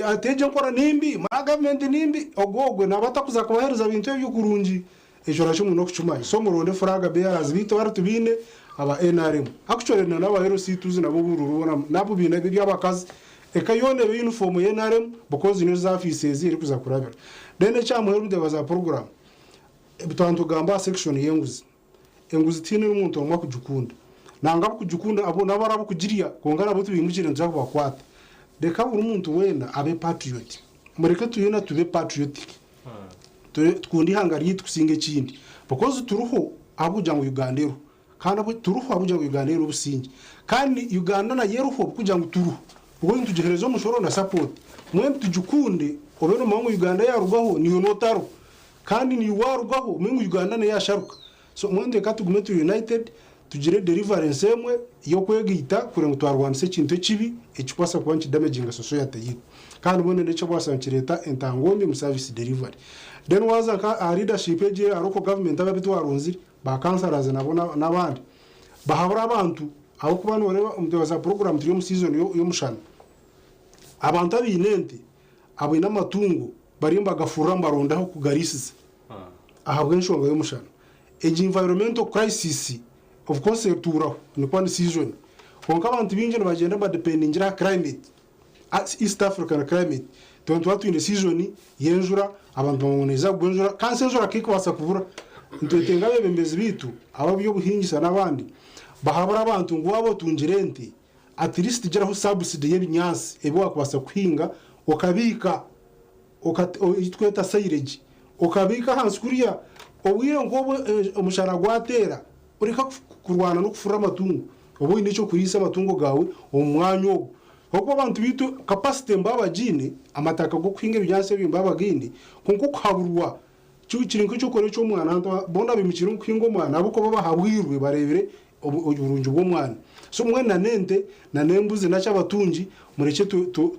ati egi enkora ni mbi, mara gavumenti ni mbi, ogwo ogwe naaba atakuza kubaheereza bintu ebyo kurungi. Ekyo nakyo mwine okukimanya. So muronde flag bearers beitu hati tubaine aba NRM. Actually na n'aba LC tuzi nabo obururu boona nabo baine eby'abakazi. Eka yoona ebe uniform ya NRM because niyo zaafiisi ezi erikuza kurabira. Then ekya muheru muteeba za program, twaba nitugamba aha section y'enguzi. Enguzi tihaine n'omuntu omwe akugikunda. Nangwa abakugikunda abo nabo ari abokugirya kwonka nabo tubimukire nituza kubakwata. Reka buri muntu weena abe patriot. Mureke twena tube patriotic. Tukunde eihanga ryaitu kusinga ekindi. Because turiho ahabw'okugira ngu Uganda eriho. Kandi turiho ahabw'okugira ngu Uganda eine obusingye. Kandi Uganda nayo eriho ahabw'okugira ngu turiho. Because nitugiheereza omushoro na support. Mbwenu tugikunde obe nomanya ngu Uganda yarugaho naiwe notariho. Kandi naiwe warugaho omanye ngu Uganda nayo yasharuka. So mbwenu reka tugume turi united tugire deliverance emwe y'okwegaita kureba ngu twarwanisa ekintu ekibi ekikubaasa kuba nikidamaginga society yaitu. Kandi mbwenu n'ekyakubaasa nikireeta entango mbi omu service delivery. Then waaza nka aha leadership egi eya local government abo abu twaronzire, ba councillors nabo n'abandi, bahabure abantu ahabw'okuba noreeba omu za program turi omu season y'omushana. Abantu abaine ente, abaine amatungo bariyo nibagafurura nibaronda ah'okugariisiza ahabw'enshonga y'omushana. Egi environmental crisis of course etuuraho nikuba ni season kwonka abantu baingi nibagyenda nibadependingira aha climate, East African climate. Twena nituba twine season y'enjura abantu bamanya ngu neeza kugwa enjura kandi shi enjura k'erikubaasa kubura. Nitwetenga abeebembezi baitu ab'eby'obuhingisa n'abandi bahabure abantu ngu waaba otungire ente at least giraho subsidy y'ebinyaatsi ebi waakubaasa kuhinga okabiika. Ei turikweta silage, okabiika ahansi kuriya, obwire nk'obu omushana gwateera, oreka kurwana n'okufurura amatungo, obe oine eky'okuriisa amatungo gaawe omu mwanya ogwo. Ahabw'okuba abantu baitu capacity nibaba bagiine, amataka g'okuhinga ebinyaatsi ebyo nibaba bagaine, kwonka okuhaburwa kiri nk'eky'okurya ky'omwana, boona baimukire omu kuhinga omwana ahabw'okuba bahabwirwe bareebire oburungi bw'omwana. So mbwenu na n'ente na n'embuzi naki abatungi murekye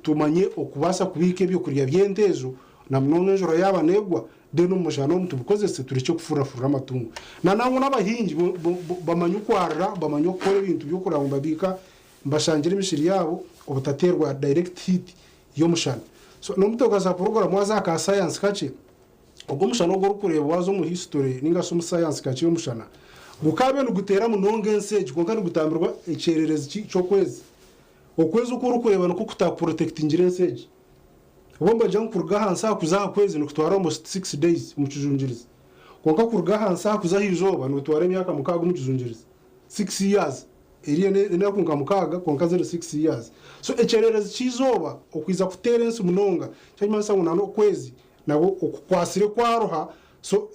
tumanye okubaasa kubiika ebyokurya by'ente ezo na munonga enjura yaaba neegwa then omu mushana omu tubikozese turekye kufurafurura amatungo. Na nangwa n'abahingi bamanye okwarira bamanye okukora ebintu by'okureba ngu nibabiika nibashangira emishiri yaabo obutateerwa direct heat y'omushana. So n'omutoka za puroguramu waaza aha ka sayansi kakye Ogwo omushana ogu orikureeba waaza omu history ninga shi omu science kakye y'omushana, gukaabe niguteera munonga ensi egi kwonka nigutambirwa ekyererezi ky'okwezi. Okwezi oku orikureeba nikwo kutakuprotectingire ensi egi. Obwo nibagira ngu kuruga ahansi aha kuza aha kwezi nikutwara almost 6 days omu kijungirizi. Kwonka kuruga ahansi aha kuza aha izooba nibitwara emyaka 6 omu kijungirizi. 6 years. Eriyo n'enaku nka 6 kwonka ziri 6 years. So ekyererezi ky'eizooba okwiza kuteera ensi munonga kyakimanyisa ngu n'okwezi Nabwo okukwatsire kwaruha so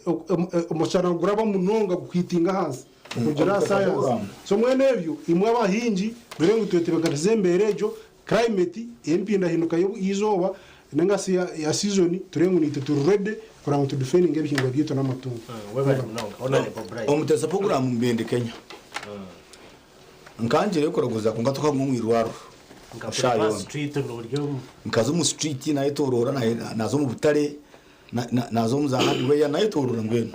omushana niguraba munonga gukuhitinga ahansi okurugiirira aha sayansi. So mbwenu ebyo imwe abahingi mwire ngu twetebekanisize embeera egyo, climate, ey'empindahinduka y'eizooba ninga shi ya season turebe ngu naitwe turi ready kureba ngu tudifendinga ebihingwa byaitu n'amatungo. Webale munonga Honourable Bright. Omutesa puroguramu Mbende Kenya. Nkangira kuraguza kwonka tukaguma omu irwariro eshaaha yoona. Nkaza omu street nayetoroora naza omu butare naza omu za hardware nayetoroora mbwenu.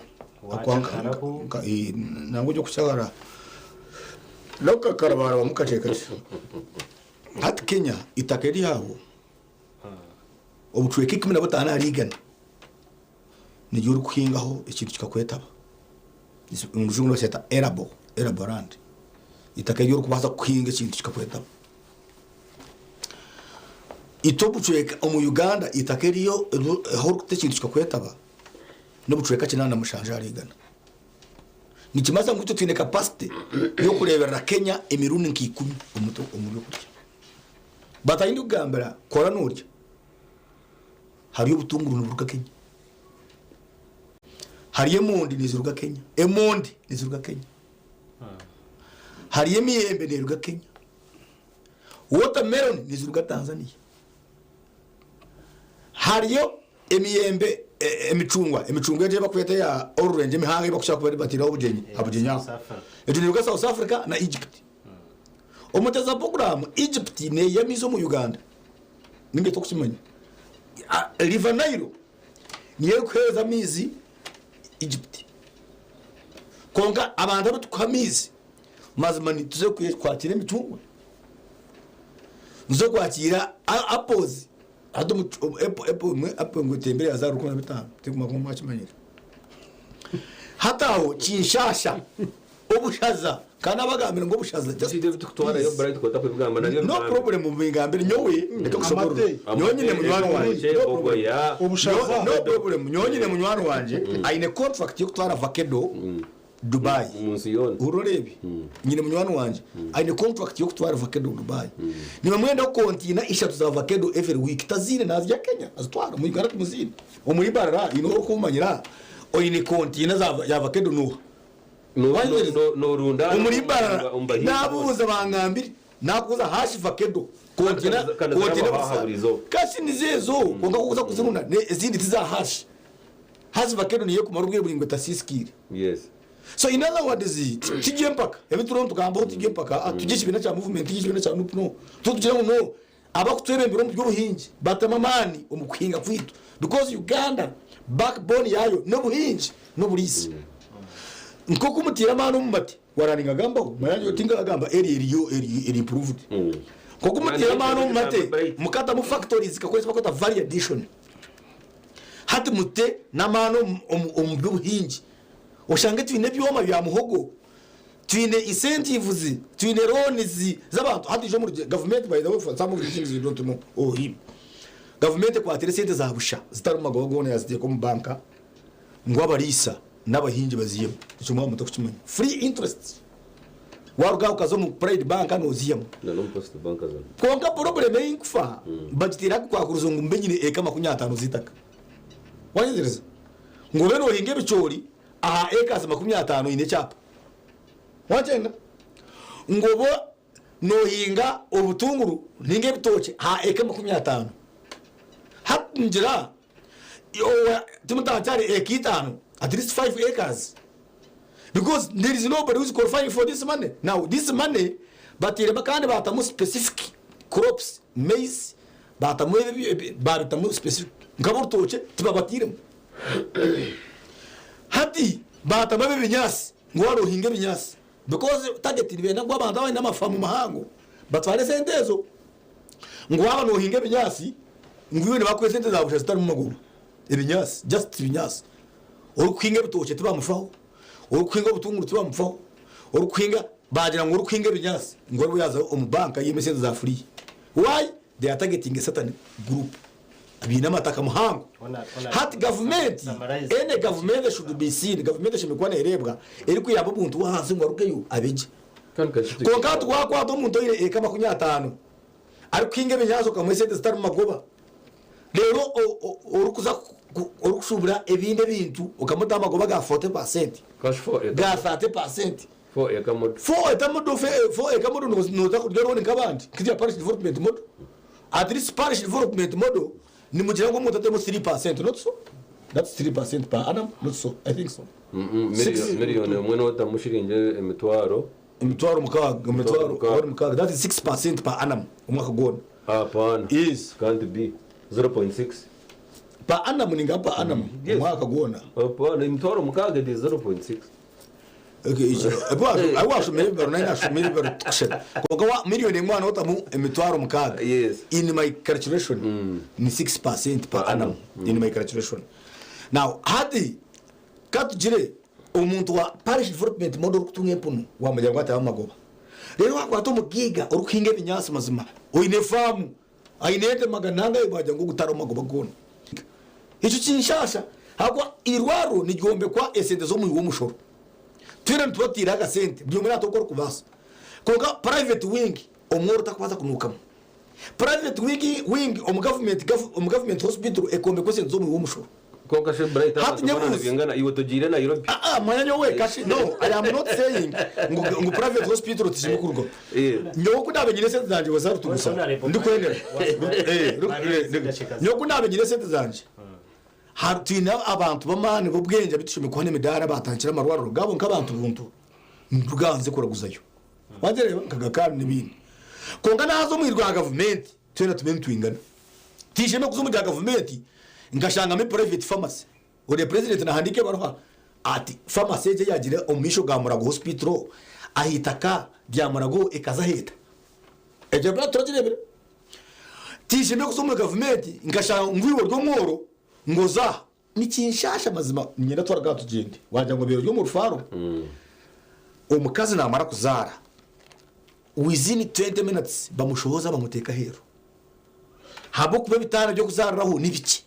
Nangwa eby'okukyagara n'okukakarabamu kakye kakye. Hati Kenya eitaka eryabo obucweka 15 ahari igana niryo orikuhingaho ekintu kikakwetaba. Omu rujungu nibakyeta arable, arable land. Eitaka eri orikubaasa kuhinga ekintu kikakwetaba. Itwe obucweka omu Uganda eitaka eriyo ahu orikuta ekintu kikakwetaba n'obucweka 87 ahari igana. Nikimanyisa ngu itwe twine capacity y'okureeberera Kenya emirundi nka ikumi omu by'okurya. But ahi ndikugambira kora norya hariyo obutunguru niburuga Kenya. Hariyo emondi niziruga Kenya. Emondi niziruga Kenya. Hariyo emiyembe neruga Kenya. Watermelon niziruga Tanzania. Hariyo emiyembe e- emicungwa, emicungwa egyo ebakweta eya orange emihango eyibakukira kuba nibatiraho obugyenyi aha bugyenyi aho. Egyo neruga South Africa na Egypt. Omuteza Program Egypt neyiha amaizi omu Uganda ninga tokukimanya. River Nile niyo erikuhereza amaizi Egypt. Kwonka abantu abu tukuha amaizi mazima nituza kwakira emicungwa, nituza kwakira apples, hati apple emwe apple ngu etembere yaza ahari rukumi na bitaano tinkumanya ku mwakimanyire. Hati aho kinshasha obushaza kandi nabagambire ngu obushaza just Ebyo Bright kwota kubigamba nabyo no bigambe. problem mbigambire nyowe ndeke kushoborora nyowe nyine munywani wangye no problem. No problem nyowe nyine munywani wangye aine contract yokutwara avocado Dubai hurira oreebe nyine munywani wangye aine contract yokutwara avocado Dubai nibamwendaho kontiina ishatu za avocado every week taziine nazirya Kenya azitwara omu Uganda timuziine omuri Mbarara haine orikumanyira oine kontiina ya avocado noha Omuri Mbarara nabuuza bangambire nakubuuza hashi vakedo kontina kontina kashi nizo ezo kwonka kuza kuzirunda ezindi tiza hashi hashi vakedo niyo ekumara obwire buringwa etasisikire so in other words tugye empaka ebi turiho nitugambaho tugye empaka tugye ekibiina kya movement tugye ekibiina kya nup no tugire ngu no abakutwebembera omu by'obuhingi batemu amaani omu kuhinga kwaitu because Uganda backbone yaayo n'obuhingi n'oburiisa. Nk'oku mutaire amaani omu mate waraninga gambaho manya nyowe tingagamba area eriyo eri improved. Nk'oku mutaire amaani omu mate mukatamu factories zikakora eki barikweta value addition hati mute n'amaani omu by'obuhingi oshange twine ebyoma bya muhogo Twine incentives, twine loans z'abantu hati ija omuri gavumenti by the way for some of the things you don't know or him. Gavumenti ekwatire esente za busha zitarimu magoba goona yaziteeka omu banka ngu abariisa n'abahingi bazihemu. Ekyo mwaba mutakukimanya. Free interest. Waruga aha okaza omu Pride Bank nozihamu. Na n'omu Post Bank zona. Kwonka problem ei nkufa bagiteire aha kukwakurizo ngu mbe nyine eka 50 z'eitaka. Wanyetegyereza? Ngu obe nohinga ebicoori aha acres 50 oine ekyapa. Wakyenda? Ngu obe nohinga obutunguru ninga ebitookye aha eka 50. Hati ngira timutakyari eka itaano, at least 5 acres. Because there is nobody who is qualifying for this money. Now this money bateiremu kandi batamu specific crops, maize, batamu babitamu specific nk'aborutookye tibabatairemu. Hati baatamu eb'ebinyaatsi ngu waaba noohinga ebinyaatsi because target nibenda ngu abantu abaine amafamu mahango batware esente ezo ngu waaba noohinga ebinyaatsi ngu iwe nibakuha esente za busha zitarimu magoba. Ebinyaatsi just ebinyaatsi. Orikuhinga ebitookye tibamufaho, orikuhinga obutunguru tibamufaho, orikuhinga baagira ngu orikuhinga ebinyaatsi ngu ariwe yaaza omu banka aihemu esente za free. Why? They are targeting a certain group. Abaine amataka muhango. Hati gavumenti, any gavumenti should be seen, gavumenti eshemereire kuba nereebwa erikuyamba omuntu w'ahansi ngu arugeyo abe gye. Kwonka hati wakwata omuntu oine eka 50 arikuhinga ebinyaatsi okamuha esente zitarimu magoba, reero orikuza orikushuubura ebindi ebintu okamutaho amagoba ga 40%, ga 30%. 4 acre model, 4 acre model noza kurya loan nk'abandi nk'erya parish development model. At least parish development model nimugira ngu omuntu atemu 3%, not so? That's 3% per annum, not so? I think so. Miriyoni emwe notamu shiringi emitwaro. Emitwaro mukaaga, emitwaro awari mukaaga, that is 6% per annum omwaka gwona. Hapana. Yes. Can't be. 0.6. Per annum ninga per annum omwaka gwona. Hapana, emitwaro mukaaga it is 0.6. Ahu washomire ebibaro nanye nashomire ebibaro tikushana kwonka wa miriyoni emwe waaba notamu emitwaro mukaaga in my calculation ni 6% per annum in my calculation. Now hati katugire. Omuntu wa parish development model orikutunga empunu wamugira ngu atabe amagoba. Reero wakwata omugiiga orikuhinga ebinyaatsi mazima oine faamu aine ente magana angahe wagira ngu ogu tariho magoba goona. Ekyo kinshaasha ahabw'okuba eirwariro niryombekwa esente z'omuhi w'omushoro. Twena nituba tutaireho akasente buri omwe naata oku arikubaasa. Kwonka private wing omworo takubaasa kunuukamu. Private wing omu government omu government hospital ekombekwa esente z'omuhi w'omushoro. Kwonka shi Bright Hati abantu boona nyebuuze. nibingana iwe togiire Nairobi. Ah, manya nyowe kashi no I am not saying ngu private hospital tishemeriire kurugaho. Nyowe ku ndaabe nyine esente zangye waza Rutugusa ndikwendera. Nyowe ku ndaabe nyine esente zangye twine abantu b'amaani b'obwengye abu tushemereire kuha n'emidaara baatandikire amarwariro gaabo nk'abantu buntu nduga nze kuraguzayo. Wagireeba nka Gakaani n'ebindi. Kwonka naaza omu irwariro rya gavumenti Twena tube nitwingana. Tinshemeriire kuza omu rya gavumenti nkashangamu private pharmacy. Ori president nahandiika ebaruha ati pharmacy egi eyagira omu maisho ga Murago hospital aha itaka rya Murago ekaza aheeta. Egyo ebaruha turagireebire. Tinshemeriire kuza omuri gavumenti nkashanga ngu iwe ori omworo ngu oze aha. Nikinshaasha mazima niinyenda twaraga aha tugyende. Wagira ngu obaire ori omu rufaaro. Omukazi naamara kuzaara within 20 minutes bamushohoza bamuteeka aheeru ahabw'okuba ebitanda by'okuzaariraho ni bikye.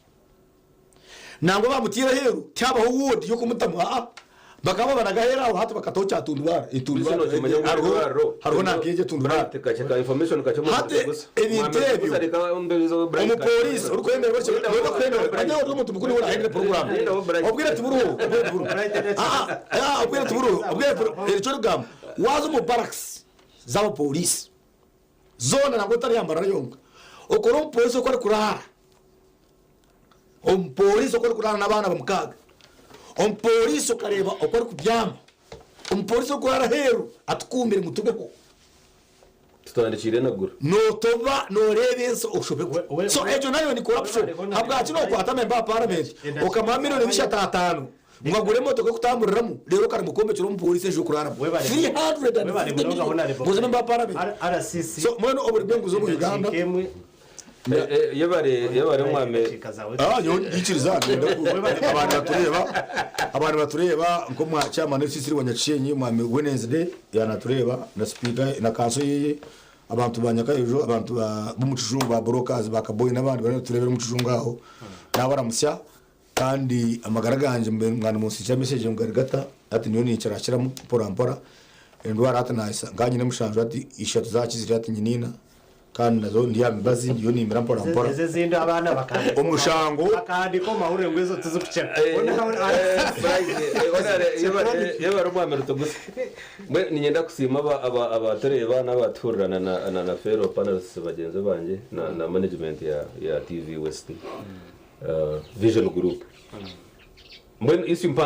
Nangwa bamutaire aheeru tihabaho ward y'okumutamu aa bakaba babanaga aheeru aho hati bakataho kya tundubare hariho hariho nanka egyo etundubare. Hati ebintu ebyo omupoliisi orikwemera manya ori omuntu mukuru niwe orahindura puroguramu obwire tiburiho obwire tiburiho aa obwire tiburiho obwire ekyo orikugamba Waaza omu barracks z'abapoliisi zoona nangwa otari aha Mbarara yonka, okore omupoliisi oku arikuraara, omupoliisi oku arikuraara n'abaana mukaaga, omupoliisi okareeba oku arikubyama, omupoliisi orikuraara aheeru atukuumire ngu tubeho. Tutandikire enagura. Nootoba nooreeba ensi oshobegwa. So egyo nayo ni corruption. Habwaki nookwata member wa parliament okamuha million bishatu ataano ngu agure emotoka yokutamburiramu reero okaremwa kwombekera omupoliisi enju yokuraaramu? 350 million ngu oze member wa parliament. So mbwenu oburi bw'enguzi omu Uganda. Yebare yebare omwami. Ah, nyowe nyikiriza ngenda ku abantu batureeba abantu batureeba nk'omwa chairman w'ekisiri wa Nyakishenyi omwami Wednesday yanatureeba na speaker na kanso yeye abantu ba Nyakayojo abantu ba b'omu Kijungu ba brokers ba Kaboyi n'abandi bariyo nibatureebera omu Kijungu aho nabaramutsya kandi amagara gangye mwaba nimunsindikira message ngu gari gata hati nyowe ninkirakiramu mpora mpora endwara hati nahisa nkaba nyine mushanju hati ishatu zakizire hati nyine ina. Kandi nazo ndi aha mibazi ndiyo nimira mpora mpora. Ezo ezindi abaana bakahandika Omushango. Bakahandika omu mahurire ngu ezo tizikukira. Yebare omwami Rutugusa. Mbwenu niinyenda kusiima abatureeba n'abatuhurira na fellow panelists bagyenzi bangye na management ya TV West Vision Group. Mbwenu issue mpango.